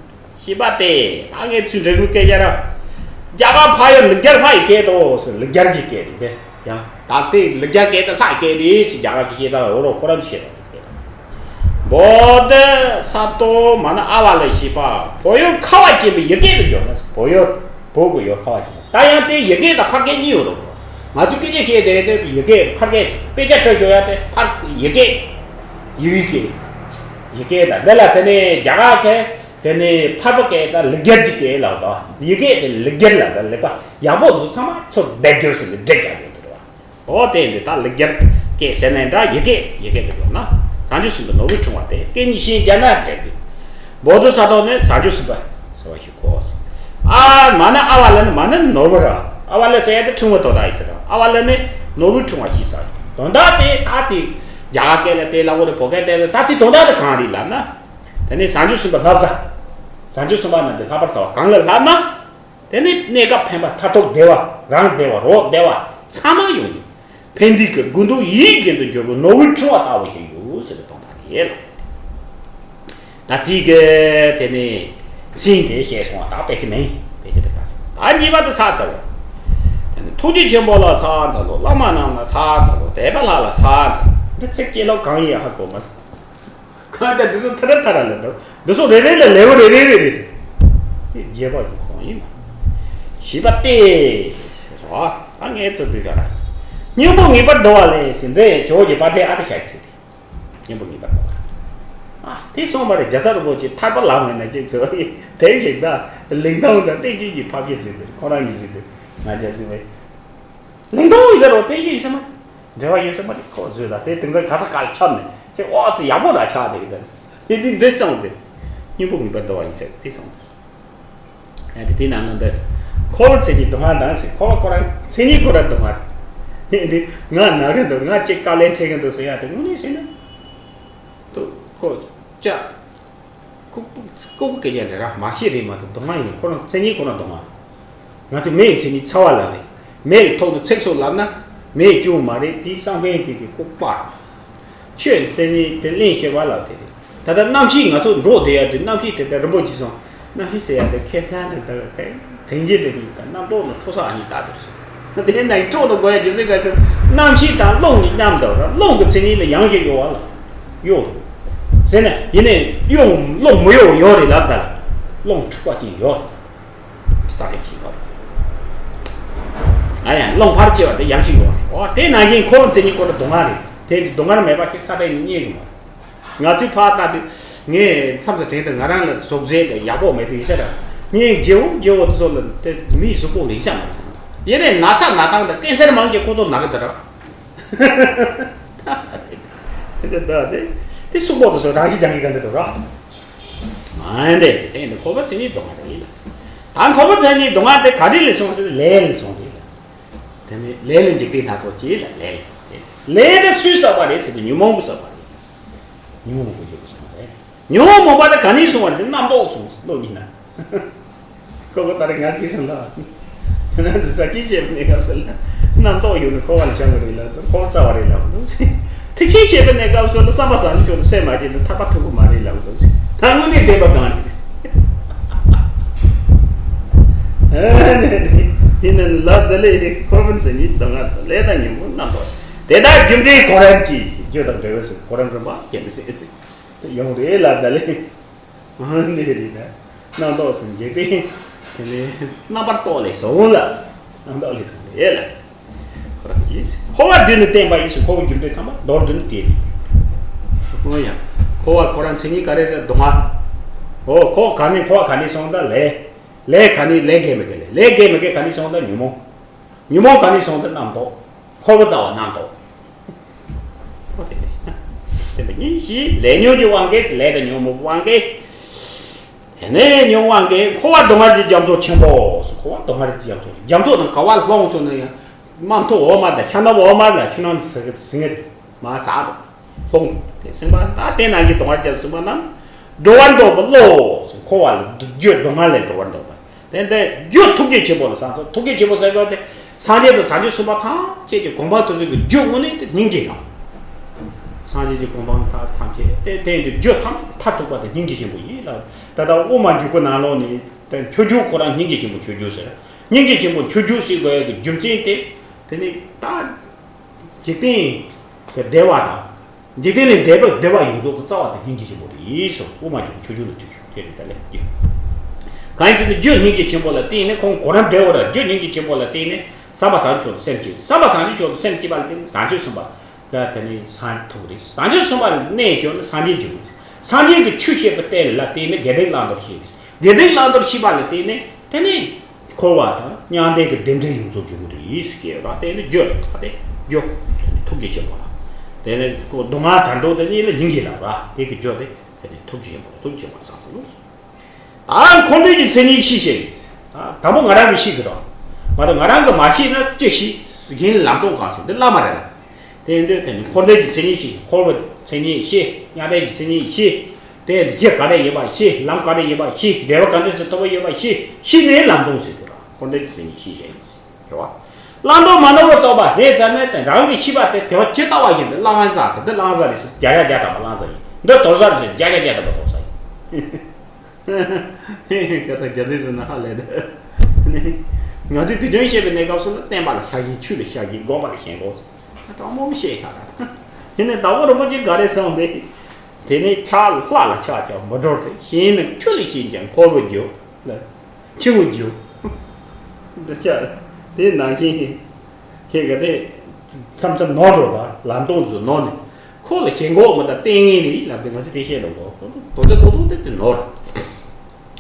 ཤེས་པ་སྟེ། ད་ངས་ཚུལ་འབྲས་བུའི་སྐད་ཆ་ར། རྒྱ་གར་ཕ་ཡུལ་ལུག་རྒྱལ་ལྷ་ཡི་སྐད་དོ་ཟེར། ལུག་རྒྱལ་གྱི་སྐད་རེད་དེ། ཡང་ད་ལྟའི་ལུག་རྒྱལ་སྐད་དེ་ལྷ་ཡི་སྐད་རེད་ཟེར་རྒྱ་གར་གྱི་བཤད་སྟངས་འོ་རོ་ཁོ་རང་བཤད་པ་རེད། བོ་དྷི་ས་ཏྭ་མ་ན་ཨ་བ་ལེ་ཞེས་པ་བོད་ཡུལ་ཁ་བ་ཅན་པའི་ཡི་གེ་དུ་འཇོག་ན་བོད་ཡུལ་བོད་ཀྱི་ཡུལ་ཁ་བ་ཅན་ད་ཡང་དེ་ཡི་གེ་དང་ཕལ་སྐད་གཉིས་ཡོད་རེད། ང་ཚོས་སྐད་ཆ་བཤད་དེ་དེ་ཡི་གེ་ཕལ་སྐད་དཔེ་ཆ་འབྲི་ཤོག་ཡ་དེ་ཕལ་ཡི་གེ་ཡི་གེ་ཡི་གེ་དང་འདི་ལ་དེ་ནས་རྒྱ་གར་སྐད། དེ་ནས་ཕལ་པ་སྐད་དང་ལུག་རྒྱལ་གྱི་སྐད་ལ་དང་ཡི་གེ་དེ་ལུག་རྒྱལ་ལ་དང་ལེགས་པ་ཡག་པོ་འདུག་ཚང་མ་ཚུར་སྡེབ་སྦྱོར་ཟེར་ནས་སྒྲིག་རྒྱག་ཡོང་དུ་རེད་བ། འོ་དེ་འདི་ད་ལུག་རྒྱལ་སྐད་ཟེར་ནས་འདྲ་ཡི་གེ་ཡི་གེ་འདི་ཡོང་ན་བཟང་སྤྱོད་གསུམ་པའི་ནོར་བུའི་ཕྲེང་བ་དེ་སྐད་གཉིས་ཤེས་རྒྱ་ན་སྒྲིག་གི། བོ་དྷི་ས་ཏྭ་ནི་བཟང་སྤྱོད་གསུམ་པ་ཟེར་བ་ཞིག་གོ། ཨ་མ་ན་ཨ་བ་ལ་ནི་མ་ན་ནོར་བུ་ར། ཨ་བ་ལ་ཟེར་ཡ་དེ་ཕྲེང་བའི་དོན་དག་ཡིན་ཟེར་ར། ཨ་བ་ལ་ནི་ནོར་བུའི་ཕྲེང་བ་ཞིག་ཟེར། དོན་དག་དེ་ད་དེ་རྒྱ་གར་སྐད་ལ་དེ་ལ་འོ་རེ་བོད་སྐད་དེ་ད་དེ་དོན་དག་དེ་གང་རེད་ལབ་ན། དེ་ནི་བྱང་ཆུབ་སེམས་དཔའ་ལྷ་བཟང་། བྱང་ཆུབ་སེམས་དཔའ་རྣམས་ཀྱི་ལྷག་པར་བྱ་བ་གང་ལ་ལྷག་ན། དེ་ནི་གནས་སྐབས་ཕན་པ་མཐར་ཐུག་བདེ་བ་རང་བདེ་བ་རོགས་བདེ་བ་ཚང་མ་ཡོང་ཡོད། ཕན་བདེ་གི་དགུ་འདུག་ཡིད་ཀྱི་འདུ་འགྱུར་བའི་ནོར་བུའི་ཕྲེང་བ་ལྟ་བུ་ཞིག་ཡོད་ཟེར་བའི་དོན་དག་རེད་ལ། ད་དེ་གི་དེ་ནི་ཚིག་དེ་བཤད་སོང་བ་ད་དཔེ་ཆ་མིན་དཔེ་ཆ་དེ་ག་སོང་ད་གཉིས་པ་དེ་ཕྱག་འཚལ་ལོ། དེ་ནི་ཐུགས་རྗེ་ཆེན་པོ་ལ་ཕྱག་འཚལ་ལོ། བླ་མ་རྣམས་ལ་ཕྱག་འཚལ་ལོ། དད་པ་ལྷ་ལ་ཕྱག་འཚལ། འདི་ཚིག་སྐྱེས་ལོ་གང་ཡིན་ཧ་གོ་མ་སོང་། གང་ལྟར་འདི་ཚོ་ཐ་ར་ཐ་ར་ལ་འདུག་འདི་ཚོ་རེ་རེ་ལ་ལེའུ་རེ་རེ་རེ་རེ་འདུག་རྗེས་དཔག་གི་ཁོང་ཡིན་མ། བཞི་པ་སྟེ། ཟེར་བ། ད་ངས་ཚོ་འདི་ག་ར། སྙིང་པོ་ངེས་པར་འདུ་བ་ལས་ཟིན་ཏེ་ཇོ་གི་པ་ཏེ་ཨ་ཏི་ཤ་ཚིག་སྟེ། སྙིང་པོ་ངེས་པར་འདུ་བ། ཨ་དེ་སོང་བ་རེ་རྒྱ་ཚ་རུ་པོ་ཆེ་ཐར་པ་ལམ་ངན་ན་ཅིག་ཚོ་དེ་ཞིག་ད་ལིང་ཏང་དང་བསྟན་བཅོས་ཀྱི་ཕ་གི་ཟིན་ཏེ་ཁོ་རང་གི་ཟིན་ཏེ་ང་རྒྱ་ཚ་བས། ལིང་ཏོང་ཡིན་ཟེར་རོ་བསྟན་བཅོས་ཡིན་ཟེར་མ། འབྲེལ་བ་ཡོད་ཟེར་མ་རེད་ཁོ་བཟོས་ད་དེ་དེང་སང་ག་ས་ག་ལ་ཁྱབ་ནས་ཁྱེད་ཨོ་ཙི་ཡག་པོ་ར་ཆགས་དེ་གི་ད་དེ་དེ་འདི་ཙང་དེ་སྙིང་པོ་ངེས་པར་འདུ་བ་ཡིན་ཟེར་དེ་ཙང་དེ་ཡང་དེ་དེ་ནང་ན་འདི་འཁོར་བའི་མཚན་ཉིད་སྡུག་བསྔལ་དང་ཟེར་འཁོར་བ་ཁོ་རང་མཚན་ཉིད་ཁོ་རང་སྡུག་བསྔལ་དེ་དེ་ང་ན་གི་འདུག་ང་ཅིག་དཀའ་ལས་འཕྲད་གི་འདུག་ཟེར་ཡ་དེ་དངོས་གནས་བྱས་ན་དུ་ཁོ་ཅག་ལྐུགས་པ་ལྐུགས་པ་སྐད་ཆ་འདྲ་ར་མ་ཤེས་རེད་མ་གཏོགས་སྡུག་བསྔལ་ཡིན་ཁོ་རང་མཚན་ཉིད་ཁོ་རང་སྡུག་བསྔལ། ང་ཚོ་མེའི་མཚན་ཉིད་ཚ་བ་ལབ་རེད། མེ་ལ་ཐོག་ཏུ་ཚིག་སོགས་ལབ་ན་མེ་སྐྱུང་མ་རེད་དེའི་སང་ཕན་དེ་གི་ལྐུགས་པ། ཆོས་མཚན་ཉིད་དེ་གླེང་ཤེས་པ་ལབ་དེ་རེད། ད་ལྟ་རྣམ་ཤེས་ང་ཚོ་འགྲོ་བསྡད་ཡ་དེ་རྣམ་ཤེས་དེ་ལྟར་རིན་པོ་ཆེ་སོང་། རྣམ་ཤེས་ཟེར་ཡ་དེ་ཁྱད་མཚར་དེ་ལྟ་བའི་ཕན་དྲན་བྱེད་དེ་ཡིན་ད་རྣམ་རྟོག་ནི་འཕྲོ་བསགས་གཉིས་ལྟ་དུ་སོང་། དེ་ནས་འཕྲོ་དང་དགོས་ཡ་རྒྱུ་མཚན་ག་ཚོད་རྣམ་ཤེས་དང་རླུང་གཉིས་མཉམ་དུ་ར་རླུང་གི་མཚན་ཉིད་ལ་ཡང་ཞིག་གཡོ་བ་ལ་གཡོ། ཟེར་ན་ཡིན་ནའི་གཡོ་རླུང་མི་གཡོ་ཡོད་རེད་ལབ་ད་རླུང་འཁྲུག་པ་ཅིག་ཡོད་རེད། ས་སྟེང་ཞིག་ཡོད་རེད། ཨ་ཡང་རླུང་ཕར་སྐྱེ་བ་དེ་ཡང་ཞིག་ཡོད་རེད། འོ་དེ་ནང་བཞིན་འཁོར་བའི་མཚན་ཉིད་སྐོར་དུ་སྡུག་བསྔལ་རེད། དེ་སྡུག་བསྔལ་མེད་པ་ཞིག་ས་སྟེང་ནས་རྙེད་གི་མ་རེད། ང་ཚོའི་ཕར་ལྟ་དུས་ངས་མཚམས་སུ་དྲན་དུས་ང་རང་ལ་གཟུགས་མཛེས་དང་ཡག་པོ་མེད་དུས་ཡིན་ས་ར། ངའི་རྗེ་བོ་རྗེ་བོ་དེ་ཚོ་ལ་དེ་མིའི་གཟུགས་པོ་ལ་ཡིན་ས་མ་རེད་ཟེར། ཡིན་ནའི་ན་ཚ་ན་སྟངས་དང་ཀན་སར་མང་ཆེ་ཁོ་ཚོ་ན་གི་འདི་ར། དེ་གི་ད་དེ་དེ་གཟུགས་པོ་དེ་ཚོ་རང་བཞིན་རྐྱང་གི་ག་འདི་འདུག་ར། མ་འདས་ཀྱི་དེ་འདི་འཁོར་བ་མཚན་ཉིད་སྡུག་བསྔལ་རེད་ལ། ད་འཁོར་བ་མཚན་ཉིད་སྡུག་བསྔལ་དེ་ག་འདྲ་ལས་བྱུང་ཟེར་ལས་ལས་བྱུང་རེད་ལ། དེ་ནི་ལས་ལས་འཇིག་རྟེན་སྣ་ཚོགས་ཀྱི་ལ་ལས་ལས་བྱུང་རེད། ལས་དེ་སུས་བསགས་པ་རེད་ཟེར་དུས་ཉོན་མོངས་ཀྱིས་བསགས་པ་རེད། ཉོན་མོངས་ཀྱིས་བསགས་པ་རེད། ཉོན་མོངས་པ་དེ་ག་ནས་བྱུང་བ་རེད་ཟེར་རྣམ་རྟོག་བྱུང་ལོ་གཉིས་ན། ཁོ་བོ་ད་རེས་ང་དྲིས་སོང་ལ། ང་ཚོ་ས་ཀི་བྱེད་པའི་གནས་སྐབས་སུ་ལ། རྣམ་རྟོག་ཡོད་ན་འཁོར་བ་ལ་འཁྱམས་པ་རེད་ལབ་དང་འཁོར་བ་རྩ་བ་རེད་ལབ་འདུག་ཟེར། ཐེག་ཆེན་བྱེད་པའི་གནས་སྐབས་སུ་ལ་བསམ་པ་བཟང་ཕྱོགས་སུ་སེམས་མ་བསྐྱེད་ན་ཐར་པ་ཐོབ་ཀྱི་མ་རེད་ལབ་འདུག་ཟེར། ད་དངོས་གནས་བདེན་པ་གང་རེད་ཟེར། ཨ་ནི་ནི་ཡིན་ན་ནི་ལབ་ད་ལས་འཁོར་བའི་མཚན་ཉིད་སྡུག་བསྔལ་དང་ལས་དང་ཉོན་མོངས་རྣམ་པ། དེ་དག་རྒྱུ་འབྲས་གོ་རིམ་གྱིས་རྒྱུ་དང་འབྲས་བུ་སོགས་གོ་རིམ་རིམ་པ་བརྒྱད་དུ་ཟེར། ཡོང་རེད་ལབ་ད་ལས། འདི་རེད་ན། རྣམ་རྟོག་སུ་འཇིག་རྟེན། དེ་ནས་རྣམ་པར་རྟོག་ལས་བྱུང་ལ། རྣམ་རྟོག་ལས་བྱུང་ཡོད་ལ། ཁོ་རང་གིས་འཁོར་བ་འདི་ནི་བསྟན་པ་ཡིན་ཞེས་འཁོར་བའི་རྒྱུ་འབྲས་ཚང་མ་མདོར་བསྡུས་ནས་དེ་རེད། འོ་ཡ། འཁོར་བ་ཁོ་རང་མཚན་ཉིད་ག་རེ་རེད་སྡུག་བསྔལ། འོ་འཁོར་ག་ནས་འཁོར་བ་ག་ནས་སོང་ད་ལས། ལས་ག་ནས་ལས་དགེ་མི་དགེ་ལས་ལས་དགེ་མི་དགེ་ག་ནས་སོང་ད་ཉོན་མོངས། ཉོན་མོངས་གང་ནས་བྱུང་སྟེ་རྣམ་རྟོག་འཁོར་བ་རྩ་བ་རྣམ་རྟོག་ཨོ་དེ་རེད། དེ་མ་ཡིན་ཞེས་ལས་ཉོན་གྱི་དབང་གིས་ལས་དང་ཉོན་མོངས་དབང་གིས། དེ་ནས་ཉོན་དབང་གིས་འཁོར་བ་སྡུག་བསྔལ་གྱི་རྒྱ་མཚོ་ཆེན་པོ། འཁོར་བ་སྡུག་བསྔལ་གྱི་རྒྱ་མཚོ་རྒྱ་མཚོ་དང་ག་བ་ལྷུང་སོང་ན་ཡང་རྨ་མཐོ་འོག་མ་དང་ཤ་ནབ་འོག་མ་ལ་ཆུ་ནང་ཟེར་གི་ཟིན་གི་རེད། མ་ཟག་རུང་། ལྷུང་། དེ་སེམས་པ་ད་དེ་ནང་གི་སྡུག་བསྔལ་རྒྱབ་སེམས་པ་རྣམས། འགྲོ་བར་འདོད་པ་བློ། འཁོར་བ་ལ་རྒྱུ་སྡུག་བསྔལ་ལས་འགྲོ་བར་འདོད་པ། དེ་འདི་རྒྱུ་ཐུགས་རྗེ་ཆེན་པོ་ལ་བསམ་སོང་། ཐུགས་རྗེ་ཆེན་པོ་ཟེར་བ་དེ་སངས་རྒྱས་དང་བྱང་ཆུབ་སེམས་དཔའ་ཐམས་ཅད་ཀྱི་གོ་འཕང་ཐོབ་ཚུལ་གྱི་རྒྱུ་དངོས་གནས་དེ་སྙིང་རྗེ་དང་། སངས་རྒྱས་ཀྱི་གོ་འཕང་ཐམས་ཅད་དེ་དེ་འདི་རྒྱུ་ཐམས་ཅད་མཐར་ཐུག་པ་དེ་སྙིང་རྗེ་ཆེན་པོ་ཡིན་ལ། ད་ལྟ་དབུ་མ་འཇུག་པའི་ནང་ལོགས་ནས་དེ་མཆོག་གྱུར་ཁོ་རང་སྙིང་རྗེ་ཆེན་པོ་མཆོག་གྱུར་ཟེར། སྙིང་རྗེ་ཆེན་པོ་མཆོག་གྱུར་ཟེར་དགོས་ཡ་གི་རྒྱུ་མཚན་དེ། དེ་ནི་ད། འཇིག་རྟེན་གྱི་བདེ་བ་དང་། འཇིག་རྟེན་ལས་འདས་པའི་བདེ་བ་ཡོངས་རྫོགས་ཀྱི་རྩ་བ་དེ་སྙིང་རྗེ་ཆེན་པོ་རེད་གསུངས། དབུ་མ་འཇུག་མཆོག་གྱུར་ལ་སྤྱོད་ཞུགས་དེ་རེད་ད་ལས་ཀྱི། གང་ཡིན་ཟེར་ན་རྒྱུ་སྙིང་རྗེ་ཆེན་པོ་ལ་བརྟེན་ནས་ཁོང་གོ་རིམ་འདྲ་བོ་ར། རྒྱུ་སྙིང་རྗེ་ཆེན་པོ་ལ་བརྟེན་ནས་བསམ་པ་བཟང་ཕྱོགས་སུ་སེམས་བསྐྱེད། བསམ་པ་བཟང་ཕྱོགས་སུ་སེམས་བསྐྱེད་པ་ལ་བརྟེན་ནས་བྱང་ཆུབ་སེམས་དཔའ་ལ་དེ་ནས་སངས་ཐུབ་རེད། བྱང་ཆུབ་སེམས་དཔའ་ལ་གནས་བཅོལ་ན་སངས་རྒྱས་འགྱུར་རེད། སངས་རྒྱས་ཀྱི་ཆོས་བཤད་པའི་རྟེན་ལ་བརྟེན་ནས་དགེ་སྡིག་བླང་དོར་ཤེས་རེད། དགེ་སྡིག་བླང་དོར་ཤེས་པ་ལ་བརྟེན་ནས་དེ་ནས། འཁོར་བ་དང་མྱང་འདས་ཀྱི་བདེ་འབྲས་ཡོངས་རྫོགས་འབྱུང་གི་རེད་ཟེར་གྱི་ཡོད་ར། དེ་ནི་རྒྱུ་རེད། ད་དེ་རྒྱུ་ཐུགས་རྗེ་ཆེན་པོ་ལ། དེ་ནི་ཁོ་སྡུག་བསྔལ་དལ་འགྲོ་དེ་གཉིས་ལ་སྙིང་རྗེ་ལ་ར། དེ་གི་རྒྱུ་དེ་དེ་ནི་ཐུགས་རྗེ་ཆེན་པོ་ལ་ཐུགས་རྗེ་ཆེན་པོ་ལ་བསམ་ཚུལ་ལོ། ད་འཁོར་འདས་ཀྱི་མཚན་ཉིད་ཤེས་ཤེས། དང་པོ་ང་རང་གིས་ཤེས་ཀྱི་རེད། མ་གཏོགས་ང་རང་གིས་མ་ཤེས་ན་ཅི་ཤེས། གཞན་ལམ་སྟོན་གང་ཤེས། འདི་བླ་མ་རེད། དེ་ཡིན་དུས་དེ་ནི་འཁོར་འདས་ཀྱི་མཚན་ཉིད་ཤེས། འཁོར་བའི་མཚན་ཉིད་ཤེས། མྱང་འདས་ཀྱི་མཚན་ཉིད་ཤེས། དེ་གཞི་ག་རེ་ཡིན་པ་ཤེས། ལམ་ག་རེ་ཡིན་པ་ཤེས། འབྲས་བུ་ག་འདྲ་ཞིག་ཐོབ་པ་ཡོད་པ་ཤེས། ཤེས་ནས་ལམ་སྟོན་ཟེར་དགོས་ར། འཁོར་འདས་ཀྱི་མཚན་ཉིད་ཤེས་བྱ་ཡིན། རེད་བ། བླང་དོར་མ་ནོར་བར་རྟོགས་པ་དེ་ཙམ་ནས་དེ་རང་གི་ཤེས་པ་དེ་དེ་བ་ཇི་ལྟ་བ་བཞིན་དུ་བླང་བ་ཟེར་དེ། འདི་བླང་བྱ་རེད་ཟེར་བརྒྱ་ཆ་བརྒྱ་ཐམ་པ་བླང་བྱ་ཡིན། འདི་དོར་བྱ་རེད་ཟེར་བརྒྱ་ཆ་བརྒྱ་ཐམ་པ་དོར་བྱ་ཡིན། ཁ་ཚ་རྒྱ་མཚོས་ཟེར་ན་ཧ་ལས་ད། ང་ཚོས་དུས་རྒྱུན་བཤད་པའི་གནས་སྐབས་སུ་ལ་བསྟན་པ་ལ་ཤ་ཞེན། ཆོས་ལ་ཤ་ཞེན། སྒོམ་པ་ལ་ཞེན་གོ་ཟེར། དྲང་མོ་མི་བཤད་ཤ་ར། དེ་ནས་དྭགས་པོ་རིན་པོ་ཆེ་ག་རེ་གསུངས་པས། དེ་ནས་ཆགས་ལྷ་ལ་ཆགས་ཀྱང་མི་འགྲོ་སྟེ། ཞེན་ནས་ཆོས་ལ་ཞེན་ཀྱང་འཁོར་བར་འགྱུར་ལ། འཆིང་བར་འགྱུར། འདི་ཆགས་དེ་ནང་བཞིན། ཁྱེད་ཀྱི་དེ། མཚམས་མཚམས་ནོར་འགྲོ་བ་ལམ་སྟོན་ཚོ་ནོར་ནས། ཁོ་ལ་ཞེན་གོ་མི་ད་ལྟས་ངན་རེད་ལབ་སྟེ་ང་ཚོས་དེ་བཤད་ལོ་གོ། ཁོ་ཚོ་དོ་དེ་དོ་དོ་དེ་དེ་ནོར།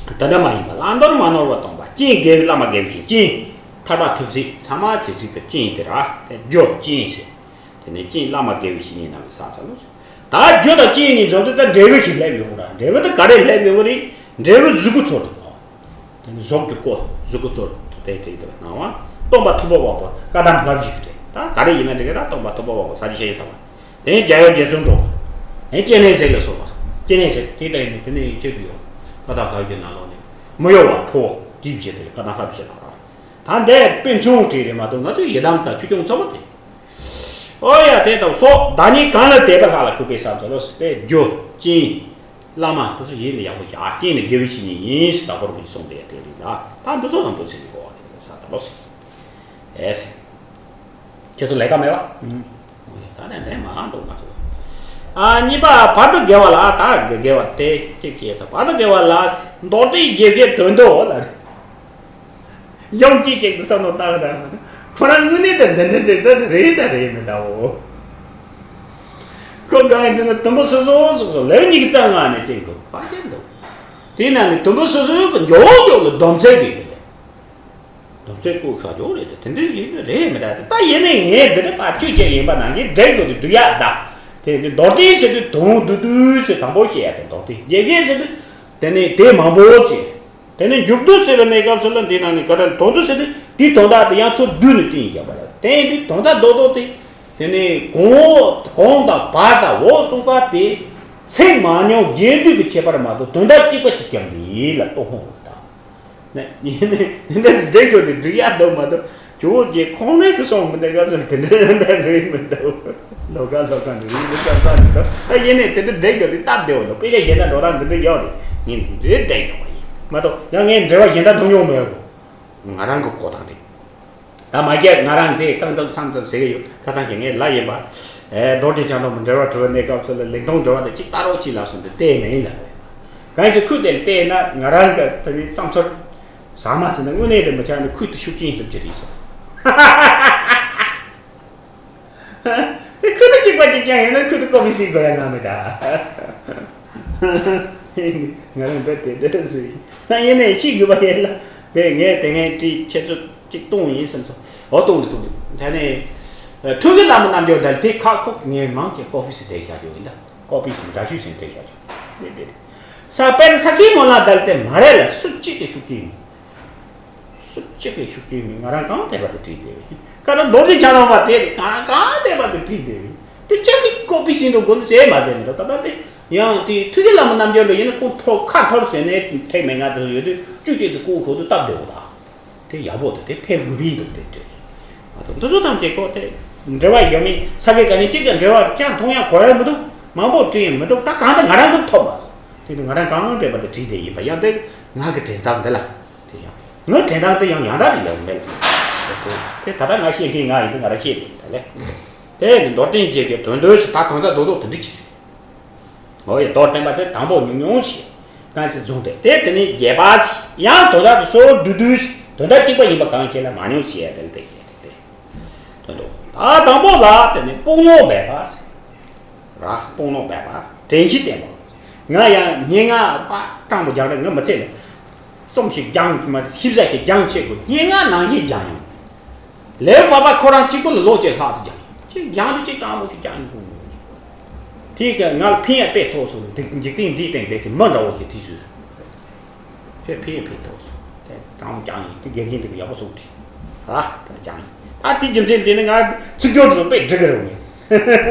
ད་ལྟ་མ་ཡིན་པ་བླང་དོར་མ་ནོར་བར་སྟོན་པ། རྐྱེན་དགེ་བའི་བླ་མ་དགེ་བའི་བཤེས་གཉེན། ཐར་པ་ཐོབ་ཚད་ཚང་མ་ཚེ་གཅིག་གི་རྐྱེན་དེ་ར། དེ་རྒྱུ་རྐྱེན་ཞེས། དེ་ནས་རྐྱེན་བླ་མ་དགེ་བའི་བཤེས་གཉེན་རྣམས་ལ་བསགས་ཚར་ལོ། ད་རྒྱུ་དང་རྐྱེན་གཉིས་འཛོམས་ཏེ་ད་འབྲས་བུ་ཞིག་སླེབས་ཡོང་གི་ར། འབྲས་བུ་དེ་ག་རེ་སླེབས་ཡོང་གི་རེད། འབྲས་བུ་གཟུགས་སྐུ་ཚོར་དུ་ནོར། དེ་ནི་གཟུགས་ཀྱི་སྐུ། གཟུགས་སྐུ་ཚོར་དུ་དེ་དེ་དེ་སྣང་བ། སྟོན་པ་ཐུབ་པ་དབང་པོ་བཀའ་གདམས་བསླབ་བྱའི་གྲས། ད་ག་རེ་ཡིན་ན་འགྲིག་གི་ར། སྟོན་པ་ཐུབ་པ་དབང་པོ་ས་སྐྱ་ཤེས་ཡོན་དང་། དེ་ནས་རྒྱལ་ཡོངས་རྗེ་བཙུན་སྒྲོལ་མ། དེ་ནས་སྤྱན་རས་གཟིགས་ལ་སོགས་པ། སྤྱན་རས་གཟིགས་དེ་ལྟ་ཡིན་ནི་དེ་ནས་ཡིན་ཆེད་དུ་ཡོད། བཀའ་གདམས་བསླབ་བྱའི་ནང་ལོགས་ནས་མི་གཡོ་བ་ཁྲོ་བོ་དེའི་བཞིན་དེ་བཀའ་གདམས་བསླབ་བྱའི་ནང་ར། ད་འདས་དཔེ་མཚུངས་བྲིས་རེད་མ་གཏོགས་ང་ཚོའི་ཡི་དམ་དང་ཆོས་སྐྱོང་ཚོགས་པ་དེ། ཨོ་ཡ་དེ་དང་སོགས་བདག་ཉིད་གང་ལ་དད་པ་ལྷག་ལ་གུས་པས་བསམ་ཟེར་ལོ། དེ་རྒྱུ་རྐྱེན། བླ་མ་དེ་ཚོ་ཡིད་ལ་ཡག་པོ་བཞག་རྐྱེན་ནི་དགེ་བའི་བཤེས་གཉེན་ཡིན་ཞེས་དང་པོར་གྱི་གསུང་དེ་དེ་རེད་ལ། ད་འདི་ཚོ་ལ་འདུ་ཚེ་ཡི་གོ་བ་དེ་ས་ད་ལོ་ཟེར། ཨེ་ཟེར། ཁྱེད་ཚོ་ལས་ཀ་མེད་པ། ད་ནས་ནས་མ་འདུག་ང་ཚོ། ཨ་གཉིས་པ་བར་དུ་དགེ་བ་ལ། ད་དགེ་བ་དེ་གཅིག་བྱས་ཙང་བར་དུ་དགེ་བ་ལ། མདོར་བསྟན་རྒྱས་བཤད་དོན་དུ་ལ། ཡང་གཅིག་ཅིག་ཏུ་བསམ་བློ་བཏང་ར། ཁོ་རང་དངོས་གནས་དེ་འདི་འདྲ་འདྲ་འདྲ་རེད་ད་རེད་མི་ད་འོ། ཁོ་གང་ཡིན་ཟེར་ན་དུམ་བུ་སོ་སོ་སོ་སོ་ལེའུ་གཉིས་ཀྱི་རྩ་ལྔ་ནས་ཅིག་འདུག་ཕ་རྒྱལ་འདུག་དེ་ན་ནི་དུམ་བུ་སོ་སོའི་གི་མགྱོགས་མགྱོགས་ལ་སྡོམ་ཚིག་དེ་རེད། སྡོམ་ཚིག་བཀོད་ཤག་ཅོག་རེད་དེ་དེ་འདྲ་ཞིག་རེད་མི་ད་དེ་ད་ཡིན་ནའི་ངས་འདི་འདྲ་ཕར་བཅོས་བཅོས་ཡིན་པ་ནང་བཞིན་འགྲིག་དགོས་དུ་འགྲིག་ཡག་ད། དེ་དེ་མདོར་བསྟན་ཟེར་དུས་དོན་བསྡུས་བསྡུས་ཟེར་དང་པོ་བཤད་ཡ་དེ་མདོར་བསྟན་རྒྱས་བཤད་ཟེར་དུས་དེ་ནས་དེ་མང་པོ་བྱས། དེ་ནས་མཇུག་བསྡུ་ཟེར་བའི་གནས་སྐབས་སུ་ལ་འདི་ནང་ནས་ག་རེ་དོན་བསྡུ་ཟེར་དུས་དེའི་དོན་དག་དེ་ཡང་ཚུར་བསྡུས་ནས་བསྟན་བཞག་པ་རེད། དེ་ཡིན་དུས་དོན་དག་རྡོག་རྡོག་དེ། དེ་ནས་གོང་འོག་གོང་དང་བར་དང་འོག་གསུམ་ཀ་དེ་ཚིག་མང་ཉུང་རྒྱས་བསྡུས་ཀྱི་ཁྱད་པར་མ་གཏོགས་དོན་དག་གཅིག་པ་གཅིག་རྐྱང་དེ་ཡིན་ལ་ལྟོ་ཧོང་དང་། ནས་ཡིན་ནས་དེ་འདྲ་འགྲིག་ཤོག་དེ་འགྲིག་ཡག་འདུག་མ་གཏོགས་ཇོ་བོ་རྗེ་ཁོང་རང་གི་གསུང་མི་འདི་ག་ཚོད་དེ་འདྲ་རང་འདྲ་རེད་མི་འདུག་ལོ་ག་ལོ་ག་འདི་རིགས་འདི་ཙམ་ཙམ་འདི་འདུག་ད་ཡིན་ནས་དེ་འདྲ་འགྲིག་ཤོག་དེ་སྟབས་བདེ་བོ་འདུག་དཔེ་ཆ་གཞན་དག་འགྲོ་སྟངས་འདི་འདྲ་ཡོད་རེད། ཡིན་འདི་འགྲིག་ཤོག་པ་ཡིན་མ་གཏོགས་ཡང་ངས་འབྲེལ་བ་གཞན་དག་མཐོང་མྱོང་མེད་གོ། ང་རང་གི་གོ་སྟངས་རེད། ད་མ་རྒྱག་ང་རང་དེ་རྐང་ཙམ་མཚམས་ཙམ་ཟེར་གི་ཡོད། ཁ་སང་གི་ངའི་ལ་ཡིན་པ། ཨེ་རྡོ་རྗེ་འཆང་དང་འབྲེལ་བ་གྲུབ་པའི་གནས་སྐབས་སུ་ལ་ལིང་ཐུང་འབྲེལ་བ་དེ་གཅིག་ལྟ་རོགས་གཅིག་ལབ་སོང་དུས་བལྟས་མེད་ཡིན་ལ་རེད། གང་ཞིག་ཁུལ་དེ་ལ་བལྟས་ན་ང་རང་གི་ད་ནི་བསམ་ཚུལ་ཟ་མ་ཟེར་ན་དངོས་གནས་དེ་མི་ཆགས་ན་ཁུལ་དུ་ཤུགས་རྐྱེན་ཞིག་ཅིག་རེད་སོང་། དེ་ཁུལ་དུ་གཅིག་པ་གཅིག་རྐྱང་ཡིན་ན་ཁུལ་དུ་ཀོ་པི་སིག་དགོས་ཡ་ང་མི་ད། ང་རང་འདི་དེ་འདྲ་ཟེར་ཡིན་ན་ཡིན་ནའི་ཤེས་དགོས་པ་ཡིན་ལ། དེ་ངས་དེ་ངས་བྲིས་ཁྱེད་ཚོ་གཅིག་གཏོང་ཡིན་བསམ་སོང་། འོ་གཏོང་ནི་གཏོང་ནི་ད་ནས་ཐུགས་ཀྱི་བླ་མ་རྣམ་འགྱུར་དལ་དེ་ཁ་ཁོག་ངས་མང་ཆེ་ཀོ་པི་སིག་བྲིས་བཞག་རྒྱུ་ཡིན་ད། ཀོ་པི་སིག་འདྲ་ཤུས་ཟིན་བྲིས་བཞག་རྒྱུ་འདི་འདི་རེད། ས་དཔེར་ན་ས་ཁྱི་མོ་ལ་དལ་དེ་མ་རེད་ལ་སུ་གཅིག་གི་ཤུགས་ཀྱིས་ནི། སུ་གཅིག་གིས་ཤུགས་ཀྱིས་མིན། ང་རང་གང་བལྟས་པ་དེ་བྲིས་བསྡད་པས། ཁ་ན་རྡོ་རྗེ་འཆང་རྣམ་པ་དེ་རེད། ང་རང་གང་བལྟས་པ་དེ་བྲིས་བསྡད་པས། དེ་ཅག་གིས་ཀོ་པི་བྱེད་འདུག་དགོས་འདུག་ཟེར་མ་ཟེར་མི་འདུག་ད་ལྟ་དེ་ཡང་དེ་ཐུགས་ཀྱི་བླ་མ་རྣམ་འགྱུར་ལ་ཡིན་ན་ཁོང་ཐོབ་ཁ་ཐོབ་ཟེར་ནས་ཐེག་མེད་ང་དེ་ཚོ་ཡོད་དུས་བཅུ་གཅིག་ཏུ་ཀོ་ཤོག་ཏུ་སྟབས་བདེ་བོ་དང་། དེ་ཡག་པོ་འདུག་དེ་ཕེབས་དགོས་པས་འདུག་དེ་བྲིས། མ་གཏོགས་འདི་ཚོ་ཐམས་ཅད་ཀོ་དེ་འབྲེལ་བ་ཡོད་མེད་ས་དགེ་བཀའ་རྙིང་གཅིག་གི་འབྲེལ་བ་ཅང་མཐོང་ཡག་གོ་ཡག་མི་འདུག་མང་པོ་བྲིས་ཡང་མི་འདུག་ད་གང་ལྟར་ང་རང་གི་ཐོབ་མ་སོང་། དེ་ནི་ང་རང་གང་བལྟས་པ་དེ་བྲིས་བསྡད་ཡིན་པ་ཡང་དེ་ང་གི་དྲན་སྟངས་འདི་ལ། དེ་ཡང་། ངའི་དྲན་སྟངས་དེ་ཡང་ཡང་དག་རེད་ཡོང་མེད་ལ། དེ་ད་ལྟ་ང་བཤད་མཁན་ང་ཡིན་དུས་ང་རང་བཤད་དེ་ཡིན་ད་ལེ། དེ་ནི་མདོར་བསྟན་རྒྱས་བཤད་དོན་བསྡུ་ཞེས་ད་དོན་དག་རྡོག་རྡོག་དེ་འདྲ་ཅིག་རེད། འོ་ཡ་མདོར་བསྟན་པ་ཚེ་དང་པོ་ཉུང་ཉུང་ཞིག་གང་ཞིག་བཟུང་སྟེ་དེ་དེ་ནི་རྒྱས་པ་ཞིག་ཡང་དོན་དག་གི་གཙོ་བོ་བསྡུ་བསྡུ་ཞིག་དོན་དག་གཅིག་པ་ཡིན་པ་གང་ཞིག་ལ་མ་ཉུང་ཞིག་ཡ་དེ་ལ་དེ་བཤད་དེ་དེ། དོན་དུ་ད་དང་པོ་ལ་དེ་ནི་དཔུང་ལོག་མེད་པ་ཞིག་ར་དཔུང་ལོག་མེད་པ། དྲན་ཤེས་བརྟན་པ། ང་ཡང་སྙན་ངག་པ་སྤྲང་པོ་རྒྱང་རིང་ང་མི་ཚེ་ནས་རྩོམ་ཞིག་རྒྱང་མ་ཤེས་བྱ་ཞིག་རྒྱང་ཆེ་དགོས། སྙན་ངག་ནང་བཞིན་རྒྱང་ཡང་། ལེའུ་བར་པ་ཁོ་རང་གཅིག་པུ་ལ་ལོ་གཅིག་ལྷག་ཙམ་རྒྱང་། གཅིག་རྒྱང་དུ་གཅིག་སྤྲང་པོ་ཞིག་རྒྱང་ཡང་དགོས། དེའི་ཀ་ང་ལ་ཕན་ཡང་དཔེ་ཐོགས་སོང་། འདི་འཇིག་རྟེན་འདིའི་སྟེང་བསྡད་ཀྱི་མི་འདྲ་བོ་ཞིག་དུས་སུ་ཕན་ཕན་ཡང་ཕན་ཐོགས་སོང་། དྲང་མོ་རྐྱང་ཡིན། དེ་དགེ་རྒན་དེ་གི་ཡག་པོ་སློབ་ཁྲིད་ཨ་དེ་འདྲ་རྐྱང་ཡིན། ད་དེ་རྒྱུ་མཚན་དེ་ནི་ང་ཚིག་སྦྱོར་དེ་ཚོ་དཔེ་འགྲིག་གི་རེད་ངས།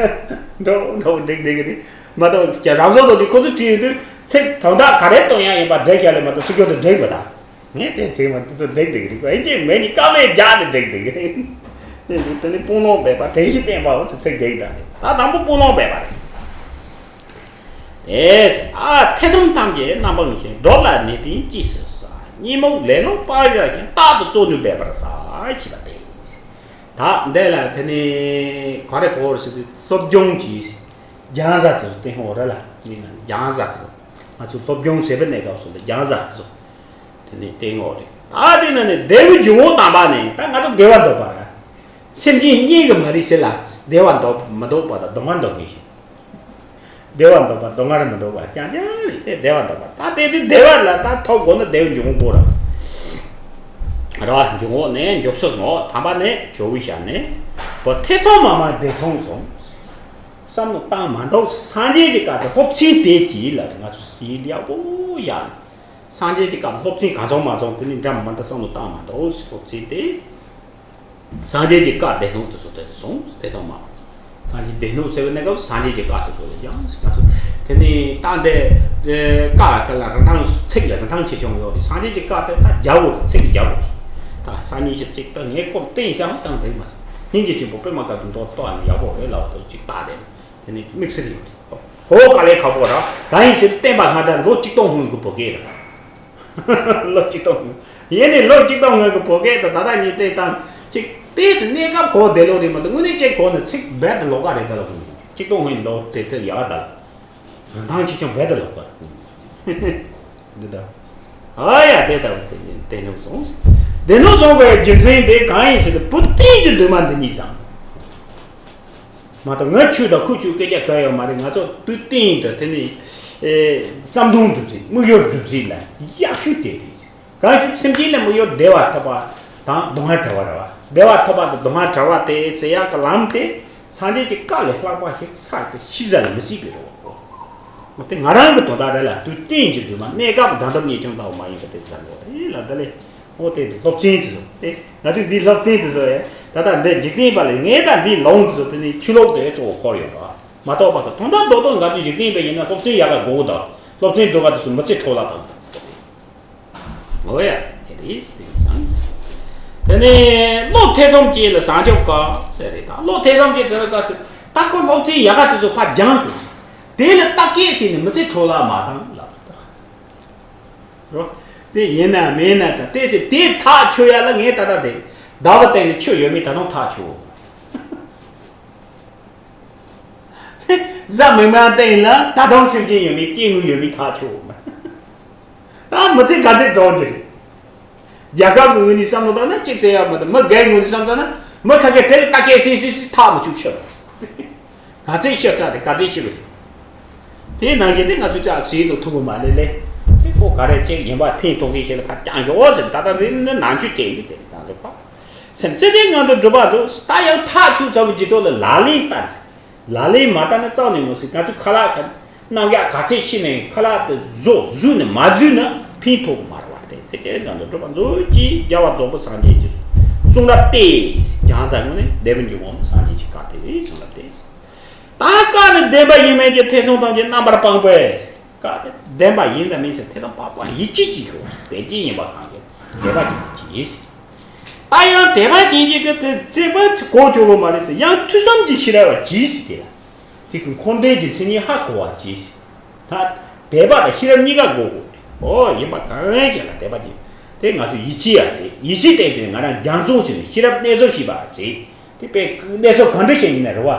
འགྲོ་འགྲོ་འགྲིག་འགྲིག་གི་རེད། མ་གཏོགས་ཀྱ་རང་བཟོ་དོ་དེ་ཁོ་ཚོ་བྲིས་ཡོད་དུས་ཚིག་དོན་དག་ག་རེ་སྟོན་ཡ་ཡིན་པ་འགྲིག་ཀྱ་ལས་མ་གཏོགས་ཚིག་སྦྱོར་དེ་འགྲིག་མི་ད། ངས་དེ་ཚིག་མ་དེ་ཚོ་འགྲིག་འགྲིག་གི་རེད། ཨེ་ཅེ་མེད་ནི་དཀའ་ལས་རྒྱག་དེ་འགྲིག་འགྲིག་གི་རེད། དེ་ནི་དཔུང་ལོང་འབད་པ་དྲན་ཤེས་བསྟེན་པའོ་ཚེ་ཚིག་འགྲིག་ད་ནི་ད་དང་པོ་དཔུང་ལོང་འབད་པ་རེད། དེ་ཨ་ཐེ་ཚོམ་ཐམས་ཅད་རྣམ་པར་ངེས་ཤིང་། འགྲོ་ལ་གནས་བརྟན་ཅི་ཞིག་བྱ། གཉིད་རྨུགས་ལེ་ལོ་སྤང་བྱ་ཞིང་། རྟག་ཏུ་བརྩོན་འགྲུས་འབད་པར་བྱ། ཞེས་པ་སྟེ། ད་འདི་ལ་དེ་ནི་ག་རེ་གོ་བར་ཞུ་དུས་སློབ་སྦྱོང་གི་སྦྱང་བྱ་དེ་ཚོ་བསྟན་འོ་ར་ལ་ནི་ན་སྦྱང་བྱ་དེ་ཚོ་ང་ཚོ་སློབ་སྦྱོང་བྱེད་པའི་གནས་སྐབས་སུ་ལ་སྦྱང་བྱ་དེ་ཚོ་དེ་ནི་བསྟན་འོ་རེད། ད་དེ་ན་ནི་བདེ་བའི་འབྱུང་བ་དམ་པ་ནི་ད་ང་ཚོ་བདེ་བ་འདོད་པ་ར། སེམས་ཅན་གཉིས་ཀྱི་མ་རིག་སེལ་ལ་བདེ་བ་འདོད་མི་འདོད་པ་དང་སྡུག་བསྔལ་འདོད་མཁན་ཞིག་བདེ་བ་འདོད་པ་སྡུག་བསྔལ་མི་འདོད་པ་རྐྱང་རྐྱང་རེད་དེ་བདེ་བ་འདོད་པ་ད་དེ་དེ་བདེ་བ་ལ་ད་ཐོབ་དགོས་ན་བདེ་བའི་འབྱུང་པོ་ར། ར་བ་འབྱུང་བོ་ནས་འཇུག་སོགས་ངོ་། དམ་པ་ནས་ཇོ་བོའི་ཞལ་ནས་བོ། ཐེ་ཚོམ་མ་མ་བདེ་མཚུངས་སོང་། བསམ་བློ་བཏང་མ་འདུག་སངས་རྒྱས་ཀྱི་བཀའ་དེ་སློབ་ཚན་དེ་གྱིས་ལ་ང་ཚོ་ཡིད་ཡག་པོ་ཡག་སངས་རྒྱས་ཀྱི་བཀའ་སློབ་ཚན་གང་བྱུང་མ་བྱུང་དེ་ནི་འདྲ་མི་འདྲ་བསམ་བློ་བཏང་མ་འདུག་སློབ་ཚན་དེ། སངས་རྒྱས་ཀྱི་བཀའ་སྡེ་སྣོད་དུ་སོང་སྟེ་སོང་སྟེ་དང་མ། སངས་རྒྱས་སྡེ་སྣོད་ཟེར་བའི་གནས་སྐབས་སུ་སངས་རྒྱས་ཀྱི་བཀའ་དེ་ཚོ་ལ་ཡང་ང་ཚོ་དེ་ནི་ད་འདི་བཀའ་ལ་རིན་ཐང་ཚིག་ལ་རིན་ཐང་ཆེ་ཆུང་ཡོད་རེད། སངས་རྒྱས་ཀྱི་བཀའ་དེ་ད་རྒྱལ་པོ་རེད། ཚིག་གི་རྒྱལ་པོ་རེད། ད་སང་ཉིན་ཞིག་ཅིག་ད་ངའི་སྐོར་བསྟན་བཞག་བསམ་དེ་མ་ཟད་སྙིང་རྗེ་ཆེན་པོ་པད་མ་དཀར་པོའི་མདོ་ཏོ་ཨ་ནི་ཡག་པོ་རེད་ལབ་དུ་ཅིག་བལྟ་དེ་དེ་ནི་དམིགས་བསལ་ཡོད་རེད། ཧོ་དཀའ་ལས་ཁག་པོ་ར། ད་ཡིན་ཟེར་བསྟན་པ་སྔ་དར་ལོ་གཅིག་སྟོང་སྔོན་གྱི་བོད་སྐད་རེད། ལོ་གཅིག་སྟོང་སྔོན། ཡིན་ནའི་ལོ་གཅིག་སྟོང་སྔོན་གྱི་བོད་སྐད་དང་ད་ལྟ་གཉིས་བལྟས་དང་ཅིག་བལྟས་ཏེ་གནས་སྐབས་གོ་བདེ་ལོ་རེད་མ་གཏོགས་དངོས་གནས་ཅིག་གོ་ནས་ཚིག་རྦད་དེ་ལོགས་ཀ་རེད་ད་ལ་གོ་གཅིག་སྟོང་སྔོན་ལོ་དེ་དེ་ཡག་ད་ལ་རིན་ཐང་ཆེ་ཆུང་རྦད་དེ་ལོགས་ཀ་རེད་ད། ཨ་ཡ་དེ་ལྟ་བུ་དེ་ནས་དེ་ནུབ་སོང་། དེ་ནུབ་སོང་བའི་རྒྱུ་མཚན་དེ་གང་ཡིན་ཟེར་ན་བུ་བསྟན་གྱི་འདུན་མ་འདི་གཉིས་བཟང་། མ་གཏོགས་ང་ཁྱོད་དང་ཁུ་ཁྱོད་སྐད་ཆ་ག་ཡོད་མ་རེད། ང་ཚོ་དུས་གཏན་དུ་དེ་ནི་ཨེ་བསམ་དོན་འགྲུབ་ཚུལ་དམིགས་ཡུལ་འགྲུབ་ཚུལ་ལ་ཡག་ཤོས་དེ་རེད། གང་ཞིག་སེམས་ཅན་ལ་དམིགས་ཡུལ་བདེ་བ་ཐོབ་པ་དང་སྡུག་བསྔལ་བྲལ་བ་རེད་བ། བདེ་བ་ཐོབ་པ་དང་སྡུག་བསྔལ་བྲལ་བ་དེ་ཟེར་ཡག་གི་ལམ་དེ་སངས་རྒྱས་ཀྱི་བཀའ་ལས་ལྷག་པ་ཞིག་ས་དེ་ཤིབ་ཟ་ལ་མི་སྲིད་པའི་རེད་བ། དེ་ང་རང་གི་དོན་དག་རེད་ལ་དུས་གཏན་གྱི་འདུན་མ་གནས་སྐབས་འགྲོ་འདབ་ཉེས་སྐྱོན་ལྟ་བུ་མ་ཡིན་པ་དེ་ཟེར་དགོས་ཨེ་ལ་དེ་ལས། འོ་དེ་འདི་སློབ་ཚན་དེ་ཚོ་དེ་ང་ཚོས་འདི་སློབ་ཚན་དེ་ཚོ་ཡང་ད་ལྟ་འདི་འཇིག་རྟེན་པ་ལས་ངས་ད་འདི་ལོང་དེ་ཚོ་དེ་ནི་ཆུ་ལོག་དེ་གཙོ་བོ་འཁོར་ཡོད་ར་མ་གཏོགས་པ་དང་དོན་དག་རྡོག་རྡོག་ང་ཚོས་འཇིག་རྟེན་པ་ཡིན་ན་སློབ་ཚན་ཡག་ག་དགོས་དང་སློབ་ཚན་སྡུག་ག་དེ་ཚོ་མི་ཚེ་འཕྲོ་བརླག་དང་། འོ་ཡ་དེ་རེད་དེ་སང་། དེ་ནས་བློ་ཐེ་ཚོམ་སྐྱེས་ལ་བྱང་ཆུབ་དཀའ་ཟེར་རེད་ད་བློ་ཐེ་ཚོམ་སྐྱེས་དེ་ཚོ་དཀའ་ཟེར་ད་ཁོ་སློབ་ཚན་ཡག་ག་དེ་ཚོ་ཕར་སྦྱང་དགོས་ཟེར་དེ་ལ་བརྟག་དཔྱད་བྱས་ནས་མི་ཚེ་འཕྲོ་བརླག་མ་བཏང་ལབ། རོ། དེ་ཡིན་ན་མིན་ན་ས་དེ་སྲིད་དེ་ཐག་ཆོད་ཡ་ལ་ངས་ད་ལྟ་དེ་ཟླ་བ་སྟེང་ནས་ཆོས་ཡོད་མེད་ད་དུང་ཐག་ཆོད། གཟའ་མིག་དམར་སྟེང་ལ་ད་དུང་སེམས་ཅན་ཡོད་མེད་སྐྱེ་དངོས་ཡོད་མེད་ཐག་ཆོད། ད་མི་ཚེ་ག་ཚོད་རྫོགས་ཀྱི་རེད། རྒྱལ་ཁབ་ཀྱི་ངོས་ནས་བསམ་བློ་བཏང་ན་གཅིག་ཟེར་ཡ་མ་གཏོགས་མི་སྒེར་ངོས་ནས་བསམ་བཏང་ན་མི་ཁ་ཁ་དེ་ལ་ལྟ་སྐྱེ་སྲིད་སྲིད་སྲིད་ཐག་མི་ཆོད་ཤི་རེད། ག་ཚད་ཤི་ཚར་རེད་ག་ཚད་ཤི་གི་རེད། དེའི་ནང་བཞིན་དེ་ང་ཚོས་ཅག་ཟིན་དུ་ཐུག་གི་མ་ལེ་ལེ། དེ་ཁོ་ག་རེ་ཅིག་ཡིན་པ་ཕན་ཐོགས་ཀྱི་ཞེས་ལ་ཁ་བཅངས་ཞོག་ཟེར་ད་ལྟ་འདི་ནི་ནང་ཆོས་ཅན་གྱི་དེ་རེད་ད་ཚོ་ཁ། སེམས་ཙི་ཙི་ངང་དུ་སྒྲུབ་པ་འདུག་ད་ཡང་ཐག་ཆོད་ཚར་བའི་རྗེས་ཐོག་ལ་ལག་ལེན་བསྟར། ལག་ལེན་མ་བསྟར་ན་རྩ་ནས་མི་སྲིད་ང་ཚོས་ཁ་ལག་ག་རྣམ་གཞག་ག་ཚད་ཤི་ནས་ཁ་ལག་དེ་བཟོ་བཟོས་ནས་མ་བཟོས་ན་ཕན་ཐོགས་མ་རེད་བ་དེ་ཚེ་ཅན་ཙམ་དུ་གྲུབ་པ་མཛོད་ཀྱི་རྒྱལ་བ་རྫོགས་པའི་སངས་རྒྱས་ཀྱི་གསུང་རབ་སྟེ། སྦྱང་ས་ངོ་ནས་འདས་པའི་འཇུག་ངོགས་སངས་རྒྱས་ཀྱི་བཀའ་སྟེ་གསུང་རབ་སྟེ། ད་བཀའ་ནི་བདེན་པ་ཡིན་མིན་གྱི་ཐེ་ཚོམ་ཐམས་ཅད་རྣམ་པར་སྤངས་པས། བཀའ་དེ་བདེན་པ་ཡིན་དང་མིན་ཟེར་ཐེ་ཚོམ་སྤངས་པ་ཡིད་ཆེས་ཀྱི་ཤོག་བདེན་ཅན་ཡིན་པ་གང་གི་དད་པ་ཅན་དུ་གྱིས། ད་ཡང་དད་པ་ཅན་གྱི་གི་དེ་བརྩེ་བ་གོ་ཆོག་གི་མ་རེད་ཟེར་ཡང་ཐོས་བསམ་གྱི་ཤེས་རབ་ལ་གྱིས་ཟེར་དེ་ལ། དེ་གི་འཁོར་འདས་ཀྱི་མཚན་ཉིད་ཧ་གོ་བ་གྱིས་ཟེར། ད་དད་པ་དང་ཤེས་རབ་གཉིས་ཀ་དགོས་དགོས་ཏེ། ཨོ་ཡིན་པ་གང་ཡིན་ལ་དད་པ་ཅན་དེ་ང་ཚོ་ཡིད་ཆེས་ཡ་ཟེར་ཡིད་ཆེས་བསྟན་ཏེ་ང་རང་རྒྱ་མཚོ་ཟེར་ནས་ཤེས་རབ་གནས་ཚུལ་ཤེས་པ་ཟེར། དེ་དཔེ་གནས་ཚུལ་གང་འདྲ་ཞིག་ཡིན་ན་རེད་བ།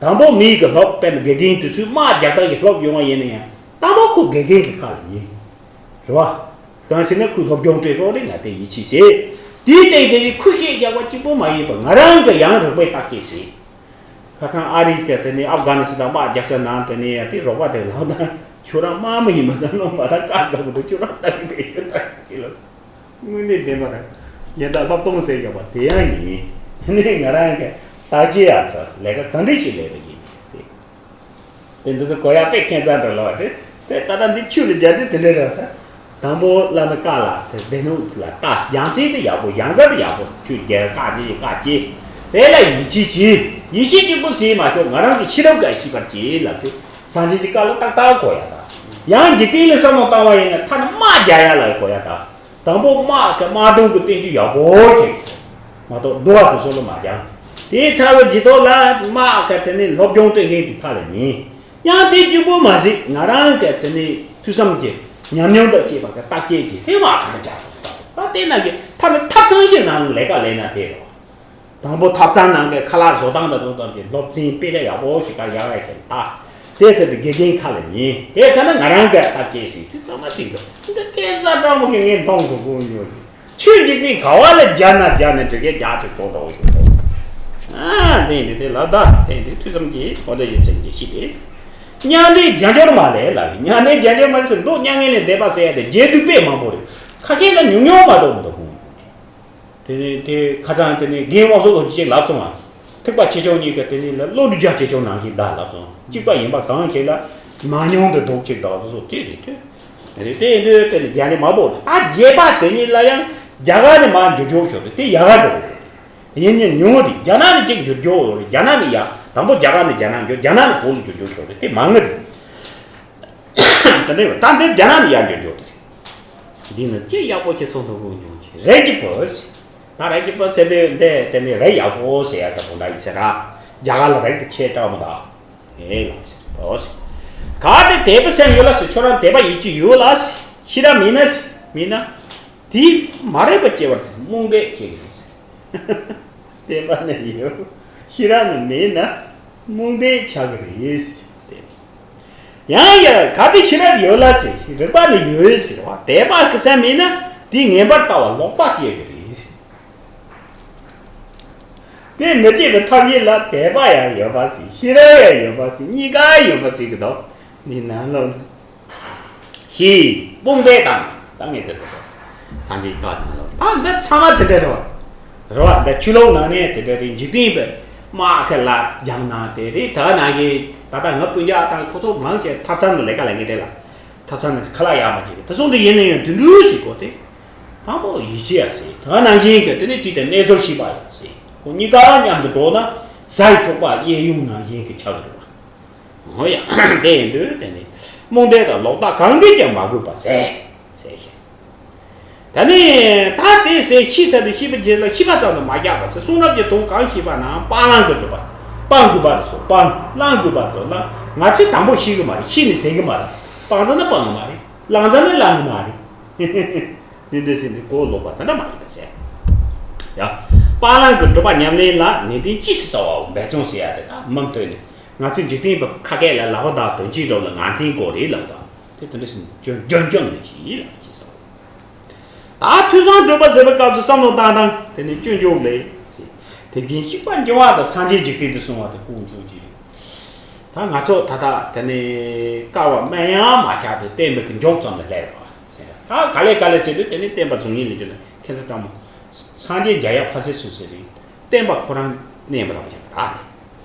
དང་པོ་མིའི་གི་སློབ་དཔེར་ན་དགེ་རྒན་དེ་ཚོས་དམག་རྒྱག་སྟངས་ཀྱི་སློབ་ཡོང་བ་ཡིན་ན་ཡང་དང་པོ་ཁོ་དགེ་རྒན་གྱི་ཁ་ལ་ཉན། རེད་བ། གང་ཟེར་ན་ཁོས་སློབ་སྦྱོང་སྤྲད་ཀྱོག་རེད་ང་དེ་ཡིད་ཆེས་བྱེད། དེའི་སྟེང་དེ་ནི་ཁོས་བཤད་རྒྱག་པ་གཅིག་པོ་མ་ཡིན་པར་ང་རང་གི་ཡང་རིག་པའི་བརྟག་དཔྱད་བྱེད། ཁ་སང་ཨ་རི་གི་དེ་ནས་ཨབ་གྷ་ནི་སི་ཐན་དམག་རྒྱག་ས་ནང་དེ་ནས་ཡ་དེ་རོགས་པ་དེ་ལབ་ན་ཁྱོད་རང་དམག་མི་ཡིན་མ་ད་ནོ་མ་ད་བཀའ་དགའ་པོ་འདུག་ཁྱོད་རང་ལྟ་གི་བས་ཁྱོད་ལྟ་གི་ལ། དངོས་གནས་བདེན་པ་རེད། ཡིན་ད་སློབ་སྟོང་ཟེར་ཡོད་པ་དེ་ཡང་ཡིན། དེ་ནས་ང་རང་གི་བརྟག་དཔྱད་ཡ་ཚ་ལས་ཀ་ག་འདྲ་ཞིག་ལས་པ་ཡིན་དེ། དེ་འདི་ཚོ་གོ་ཡ་དཔེ་ཁྱད་མཚར་འདྲ་ལོ་བ་དེ་དེ་ད་ལྟ་འདི་ཆུ་ལ་རྒྱ་དེ་དེ་འདྲ་རེད་ད། དང་པོ་བླ་མའི་བཀའ་ལ་དེ་སྡེ་སྣོད་ལ་ལྟ། ཡང་སྲིད་དུ་ཡག་པོ། ཡང་སར་དུ་ཡག་པོ། ཆོས་རྒྱལ་བཀའ་བརྒྱུད་བཀའ་བཅད། དེ་ལ་ཡིད་ཆེས་བྱེད། ཡིད་ཆེས་གཅིག་པུ་ཟིན་མ་ཆོག་ང་རང་གི་ཤེས་རབ་ཀྱིས་ཤེས་པར་བྱེད་ལབ་དུས། སངས་རྒྱས་ཀྱི་བཀའ་ལ་ཏག་ཏག་གོ་ཡ་དང་། ཡང་འཇིག་རྟེན་ལ་བསམ་བློ་བཏང་བ་ཡིན་ན་ཐ་ན་དམག་རྒྱག་ཡ་ལ་གོ་ཡ་དང་། དང་པོ་དམག་གི་དམག་དོན་གྱི་བསྟན་བཅོས་ཡག་པོ་ཞིག་མ་གཏོགས་འདུལ་བ་དེ་ཚོ་ལ་མ་སྦྱང་། དེའི་ཚབ་ལ་རྗེས་ཐོག་ལ་དམག་གི་དེ་ནི་སློབ་སྦྱོང་སྤྲད་མཁན་དེ་ཕར་ལ་ཉན། ཡང་དེ་གཅིག་པུ་མ་ཟད་ང་རང་གི་དེ་ནི་ཐོས་བསམ་གྱི་ཉམས་མྱོང་དང་བཅས་པ་གི་བརྟག་དཔྱད་ཀྱིས་དེ་མ་ག་ནས་སྦྱར་དགོས་སོ། ད་དེ་ནང་གི་ཐ་ན་ཐབ་ཚང་གི་ནང་ལས་ཀ་ལས་ན་དེ་རེད་བ། དང་པོ་ཐབ་ཚང་ནང་གི་ཁ་ལག་བཟོ་སྟངས་དང་བཟོ་སྟངས་ཀྱི་སློབ་ཚན་དཔེ་ཆ་ཡག་པོ་ཞིག་ག་ཡག་ཡག་ཞིག་ལྟ། དེ་ཚེ་དེ་དགེ་རྒན་ཁ་ལ་ཉན། དེ་ཚེ་ན་ང་རང་གི་བརྟག་དཔྱད་ཞིག་དུས་ཚང་མ་ཞིག་འདུག་འདི་སྐད་ཆ་སྤྲང་མོ་གི་ངས་མཐོང་སོང་ཀུན་ཡོད་ཀྱི། ཆོས་འཇིག་རྟེན་ག་བ་ལ་རྒྱ་ན་རྒྱ་ནས་འདྲི་གའི་རྒྱ་དེ་གོ་འདྲ་བོ་ཞིག་འདུག་ཨ་དེ་འདི་དེ་ལ་ད་དེ་འདི་ཐོས་བསམ་གྱིས་གོ་བདེ་ཞིག་ཚིམ་གྱིས་ཤི་དེ། མྱང་འདས་རྒྱ་འབྱོར་མ་ལས་ལ་མྱང་འདས་རྒྱ་འབྱོར་མ་ཟེར་མདོ་མྱ་ངན་ལས་འདས་པ་ཟེར་ཡ་དེ་རྒྱས་བསྡུས་དཔེ་མང་པོ་རེད། ཁ་ཤས་ལ་ཉུང་ཉུང་མ་གཏོགས་མི་འདུག་དེ་ནས་དེ་ཁ་སང་དེ་ནས་རྒན་དབང་ཕྱུག་ལོ་ཅིག་ལབ་སོང་བ། ཐེག་པ་ཆེ་ཆུང་གཉིས་ཀ་དེ་ནས་ལ་བློ་གྲོས་རྒྱ་ཆེ་ཆུང་ནང་བཞིན་གདའ་ལབ་སོང་། གཅིག་པ་ཡིན་པ་གང་ཞིག་ལ་མ་ཉུང་དུ་འདུག་ཅིག་གདའ་ལབ་སོང་དེ་རེད་དེ། རེད་དེ་འདོད་དེ་ནས་རྒྱ་ནི་མ་པོ་རེད། ད་རྒྱས་པ་དེ་གཉིས་ལ་ཡང་རྒྱ་གར་ནས་མར་འགྱུར་འགྱུར་ཤོར་རེད་དེ་ཡ་ག་འགྲོ་རེད། ཡིན་ཉིན་ཉུང་རེད། རྒྱ་ནག་ནས་གཅིག་འགྱུར་འགྱུར་རེད། རྒྱ་ནག་ནས་ཡ་དང་པོ་རྒྱ་གར་ནས་རྒྱ་ནག་འགྱུར། རྒྱ་ནག་ནས་བོད་ལ་འགྱུར་འགྱུར་ཤོར་རེད་དེ་མང་ངེ་རེད། དེ་འདྲ་ཡོད། ད་འདིར་རྒྱ་ནག་ནས་ཡར་འགྱུར་འགྱུར་དེ་རེད། འདི་ནི་ཅི་ཡག་པོ་ཞིག་གསུང་ཐུབ་དགོས་མྱོང་གི་རེད་ཀྱི་བོ། ད་རེད་ཀྱི་བོ་ཟེར་དུས་འདི་དེ་ནི་རེད་ཡག་པོ་ཟེར་ཡག་གི་དོན་དག་ཡིན་ཟེར་ར། རྒྱ་གར་ལ་རེད་དུ་ཆེ་དྲག་མོ་ད། ཨེ་ལགས་ཟེར་བོ་ཟེར། ག་དེ་དད་པ་སེམས་ཡོད་ལ་ཟེར། ཁྱོད་རང་དད་པ་ཡིད་ཆེས་ཡོད་ལ་ཟེར། ཤི་ར་མིན་ན་ཟེར། མིན་ན། དེ་མ་རེད་པ་སྐྱེ་བར་ཟེར་རྨོངས་དད་བྱེད་ཀྱི་རེད་ཟེར། དད་པ་ནི་ཡོད། ཤེས་རབ་ནི་མེད་ན་རྨོངས་དད་ཆགས་ཀྱི་རེད་ཟེར། དེ་ཡང་ཡང་ག་དེ་ཤེས་རབ་ཡོད་ལ་ཟེར། རིག་པ་ནི་ཡོད་ཟེར་བ། དད་པ་གི་སེམས་མེད་ན་དེ་ངན་པར་ལྟ་བ་ལོག་ལྟ་སྐྱེ་གི་རེད་ཟེར། དེ་མི་སྐྱེ་བའི་ཐབས་ཤེས་ལ་དད་པ་ཡང་ཡོད་པ་ཟེར། ཤེས་རབ་ཡང་ཡོད་པ་ཟེར། གཉིས་ཀ་ཡོད་པ་ཟེར་གི་འདུག་འདི་ནང་ལོགས་ལ། ཞེས་དཔུང་པས་དང་། ད་ངས་དེ་ཟེར་ཏོ། སངས་རྒྱས་བཀའ་གནང་ལོ། ད་འདི་ཚང་མ་དེ་འདྲ་རེད་བ། རེད་བ། འདི་ཆོས་ལུགས་ནང་ནས་དེ་འདྲ་རེད། འཇིག་རྟེན་པའི་དམག་ཁ་ལ་རྒྱང་ན་དེ་རེད། ད་ནང་གི་ད་ལྟ་ང་སྤུན་ཀྱག་དང་ཁོ་ཚོ་མང་ཆེ་ཐབ་ཚང་ནང་ལས་ཀ་ལས་ངེས་རེད་ལ། ཐབ་ཚང་ནང་ཁ་ལག་ཡག་མ་བྱེད་གི། དེ་སོང་དུ་ཡིན་ན་ཡང་དུད་འགྲོ་ཞིག་གོ་དེ། དང་པོ་ཡིད་ཆེས་ཡག་ཟེར། ད་ནང་བཞིན་གི་དེ་ནས་དུས་དེ་གནས་ཚུལ་ཤེས་པ་ཡག་ཟེར། ཁོ་གཉིས་ཀ་མཉམ་དུ་འགྲོགས་ན་བཟའ་ཡི་ཤོག་པ་གཡས་གཡོན་ནང་བཞིན་གི་ཆགས་གི་རེད་བ། འོ་ཡ། དེ་ཡིན་དུས་དེ་ནི་རྨོངས་དད་དང་ལོག་ལྟ་གང་གིས་ཀྱང་མ་གོས་པ་ཟེར། ཟེར་ཞིང་། ད་ནི་ད་དེ་ཟེར་ཤེས་ས་དེ་ཤེས་པ་བྱེད་ལ་ཤེས་པ་ཙམ་དུ་མ་རྒྱག་པ་ཟེར། གསུང་རབ་ཀྱི་དོན་གང་ཤེས་པ་ན་སྤང་བླང་གི་སྒྲུབ་པ། སྤང་དགོས་པ་དེ་ཚོ་སྤང་། བླང་དགོས་པ་དེ་ཚོ་བླང་། ང་ཚོས་དང་པོ་ཤེས་གི་མ་རེད། ཤེས་ནས་ཟེར་གི་མ་རེད། སྤང་ཙམ་ན་སྤང་གི་མ་རེད། བླང་ཙམ་ན་བླང་གི་མ་རེད། འདི་འདྲ་ཟེར་ནས་གོ་ལོག་པ་དེ་འདྲ་མ་ཡིན་པ་ཟེར། ཡ། སྤང་བླང་གི་སྒྲུབ་པ་ཉམས་ལེན་ལ་ནན་ཏན་ཅི་ཞིག་བྱ་བའོ་འབད་བརྩོན་ཟེར་ཡ་དེ་ད་མུ་མཐུད་ནས། ང་ཚོའི་འཇིག་རྟེན་པའི་ཁ་སྐད་ལ་ལག་པ་དང་དོན་སྤྱིའི་སྒྲུབ་ལ་ངར་འཛིན་དགོས་རེད་ལབ་དང་། དེ་དེ་འདྲ་ཟེར་ནས་རྒྱུན་རྒྱུན་སྐྱོང་ནས་ཅི་ལབ་ཅི་བྱ། ད་ཐོས་བསམ་སྒྲུབ་པ་ཟེར་བའི་སྐབས་སུ་བསམ་བློ་བཏང་དང་དེ་ནས་སྐྱོན་འཇོག་ལས་ཟེར། དེ་བཞིན་གཤེགས་པ་འབྱུང་བ་དང་སངས་རྒྱས་འཇིག་རྟེན་དུ་གསུངས་པ་དེ་ཀུན་འཇོག་གི། ད་ང་ཚོ་ད་ལྟ་དེ་ནས་བསྐལ་པ་སྨད་ཡང་མ་ཆགས་དུས་བསྟན་པའི་གི་མཇུག་ཙམ་ལ་སླེབས་པ་ཟེར། ད་ག་ལེ་ག་ལེ་ཟེར་དུས་དེ་ནས་བསྟན་པ་གཟུགས་བརྙན་ལ་འགྱུར་ན་ཁྱེད་ཚོ་ལྟ་མོ། སངས་རྒྱས་མཇལ་ཡག་ཕ་སེ་སུ་ཟེར་རེད། བསྟན་པ་ཁོ་རང་གནས་མི་ཐུབ་པ་ཡང་རག་ནས།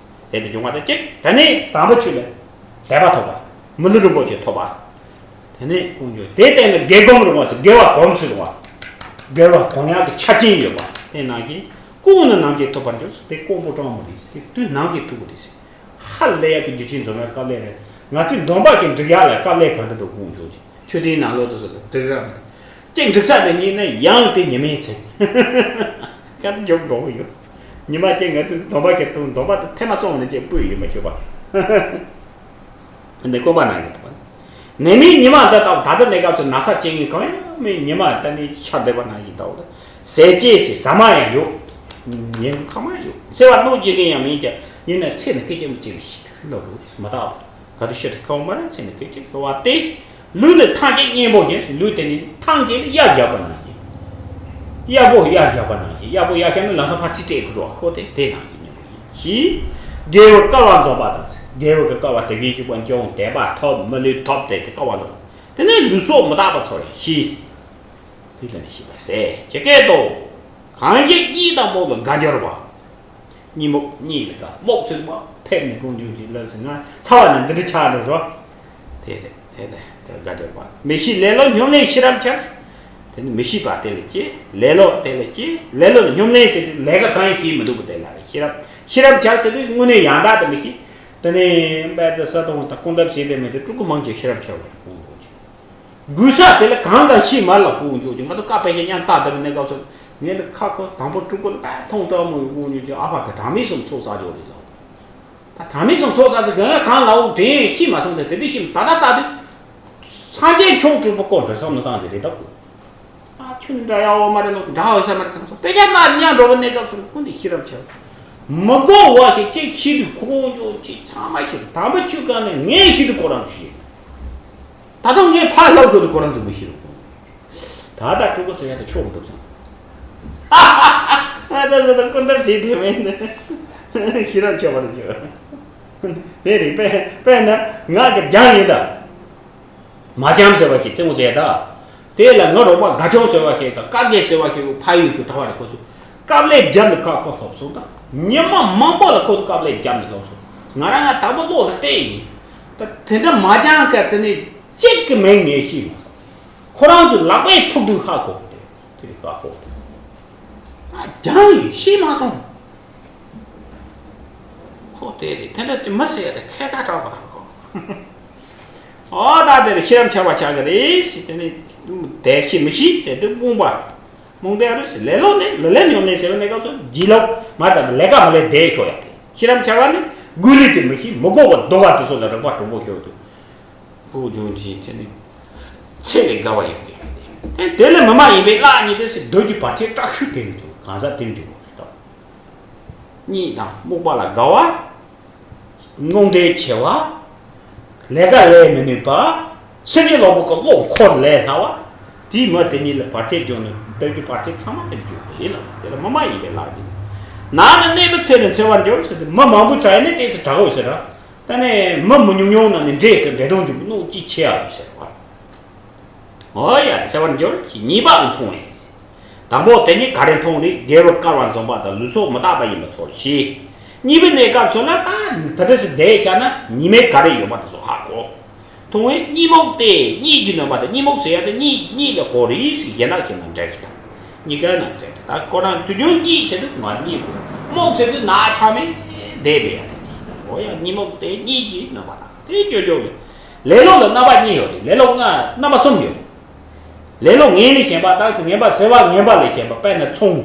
དེ་དུ་འབྱུང་བ་དང་གཅིག་དེ་ནས་དང་པོ་ཆོས་ལ་དད་པ་ཐོབ་པ། མི་ལུས་རིན་པོ་ཆེ་ཐོབ་པ། དེ་ནས་ཀུན་འབྱུང་དེ་བརྟེན་ནས་དགེ་སྒོམ་རུང་བ་ཟེར་དགེ་བ་སྒོམ་ཚུལ་རུང་བ། དགེ་བ་སྒོམ་ཡག་གི་ཆ་རྐྱེན་ཡོད་པ་དེ་ནང་གི་ཀུན་ནས་ནམ་མཁའི་ཐུབ་པར་འགྱུར་ཟེར། དེ་དཀོན་པོ་སྤྲང་མོ་རེད་ཟེར། དེ་དུས་ནམ་མཁའི་ཐུབ་པ་རེད་ཟེར། ཧ་ལས་ཡག་གི་རྒྱུ་ཆེན་འཛོམས་ཡག་དཀའ་ལས་རེད། ང་ཚོའི་འདོན་པ་གི་འགྲིག་ཡག་ལ་དཀའ་ལས་ག་འདྲ་འདུག་ཀུན་འབྱུང་གི་ཆོས་སྡེའི་ནང་ལོགས་དུ་སོ་དུ་འགྲིག་ར་མི་འགྲིག་གཅིག་འགྲིག་ས་དེ་ཉིད་ནི་ཡང་དེ་ཉི་མའི་མཚན་ག་དུ་འཇོག་འགྲོ་གི་ཡོད། ཉི་མ་གཅིག་ང་ཚོའི་འདོན་པ་གི་དུ་འདོན་པ་དུ་ཐེ་མ་སོང་ནས་གཅིག་སྤུས་ཡོད་མ་ཁྱོད་པ། འདི་ཀོ་པ་ནང་གི་ཐུབ་པ། ནད་མེད་ཉི་མ་འདི་ལྟ་བུ་ད་ལྟ་གནས་སྐབས་སུ་ན་ཚ་ཅན་གྱི་གང་ཡང་མེད། ཉི་མ་ད་ནི་ཤར་བསྡད་པ་ན་ཡིན་ལྟ་བུ་ཟས་བཅད་ཞིག་ཟ་མ་ཡང་ཡོད། ཉལ་ཁང་མ་ཡོད། འཚེ་བ་གནོད་བྱེད་མཁན་ཡང་མིན་ཀྱང་ཡིན་ན་ཚེ་ནི་སྐད་ཅིག་མི་གཅིག་ལ་ཤི་ཐུབ་ལ་རུ་མ་དག་པ་ག་དུ་ཤི་ཐུབ་ཁ་བ་མ་རེད། ཚེ་ནི་སྐད་ཅིག་ག་བ་སྟེ། ལུས་ནི་ཐང་ཅིག་གཉེན་པོ་ཡིན། ལུས་དེ་ནི་ཐང་ཅིག་གཡའ་བརྒྱབ་པ་ནང་བཞིན། གཡའ་པོ་གཡའ་བརྒྱབ་པ་ནང་བཞིན། གཡའ་པོ་གཡའ་བརྒྱབ་ན་ལམ་སང་ཕར་ཚིག་སྤྲད་དགོས་རོགས་ཁོ་དེ་དེ་ནང་བཞིན་ཉམས་པོ་ཡིན། ཞེས་རྒྱལ་བའི་བསྐལ་བ་འཛོམས་པ་དང་ཟེར། རྒྱལ་བའི་བསྐལ་བ་དེ་བཞིན་གཤེགས་པ་འབྱུང་དད་པ་ཐོབ་མི་ལུས་ཐོབ་སྟེ་དེ་བསྐལ་བ་འཛོམས་པ་དེ་ནས་ལུས་སྲོག་མི་རྟག་པ་ཚོར་ཡང་ཞེས་དེ་ལ་ནི་ཤེས་པར་ཟད། ཇི་སྐད་དུ། གང་ཞིག་གཉིད་དང་རྨོག་ལ་དགའ་འགྱུར་བ། གཉིད་རྨོག་གཉིད་ལ་དགའ་རྨོག་ཚོད་མ་ཕེབས་ནས་ཀུན་འབྱུང་གི་ལབ་ཟེར། ང་ཚ་བ་ནི་འདི་འདྲ་ཆགས་འགྲོ་རོ། དེ་རེད་དེ་རེད་ དགའ་བདེ་བ། མི་ཤེས་ལེ་ལོ་སྙོམ་ལེན་ཤེས་རབ་འཆལ། དེ་ནི་མི་ཤེས་པ་དེ་ལ་སྐྱེ། ལེ་ལོ་དེ་ལ་སྐྱེ། ལེ་ལོ་ནི་སྙོམ་ལེན་ཟེར་དུས་ལས་ཀ་གང་ཡང་བྱེད་མི་ཐུབ་པ་དེ་ལ་རེད། ཤེས་རབ་ཤེས་རབ་འཆལ་ཟེར་དུས་དངོས་གནས་ཡང་དག་ཏུ་མི་ཤེས། དེ་ནས་དཔལ་དུ་ས་དང་དང་སྐུ་འདབ་བྱས་ཏེ་མེད་དེ་ཕྲུ་གུ་མང་ཆེ་ཤེས་རབ་འཆལ་བ་རེད། ཁོང་ཁོང་ཆེ། གུས་ས་དེ་ལ་གང་དང་ཤེས་མར་ལ་ཕུག་འཇོག་ཅིང་ང་ཚོ་བཀའ་ཕལ་ཆེར་མཉམ་བཏགས་བཏབ་པའི་གནས་སྐབས་སུ་ངས་ནི་ཁ་ཁོ་དང་པོ་ཕྲུ་གུ་ལ་ཐོང་ཏོ་མོ་ཡི་ཕུག་འཇོག་ཅིང་ཨ་ཕ་གི་དྲང་མིག་གསུམ་ཚོགས་བསགས་འཇོག་རེད་ལོ། ད་དྲང་མིག་གསུམ་ཚོགས་བསགས་ཚེ་གང་གང་ལའོ་དྲན་ཤེས་མ་སོང་སྟེ་དེ་འདྲ་ཤེས་ད་ལྟ་ལྟ་དུས་སངས་རྒྱས་མཆོག་གྲུབ་པ་སྐོར་འདྲ་བསམ་བློ་བཏང་སྟེ་རེད་ད་གོ། ཨ་ཁྱོད་འདྲ་ཡག་པོ་མ་རེད་ལོ། འདྲ་བ་ཡོད་ས་མ་རེད་བསམ་སོང་། དཔེ་ཆ་མར་མཉམ་འགྲོ་བའི་གནས་སྐབས་སུ་ཀུན་ཏུ་ཤེས་རབ་འཆལ། མི་གོ་བ་ཞིག་ཅིག་ཤེས་དུས་ཁོང་ཚོ་ཅིག་ཚང་མ་ཤེས། དམ་པ་ཆོས་གང་ནས་ངས་ཤེས་དུས་ཁོ་རང་ཚོ་ཤེས། ད་དུང་ངས་ཕར་ལབ་དགོས་དུས་ཁོ་རང་ཚོ་མི་ཤེས་རུང་། ད་ལྟ་ཕྲུ་གུ་ཚོ་ཡང་དུ་ཆོག་གི་འདུག་སོང་། ང་ད་ཚོ་ད་ཀུན་ཏམ་བྱེད་དེ་མེད་ནི། ཤེས་རབ་འཆལ་བ་རེད་ཅོ། དེ་རེད་པས་པས་ན་ང་གི་རྒྱང་ཡིན་ད། མ་འཇམ་ཟེར་བ་ཞིག་བཙན་པོ་བྱས་ད། དེ་ལ་ང་རོགས་པ་དགའ་ཆུང་ཟེར་བ་ཞིག་དང་བཀའ་བརྒྱད་ཟེར་བ་ཞིག་ཕ་ཡུལ་དུ་ད་བ་རེད། ཁོ་ཚོ་དཀའ་ལས་བརྒྱབ་ནས་ཁ་ཁོ་ལྷོབ་སོང་ད། ཉི་མ་མང་པོ་ལ་ཁོ་ཚོ་དཀའ་ལས་བརྒྱབ་ནས་ལྷོབ་སོང་། ང་རང་ང་དང་པོ་བློ་ལ་བལྟས་ཡིན། ད་དེ་འདྲ་མ་འཇམ་ཀ་དེ་ནི་གཅིག་གི་མིང་ངས་ཤེས་མ་སོང་། ཁོ་རང་ཚོ་ལག་པས་ཐུག་དུས་ཧ་གོ་དེ་དེ་ཧ་གོ། ཨ་འཇམ་ཡིན་ཤེས་མ་སོང་། ཁོ་དེ་རེད། དེ་འདྲ་དེ་མི་ཟེར་ཡ་དེ་ཁས་ཁ་གྲག་པ་དང་ཁོ། ཨོ་ད་དེར་ཤེས་རབ་འཆལ་བ་ཆགས་ཀྱི་རེད་ཟེར། དེ་ནི་དེ་ཤེས་མི་ཤེས་ཟེར་དུས་རྨོངས་པ། རྨོངས་དད་རེད་ཟེར། ལེ་ལོ་ནི་ལེ་ལོ་སྙོམས་ལེན་ཟེར་བའི་གནས་སྐབས་སུ་བྱིས་ལོག་མ་དང་ལས་ཀ་མ་ལས་བསྡད་ཤོག་ཡག་གི། ཤེས་རབ་འཆལ་བ་ནི་དགོས་ལུགས་དེ་མི་ཤེས། མི་དགོས་པ་ལྡོག་པ་དེ་ཚོ་ལ་རག་པ་གྲུང་པོ་ཤོག་དུས། ཕུགས་རྒྱུན་གྱི་ཚེ་ནི་ཚེ་ལས་དགའ་བ་ཡོད་ཀྱི་རེད། དེ་ལས་མི་མ་ཡིན་པའི་བླ་གཉིས་དེ་སྲིད་འདོད་ཀྱི་བར་ཆད་སྐྲག་ཤུལ་དེ་འཇུག་གང་ཟག་དེ་འཇུག་རེད་དོ། གཉིས་དང་རྨོངས་པ་ལ་དགའ་བ། རྨོངས་དད་ཆེ་བ། ལས་ཀ་ལས་མི་ནུས་པ། སེམས་ཅན་ལོག་པོ་གི་བློ་འཁོར་ལས་སླ་བ། དེའི་མི་དེ་གཉིས་ལ་བར་ཆད་འཇོག་ནས་སྟོབས་ཀྱི་བར་ཆད་ཚང་མ་དེར་འཇོག་པ་ཡིན་ལ། དེ་ལ་མི་མ་ཡིན་པའི་ལག་གིས། ནང་ན་གནས་པའི་ཚེ་ནས་འཚེ་བར་འགྱུར་ཟེར་ཏེ་མི་མང་པོ་དྲག་ནས་ཏོག་ཙམ་དྲག་འོས་ཟེར་ར། ད་ནས་མི་མི་ཉུང་ཉུང་ནང་ནས་འདྲེས་ཀྱི་འདྲེ་གདོང་འཇུག་གི་གནོད་ཅི་ཆེ་ཡ་ཟེར་བ། འོ་ཡ་འཚེ་བར་འགྱུར་ཞེས་གཉིས་པའང་མཐོང་བས། དང་པོ་དེ་ཉིད་ག་རེ་མཐོང་ནས་དགེ་བར་དཀའ་བ་འཛོམས་པ་དང་ལུས་སྲོག་མི་རྟག་པ་ཡིན་པ་ཚོར་ཞེས། གཉིས་པའི་གནས་སྐབས་སུ་ལ་ད་ད་འདྲ་ཞིག་བསྡད་བཞག་ན་ཉི་མའི་ག་རེ་ཡོད་པ་དེ་ཚོ་ཧ་གོ། མཐོང་བས་གཉིད་རྨོག་སྟེ་གཉིད་ཀྱི་ནོན་པ་དང་གཉིད་རྨོག་ཟེར་ཡ་དེ་གཉིད་གཉིད་ལ་གོ་རེ་ཞིག་ཡན་ལག་གི་ནང་འདྲ་ཞིག་དང་། གཉིད་ཀ་ནང་འདྲ་ཞིག་ད་ཁོ་རང་དུས་རྒྱུན་གཉིད་ཟེར་དུས་ང་གཉིད་གོ། རྨོག་ཟེར་དུས་ན་ཆ་མེད་བསྡད་པའི་ཡ་དེ། འོ་ཡ་གཉིད་རྨོག་སྟེ་གཉིད་ཀྱི་ནོན་པ་དང་དེ་ཅོ་ཅོ་ལས། ལེ་ལོ་ལ་རྣམ་པ་གཉིས་ཡོད་རེད། ལེ་ལོ་ལྔ་རྣམ་པ་གསུམ་ཡོད་རེད། ལེ་ལོ་ངན་ལས་གཞན་པ་དང་ངན་པ་ཟེར་བ་ངན་པ་ལས་གཞན་པ་དཔེར་ན་ཚོང་།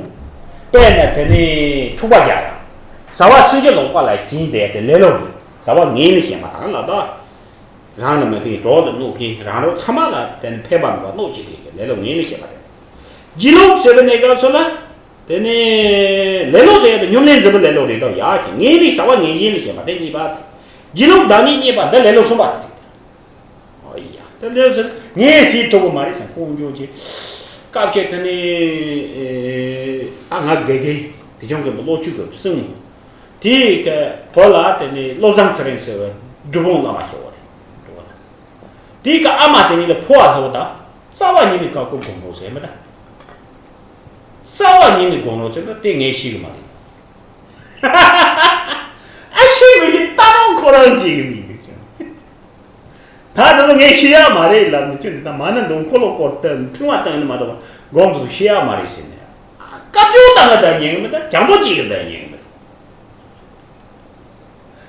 དཔེར་ན་དེ་ནས་འཁྲུག་པ་རྒྱག་ཡ། བཟའ་བ་སུན་འབྱིན་ལོག་པ་ལ་ཞེན་བསྡད་དེ་ལེ་ལོ་ལས་བཟའ་བ་ངན་ལས་གཞན་པ་དང་ལ་དྭགས། རང་ལ་མ་ཕན་གྲོགས་ལ་གནོད་མཁན་རང་རོགས་ཚང་མ་ལ་དེ་ནས་ཕན་པ་མེད་པ་གནོད་བྱེད་མཁན་གྱི་ལེ་ལོ་ངན་ལས་གཞན་པ་རེད། བྱིས་ལོག་ཟེར་བའི་གནས་སྐབས་སུ་ལ། དེ་ནས་ལེ་ལོ་ཟེར་ཡ་དེ་སྙོམས་ལས་འཛིན་པ་ལེ་ལོ་རེད་དོ། ཡག་གི་ངན་ལས་བཟའ་བ་ངན་གཞན་ལས་གཞན་པ་དེ་གཉིས་པ། བྱིས་ལོག་བདག་ཉིད་རྙེད་པ་འདི་ལེ་ལོ་གསུམ་པ་དེ་རེད། ཨོ་ཡ། དེ་འདྲ་ཟེར་ངས་ཟེར་ཐུབ་ཀྱི་མ་རེད་ཟེར་ཁོང་འཇོག་ཅིག་སྐབས་ཤིག་དེ་ནས་ཨ་ང་དགེ་རྒན་དེ་ཆུང་གི་བློ་ཆུང་གི་སྲིང་། དེའི་གི་བུ་ལ་དེ་ནས་བློ་བཟང་ཚེ་རིང་ཟེར་བའི་སྒྲུབ་དཔོན་བླ་མ་ཞིག་ཡོད་རེད། སྒྲུབ་པ་ལ། དེའི་གི་ཨ་མ་དེ་ནས་ལ་ཕོ་བ་ལྷོ་ད། རྩ་བ་ཉིད་ནས་བཀའ་བསྒོ་དགོངས་རོགས་ཟེར་མི་ད། རྩ་བ་ཉིད་ནས་དགོངས་རོགས་ཟེར་མི་དེ་ངས་ཤེས་གི་མ་རེད། ཨ་ཤེས་མི་ཤེས་ལྟ་རུང་ཁོ་རང་བྱེད་གི་མི་འདུག་ཅང་། ད་དེ་ཚོ་ངས་ཤེས་ཡག་མ་རེད་ལབ་ནས་ཁྱོད་འདི་ད་མ་ན་འདོན་འཁོར་ལོ་སྐོར་ལྟ་ཕྲེང་བ་བཏང་ནས་མ་གཏོགས་སྒོམ་དེ་ཚོ་ཤེས་ཡག་མ་རེད་ཟེར་ནས། སྐབས་བཅུ་བཏང་གི་ད་ཉན་གི་མི་ད་བྱང་པོ་གཅིག་གི་ད་ཉན་གི་མི་ད།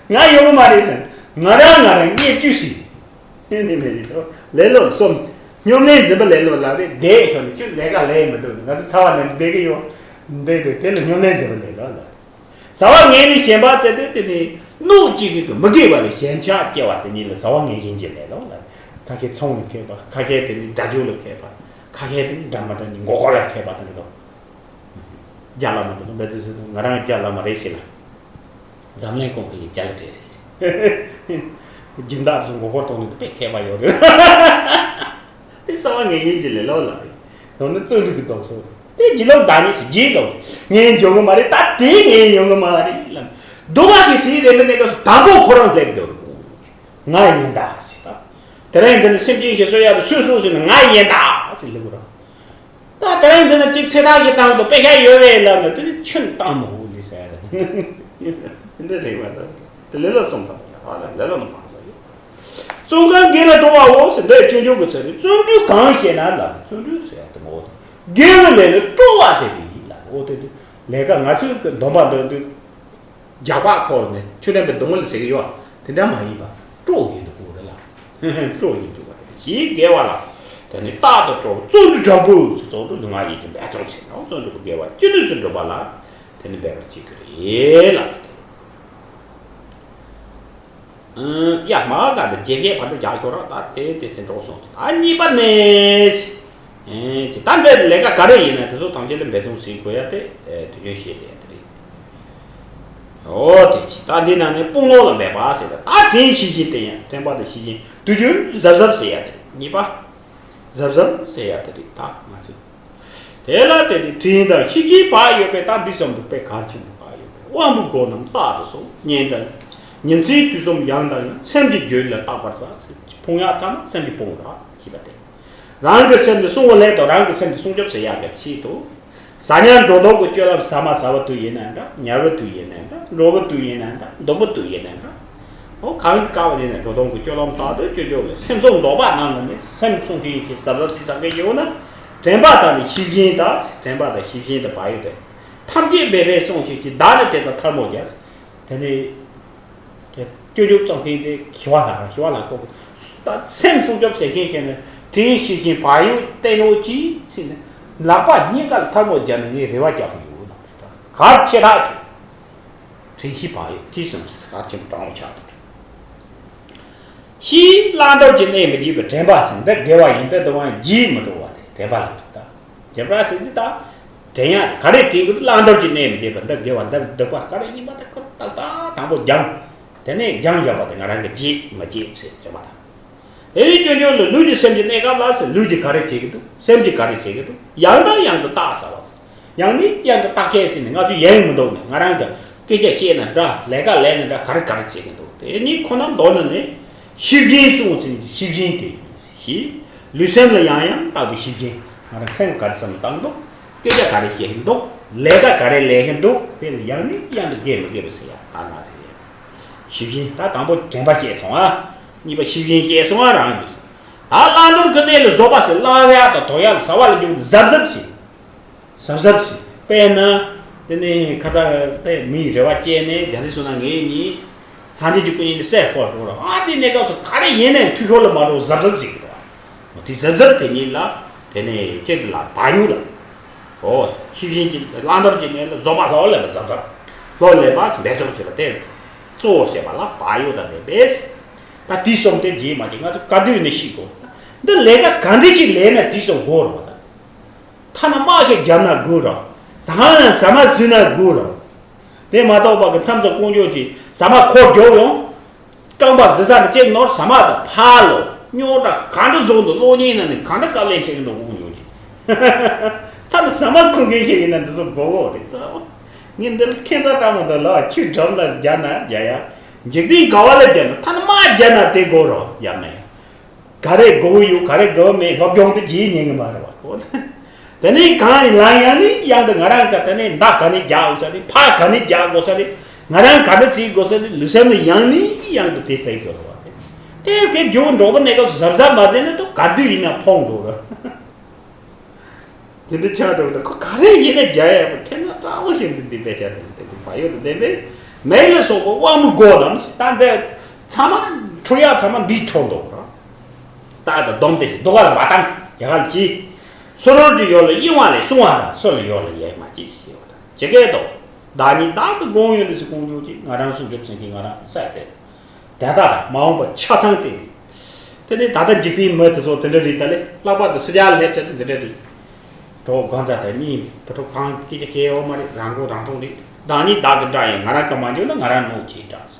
ང་ཡོང་གི་མ་རེད་ཟེར། ང་རང་ང་རང་རྙེད་བཅུག་ཟིན། ཨེ་ནི་མེད་ནི་དོ་ལེ་ལོ་གསུམ། སྙོམས་ལས་འཛིན་པ་ལེ་ལོ་ལབ་རེད་བསྡད་ཤོག་ནི་ཅི་ལས་ཀ་ལས་མི་འདུག་ནི་ང་ཚོ་ཚ་བ་ནས་བསྡད་གི་ཡོད། འདི་དེ་དེ་ལ་སྙོམས་ལས་འཛིན་པ་ལེ་ལོ་ལབ། བཟའ་བ་ངན་ལས་གཞན་པ་ཟེར་དུས་དེ་ནི་གནོད་བྱེད་ཀྱི་མི་དགེ་བ་ལས་ཞེན་ཆགས་སྐྱེ་བ་དེ་ཉིད་ལ་བཟའ་བ་ངན་གཞན་གྱི་ལེ་ལོ་ལབ། ཁ་ཁའི་ཚོང་ལ་མཁས་པ་ཁ་ཁའི་དེ་ནི་སྒྲ་སྦྱོར་ལ་མཁས་པ་ཁ་ཁའི་དེ་ནི་འདྲ་མ་འདྲ་ནི་མགོ་སྐོར་ལ་མཁས་པ་དེ་འདྲ་དོ། རྒྱ་བླ་མ་དང་འདི་དེ་ཟེར་དུས་ང་རང་རྒྱ་བླ་མ་རེད་ཟེར་ལ། འཛམ་གླིང་ཀུན་གྱི་རྒྱ་ལ་སྤྲད་རེད་ཟེར། སྦྱིན་བདག་ཚོ་མགོ་སྐོར་གཏོང་ནི་དཔེ་མཁས་པ་ཡོད་རེད། དེ་གསང་བ་ངེས་ངེས་ཀྱི་ལས་སླ་བོ་ལ་རེད། དོན་ནི་བརྩོན་འགྲུས་ཀྱི་ལྡོག་ཕྱོགས་རེད། དེ་བྱིས་ལོག་བདག་ཉིད་ཟེར་བྱིས་ལོག་ངས་འཇོན་གི་མ་རེད། ད་དེ་ངས་ཡོང་གི་མ་རེད་ལབ། སྡུག་བ་གི་ཟེར་རེད་མི་གནས་སྐབས་སུ་དང་པོ་ཁོ་རང་སླེབས་འདུག་ང་ཡིན་ད་ཟེར་ད། དེ་རིང་འདི་ནི་སེམས་ཅན་ཞིག་གསོ་ཡག་ཏུ་སུས་གསུངས་ཟེར་ན་ང་ཡིན་ད་ཟེར་ལབ་ར། ད་དེ་རིང་འདི་ན་གཅིག་ཚེ་ཐག་གི་སྟེང་དུ་དཔེ་ཆ་ཡོད་རེད་ལབ་ན་དེ་ནི་ཁྱོན་བཏང་མ་འོ་ལེ་ཟེར་ཡ་ད། འདི་རེད་བ་ད། དེ་ལེ་ལོ་གསུམ་དང་ཡ་བ་ལ་ལེ་ལོ་ནི་བང་ས་ཡོད། བཙོན་ཁང་སྒེར་ལ་སྤྲོ་བའོ་ཟེར་འདི་སྤྱོད་འཇུག་གི་ཚུལ་རེད། བརྩོན་འགྲུས་གང་བྱེད་ན་ལ་བརྩོན་འགྲུས་ཟེར་ཡ་དེ་ངོ་བོ་དང་། དགེ་བའི་ལས་ལ་སྤྲོ་བ་དེ་རེད་ལ་འོ་དེ་དུས་ལས་ཀ་ང་ཚོའི་གི་འདོན་པ་འདོན་དུས་རྒྱག་པ་འཁོར་ནས་ཆུ་ལེན་པའི་སྡོང་བོ་ལ་ཟེར་གི་ཡོད་དེ་འདྲ་མ་ཡིན་པ་སྤྲོ་ཡིན་དུ་གོ་རེད་ལ། སྤྲོ་ཡིན་དུ་བ་དེ་ཞེས་དགེ་བ་ལ་དེ་ནི་རྟག་ཏུ་སྤྲོ་བརྩོན་འགྲུས་དྲག་པོས་ཟེར་བརྩོན་འགྲུས་ལུས་ངག་ཡིད་ཀྱི་འབད་བརྩོན་བྱེད་ན་བརྩོན་འགྲུས་ཀྱི་དགེ་བ་ཅི་ནུས་སུ་འགྲུབ་པ་ལ་དེ་ནི་འབད་པར་བྱེད་ཀྱི་རེད་ལ། ཡ་མ་ག་དེ་བརྒྱད་བརྒྱད་བར་དུ་རྒྱག་ཤོར་ར་ད་དེ་དེ་ཚེ་འགྲོ་སོང་དེ་ད་གཉིས་པ་ནས། ཨེ་ཅི་ད་འདི་ལས་ཀ་ག་རེ་ཡིན་ན་དེ་ཚོ་ཐམས་ཅད་ལ་འབད་བརྩོན་བྱེད་དགོས་ཡ་དེ་དུས་རྒྱུན་བཤད་དེ་ཡ་དེ་རེད། ཨོ་དེ་ཅི་ད་འདི་ནང་ནས་དཔུང་ལོག་ལ་འབད་པ་ཟེར་ད་ད་དྲན་ཤེས་བཞིན་དེ་ཡང་དྲན་པ་དང་ཤེས་བཞིན་དུས་རྒྱུན་གཟབ་གཟབ་ཟེར་ཡ་དེ་རེད་གཉིས་པ། གཟབ་གཟབ་ཟེར་ཡ་དེ་རེད་ད་ང་ཚོས། དེ་ལ་བརྟེན་ནས་དྲིན་དང་ཤེས་བཞིན་བག་ཡོད་པས་ད་འདི་བསམ་འདུག་པས་གལ་ཆེན་པོ་བག་ཡོད་པས་དབང་པོའི་སྒོ་རྣམས་རྟག་ཏུ་སོགས་ཉན་དང་ཉིན་མཚན་དུས་གསུམ་ཡང་དང་ཡང་སེམས་ཀྱི་རྒྱུད་ལ་རྟག་པར་ཟ། ཕུང་ཡག་ཚང་མ་སེམས་ཀྱི་ཕུང་ར་ཞེས་པ་སྟེ། རང་གི་སེམས་ནི་བསྲུང་བ་ལས་དང་རང་གི་སེམས་ནི་སྲུང་སྐྱོབ་ཟེར་ཡག་གི་ཆེད་དུ། ཟ་ཉལ་འགྲོ་ལྡོག་གི་སྤྱོད་ལམ་ཟ་མ་ཟ་བ་དུས་ཡིན་ན་འདྲ་ཉལ་བ་དུས་ཡིན་ན་འདྲ་འགྲོ་བ་དུས་ཡིན་ན་འདྲ་འདུག་པ་དུས་ཡིན་ན་འདྲ། འོ་གང་གི་སྐབས་ནས་ནས་འགྲོ་སྟངས་ཀྱི་སྤྱོད་ལམ་དག་ཏུ་སྤྱོད་རྒྱུ་ལས་སེམས་སྲུང་ལྡོག་པ་རྣམས་ལ་ནི་སེམས་སྲུང་མཁན་གྱི་ཟབ་ཟབ་སྲིད་ས་གི་ཡོད་ན། དྲན་པ་དང་ནི་ཤེས་བཞིན་དང་དྲན་པ་དང་ཤེས་བཞིན་དུ་བག་ཡོད་དེ། ཐམས་ཅད་འབད་པས་སྲུང་ཞིག་གི་བདག་ནི་དེ་དང་ཐལ་མོ་སྦྱར། དེ་ནི། དེ་སྤྱོད་འཇུག་རྩོམ་མཁན་དེ་ཞི་བ་ལྷ་རང་ཞི་བ་ལྷ་ཁོ་གི་ད་སེམས་སྲུང་སྐྱོབ་ཟེར་མཁན་ཞིག་ནི་དྲན་ཤེས་བཞིན་བག་ཡོད་བསྟེན་རོགས་གྱིས་ཟེར་ནས་ལག་པ་གཉིས་ཀ་ལ་ཐལ་མོ་སྦྱར་ནས་ངས་རེ་བ་རྒྱག་གི་ཡོད་ལ་གར་ཆེ་ཐག་ཆོད། དྲན་ཤེས་བག་ཡོད་ཅེས་གསུངས་སུ་གར་ཆེན་པོ་དྲང་བོ་ཆགས་འདུག་ཞེས་བླང་དོར་གྱི་གནས་མི་བརྗེད་པའི་དྲན་པ་ཟེར་འདི་དགེ་བ་ཡིན་འདི་སྡུག་བསྔལ་བརྗེད་མི་འགྲོ་བ་དེ་དྲན་པ་ལ་ད་བརྗེད་པ་ཟེར་འདི་ད་དྲན་ཡ་ག་རེ་དྲན་དགོས་བླང་དོར་གྱི་གནས་མི་བརྗེད་པ་འདི་དགེ་བ་འདི་སྡུག་པ་ག་རེ་ཡིན་པ་དེ་ཁོ་ཏག་ཏག་དང་པོ་སྦྱང་དེ་ནས་སྦྱང་བཞག་པ་དེ་ང་རང་གི་བརྗེད་མི་བརྗེད་ཚེ་བརྗེད་པ་དང་། དེ་ནས་སྐྱོན་སྐྱོན་ལ་ལུས་ཀྱི་སེམས་ཀྱི་གནས་སྐབས་ལ་ཟེར་ལུས་ཀྱིས་ག་རེ་བྱེད་ཀྱི་འདུག་སེམས་ཀྱིས་ག་རེ་བྱེད་ཀྱི་འདུག་ཡང་དང་ཡང་དུ་བརྟག་ཟེར་བ། ཡང་ནས་ཡང་དུ་བརྟག་གལ་ཟེར་ནས་ང་ཚོ་ཡལ་མི་འདུག་ནས་ང་རང་གི་སྐད་ཆ་བཤད་ན་འདྲ་ལས་ཀ་ལས་ན་འདྲ་ག་རེ་ག་རེ་བྱེད་ཀྱི་འདུག་དེ་གཉིས་ཁོ་ན་མདོར་ན་ནི་ཤེས་བཞིན་སྲུང་ཟེར་ནས་ཤེས་བཞིན་དེ་ཡིན་ཞེས་ལུས་སེམས་ལ་ཡང་ཡང་བརྟག་པའི་ཤེས་བཞིན་ང་རང་སེམས་ག་རེ་བསམ་བཏང་འདུག་སྐད་ཆ་ག་རེ་བཤད་ཀྱི་འདུག་ལས་ཀ་ག་རེ་ལས་ཀྱི་འདུག་དེ་ལ་ཡང་ནས་ཡང་དུ་དགེ་མི་དགེ་བ་ཟེར་ཡ་ད་ང་དེ་ཡིན། ཤེས་བཞིན་ད་དང་པོ་དྲན་པ་བཤད་སོང་ཨ། གཉིས་པ་ཤེས་བཞིན་བཤད་སོང་ཨ་རང་ཡོད། ད་བླང་དོར་གྱི་གནས་ལ་བཟོད་པ་ཟེར་བླང་ཡག་དང་དོར་ཡག་ལ་ཟ་བ་ལ་འཇུག་གཟབ་གཟབ་བྱེད། གཟབ་གཟབ་བྱེད་དཔེར་ན། དེ་ནས་ཁ་ཚ་དེ་མིའི་རེ་བ་བཅད་ནས་རྒྱ་སེ་སོང་ན་ངེད་གཉིས། སངས་རྒྱས་ཀྱི་སྐུ་བརྙན་དེ་གསལ་ཕོར་འགྲོ་ར་ཨ་དེ་གནས་སྐབས་སུ་ག་རེ་ཡིན་ནའི་འཐུས་ཤོར་ལ་མ་འགྲོ་གཟབ་གཟབ་བྱེད་དགོས། དེ་གཟབ་གཟབ་དེ་ཉིད་ལ་དེ་ནས་ཅེ་དེ་ལ་བག་ཡོད་ལ། ཨོ། ཤེས་བཞིན་གྱི་བླང་དོར་གྱི་གནས་ལ་བཟོད་པ་ལྷོད་ལས་པ་བཟོད་པ། ལྷོད་ལས་པ་འབད་རྩོལ་བྱེད་པ་སྟེ། གཙོ་བོ་བྱེད་པ་ལ་བག་ཡོད་དང་ལྡན་པས། ད་དེའི་གསུམ་དེ་རྗེས་མ་གྱི་ང་ཚོ་ག་དུས་ནས་ཤེས་དགོས། འདི་ལས་ཀ་ག་འདྲ་ཞིག་ལས་ན་དེའི་གསུམ་དགོས་རེད་པ་ད། ཐ་ན་དམག་ཞིག་རྒྱབ་ན་དགོས་རེད། ཟ་ཁང་ལ་ཟ་མ་བཟོས་ན་དགོས་རེད། དེ་མ་གཏོགས་པ་གི་མཚམས་སུ་ཀོང་ཇོ་གྱིས་ཟ་མ་ཁོ་རྒྱོབ་ཡོང་། རྐང་པ་རྫི་ས་དུ་ཅེག་ནོར་ཟ་མ་དང་ཕ་ལོ་རྙོག་དྲ་ག་འདྲ་བཟོ་འདུག་གློག་བརྙན་ནང་ནས་ག་འདྲ་དཀའ་ལས་བྱེད་ཀྱི་འདུག་དབང་ཡོད་ཀྱི། ད་ནི་ཟ་མ་ཁུར་མཁན་ཞིག་ཡིན་ན་འདི་ཚོ་དགོས་གོ་རེད་ཙང་། ངས་འདི་ལ་ཁྱད་མཚར་སྤྲང་མོ་འདི་ལ་ཆུ་འགྲམ་ལ་རྒྱབ་ན་རྒྱག་ཡ། འཇིག་རྟེན་ག་བ་ལ་རྒྱབ་ན་ད་ནི་མ་རྒྱབ་ན་དེ་དགོས་རོགས་རྒྱབ་ན་ཡང་། ག་རེ་དགོས་ཡོད་ག་རེ་དགོས་མེད་སློབ་སྦྱོང་དུ་བྱེད་ཉན་གི་མ་རེད་བ་གོ། དེ་ནས་གང་ཡིན་ལང་ཡང་ནི་ཡང་དུ་ང་རང་གི་དེ་ནས་མདའ་ག་ནས་རྒྱག་དགོས་ས་རེད་ཕ་ག་ནས་རྒྱག་དགོས་ས་རེད་ང་རང་ག་འདྲ་བྱེད་དགོས་ས་རེད་ལུས་སེམས་ནི་ཡང་ནས་ཡང་དུ་དེ་སེལ་དགོས་རེད་བ། དེ་དེ་དེ་རྒྱུ་འགྲོ་བ་གནས་སྐབས་སུ་གཟབ་གཟབ་མ་བྱས་ན་ཏོ་ག་དུས་ཡིན་ན་ཕོངས་འགྲོ་རེད། དེ་འདྲ་ཆགས་འགྲོ་ན་ཁོ་ག་རེ་ཡིན་ན་རྒྱ་ཡག་པོ་ཁྱེད་ཚོ་སྤྲང་བོ་ཞིག་འདི་འདི་པའི་ཆ་དེ་འདི་འདི་བ་ཡོད་དེ་བདེན་པས་མེད་ལ་སོགས་པ་དབང་པོའི་སྒོ་ལམ་ཞིག་ད་འདི་ཚང་མ་འཁྲུལ་ཡག་ཚང་མ་འདིའི་འཕྲོ་འདུག་ར། རྟག་ཏུ་སྡོམ་སྟེ་ཞིག་སྡུག་ག་ལ་མ་བཏང་ཡག་ག་ལ་གྱིས། སོ་རོར་གྱི་ཡོ་ལ་གཡེང་བ་ལས་སྲུང་བ་དང་སོ་ལ་ཡོ་ལ་ཡེ་མ་གྱིས་ཞེས་པ་དང་ཇི་སྐད་དུ། བདག་ཉིད་བདག་གི་དགོངས་ཡོད་ནི་ཞིག་དགོངས་ཡོད་ཀྱིས་ང་རང་སྲུང་སྐྱོབ་ཟིན་གྱིས་ང་རང་ས་ཡ་སྟེ། དེ་དག་མ་འོངས་པ་ཆ་ཚང་སྟེ། དེ་ནི་ད་ལྟ་འཇིག་རྟེན་མི་དེ་ཚོ་དེ་འདྲ་རེད་ད་ལེ་ལྷག་པར་དུ་སྲིད་རྒྱལ་སླེབས་ཚད་དེ་འདྲ་རེད། གྲོགས་གང་ཚ་དེ་གཉིས་བུ་ཕྲུག་གང་སྐད་ཆ་སྐད་ཡོད་མ་རེད་རང་མགོ་རང་ཐོག་རེད་བདག་ཉིད་བདག་གི་དགྲ་ཡིན་ང་རང་གི་མ་འཇོན་ན་ང་རང་ནོར་གྱིས་དྲག་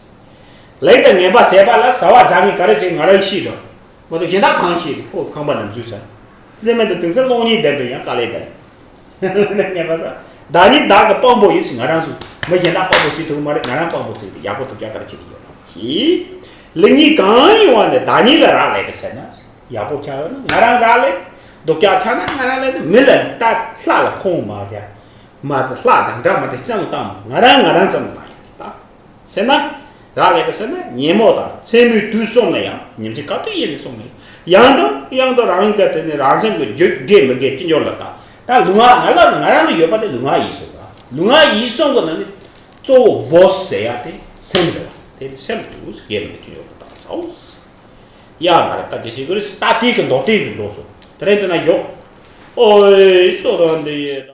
ལེགས་དང་ངན་པ་ཟད་པ་ལ་ཟ་བ་ཟ་ངེས་ག་རེ་ཟེར་ང་རང་ཤེས་རོགས། མ་གཏོགས་གཞན་དག་གང་ཤེས་རེད་ཁོ་ཁང་པ་ནང་འཛུལ་ཚར། དེ་མིན་དུ་དེང་སང་གློག་བརྙན་བསྡད་པའི་ཡང་དཀའ་ལས་བསྡད། ངན་པ་ཟ། བདག་ཉིད་བདག་གི་དཔང་པོ་ཡིན་ཞེས་ང་རང་ཚོ་མི་གཞན་དག་དཔང་པོ་བྱེད་ཐུབ་མ་རེད་ང་རང་དཔང་པོ་བྱེད་དུ་ཡག་པོ་སྡུག་ཅག་ག་རེ་བྱེད་ཀྱི་ཡོད་ན་ཞེས། ལེགས་ཉེས་གང་ཡོང་བ་ནི་བདག་ཉིད་ལ་རག་ལས་པའི་ཚེ་ན། ཡག་པོ་ཆགས་ཡོད་ན་ང་རང་རག་ལས། སྡུག་ཅག་ཆགས་ན་ང་རང་ལས་ནི་མི་ལ་ད་ལྷ་ལ་ཁོང་མ་བྱ། མ་ད་ལྷ་དང་འདྲ་མ་དེ་བསམ་བཏང་ང་རང་ང་རང་བསམ་བཏང་ཡག་དེ་ད། ཟེར་ན། རག་ལས་པ་ཟེར་ན་ཉོན་མོངས་དང་མཚན་མོའི་དུས་སོང་ན་ཡང་ཉིན་མཚན་ག་དུས་ཡིན་ནས་སོང་ནས་ཡང་དང་ཡང་དུ་རང་གི་དེ་ནི་རང་སེམས་ཀྱི་རྒྱུད་དགེ་མི་དགེ་ཅི་འབྱོར་ལ་ད་ད་ལུས་ངག་ང་ལ་ང་རང་ལ་ཡོད་པ་དེ་ལུས་ངག་ཡིད་གསུམ་ར། ལུས་ངག་ཡིད་གསུམ་གྱི་ནང་ནས་གཙོ་བོ་བོ་ཟེར་ཡ་དེ་སེམས་རེད་བ། དེ་ནི་སེམས་དུས་དགེ་མི་དགེ་ཅི་འབྱོར་ལ་ད་ཟའོ། ཡ་ང་རེ་ད་དེ་ཞིག་རེད། ད་དེ་གི་མདོ་སྟེང་དུ་འགྲོ་སོང་། དེ་རིང་དེ་ན་ཡོག་ཨོའི་སོ་ར་འདི་ཡེ།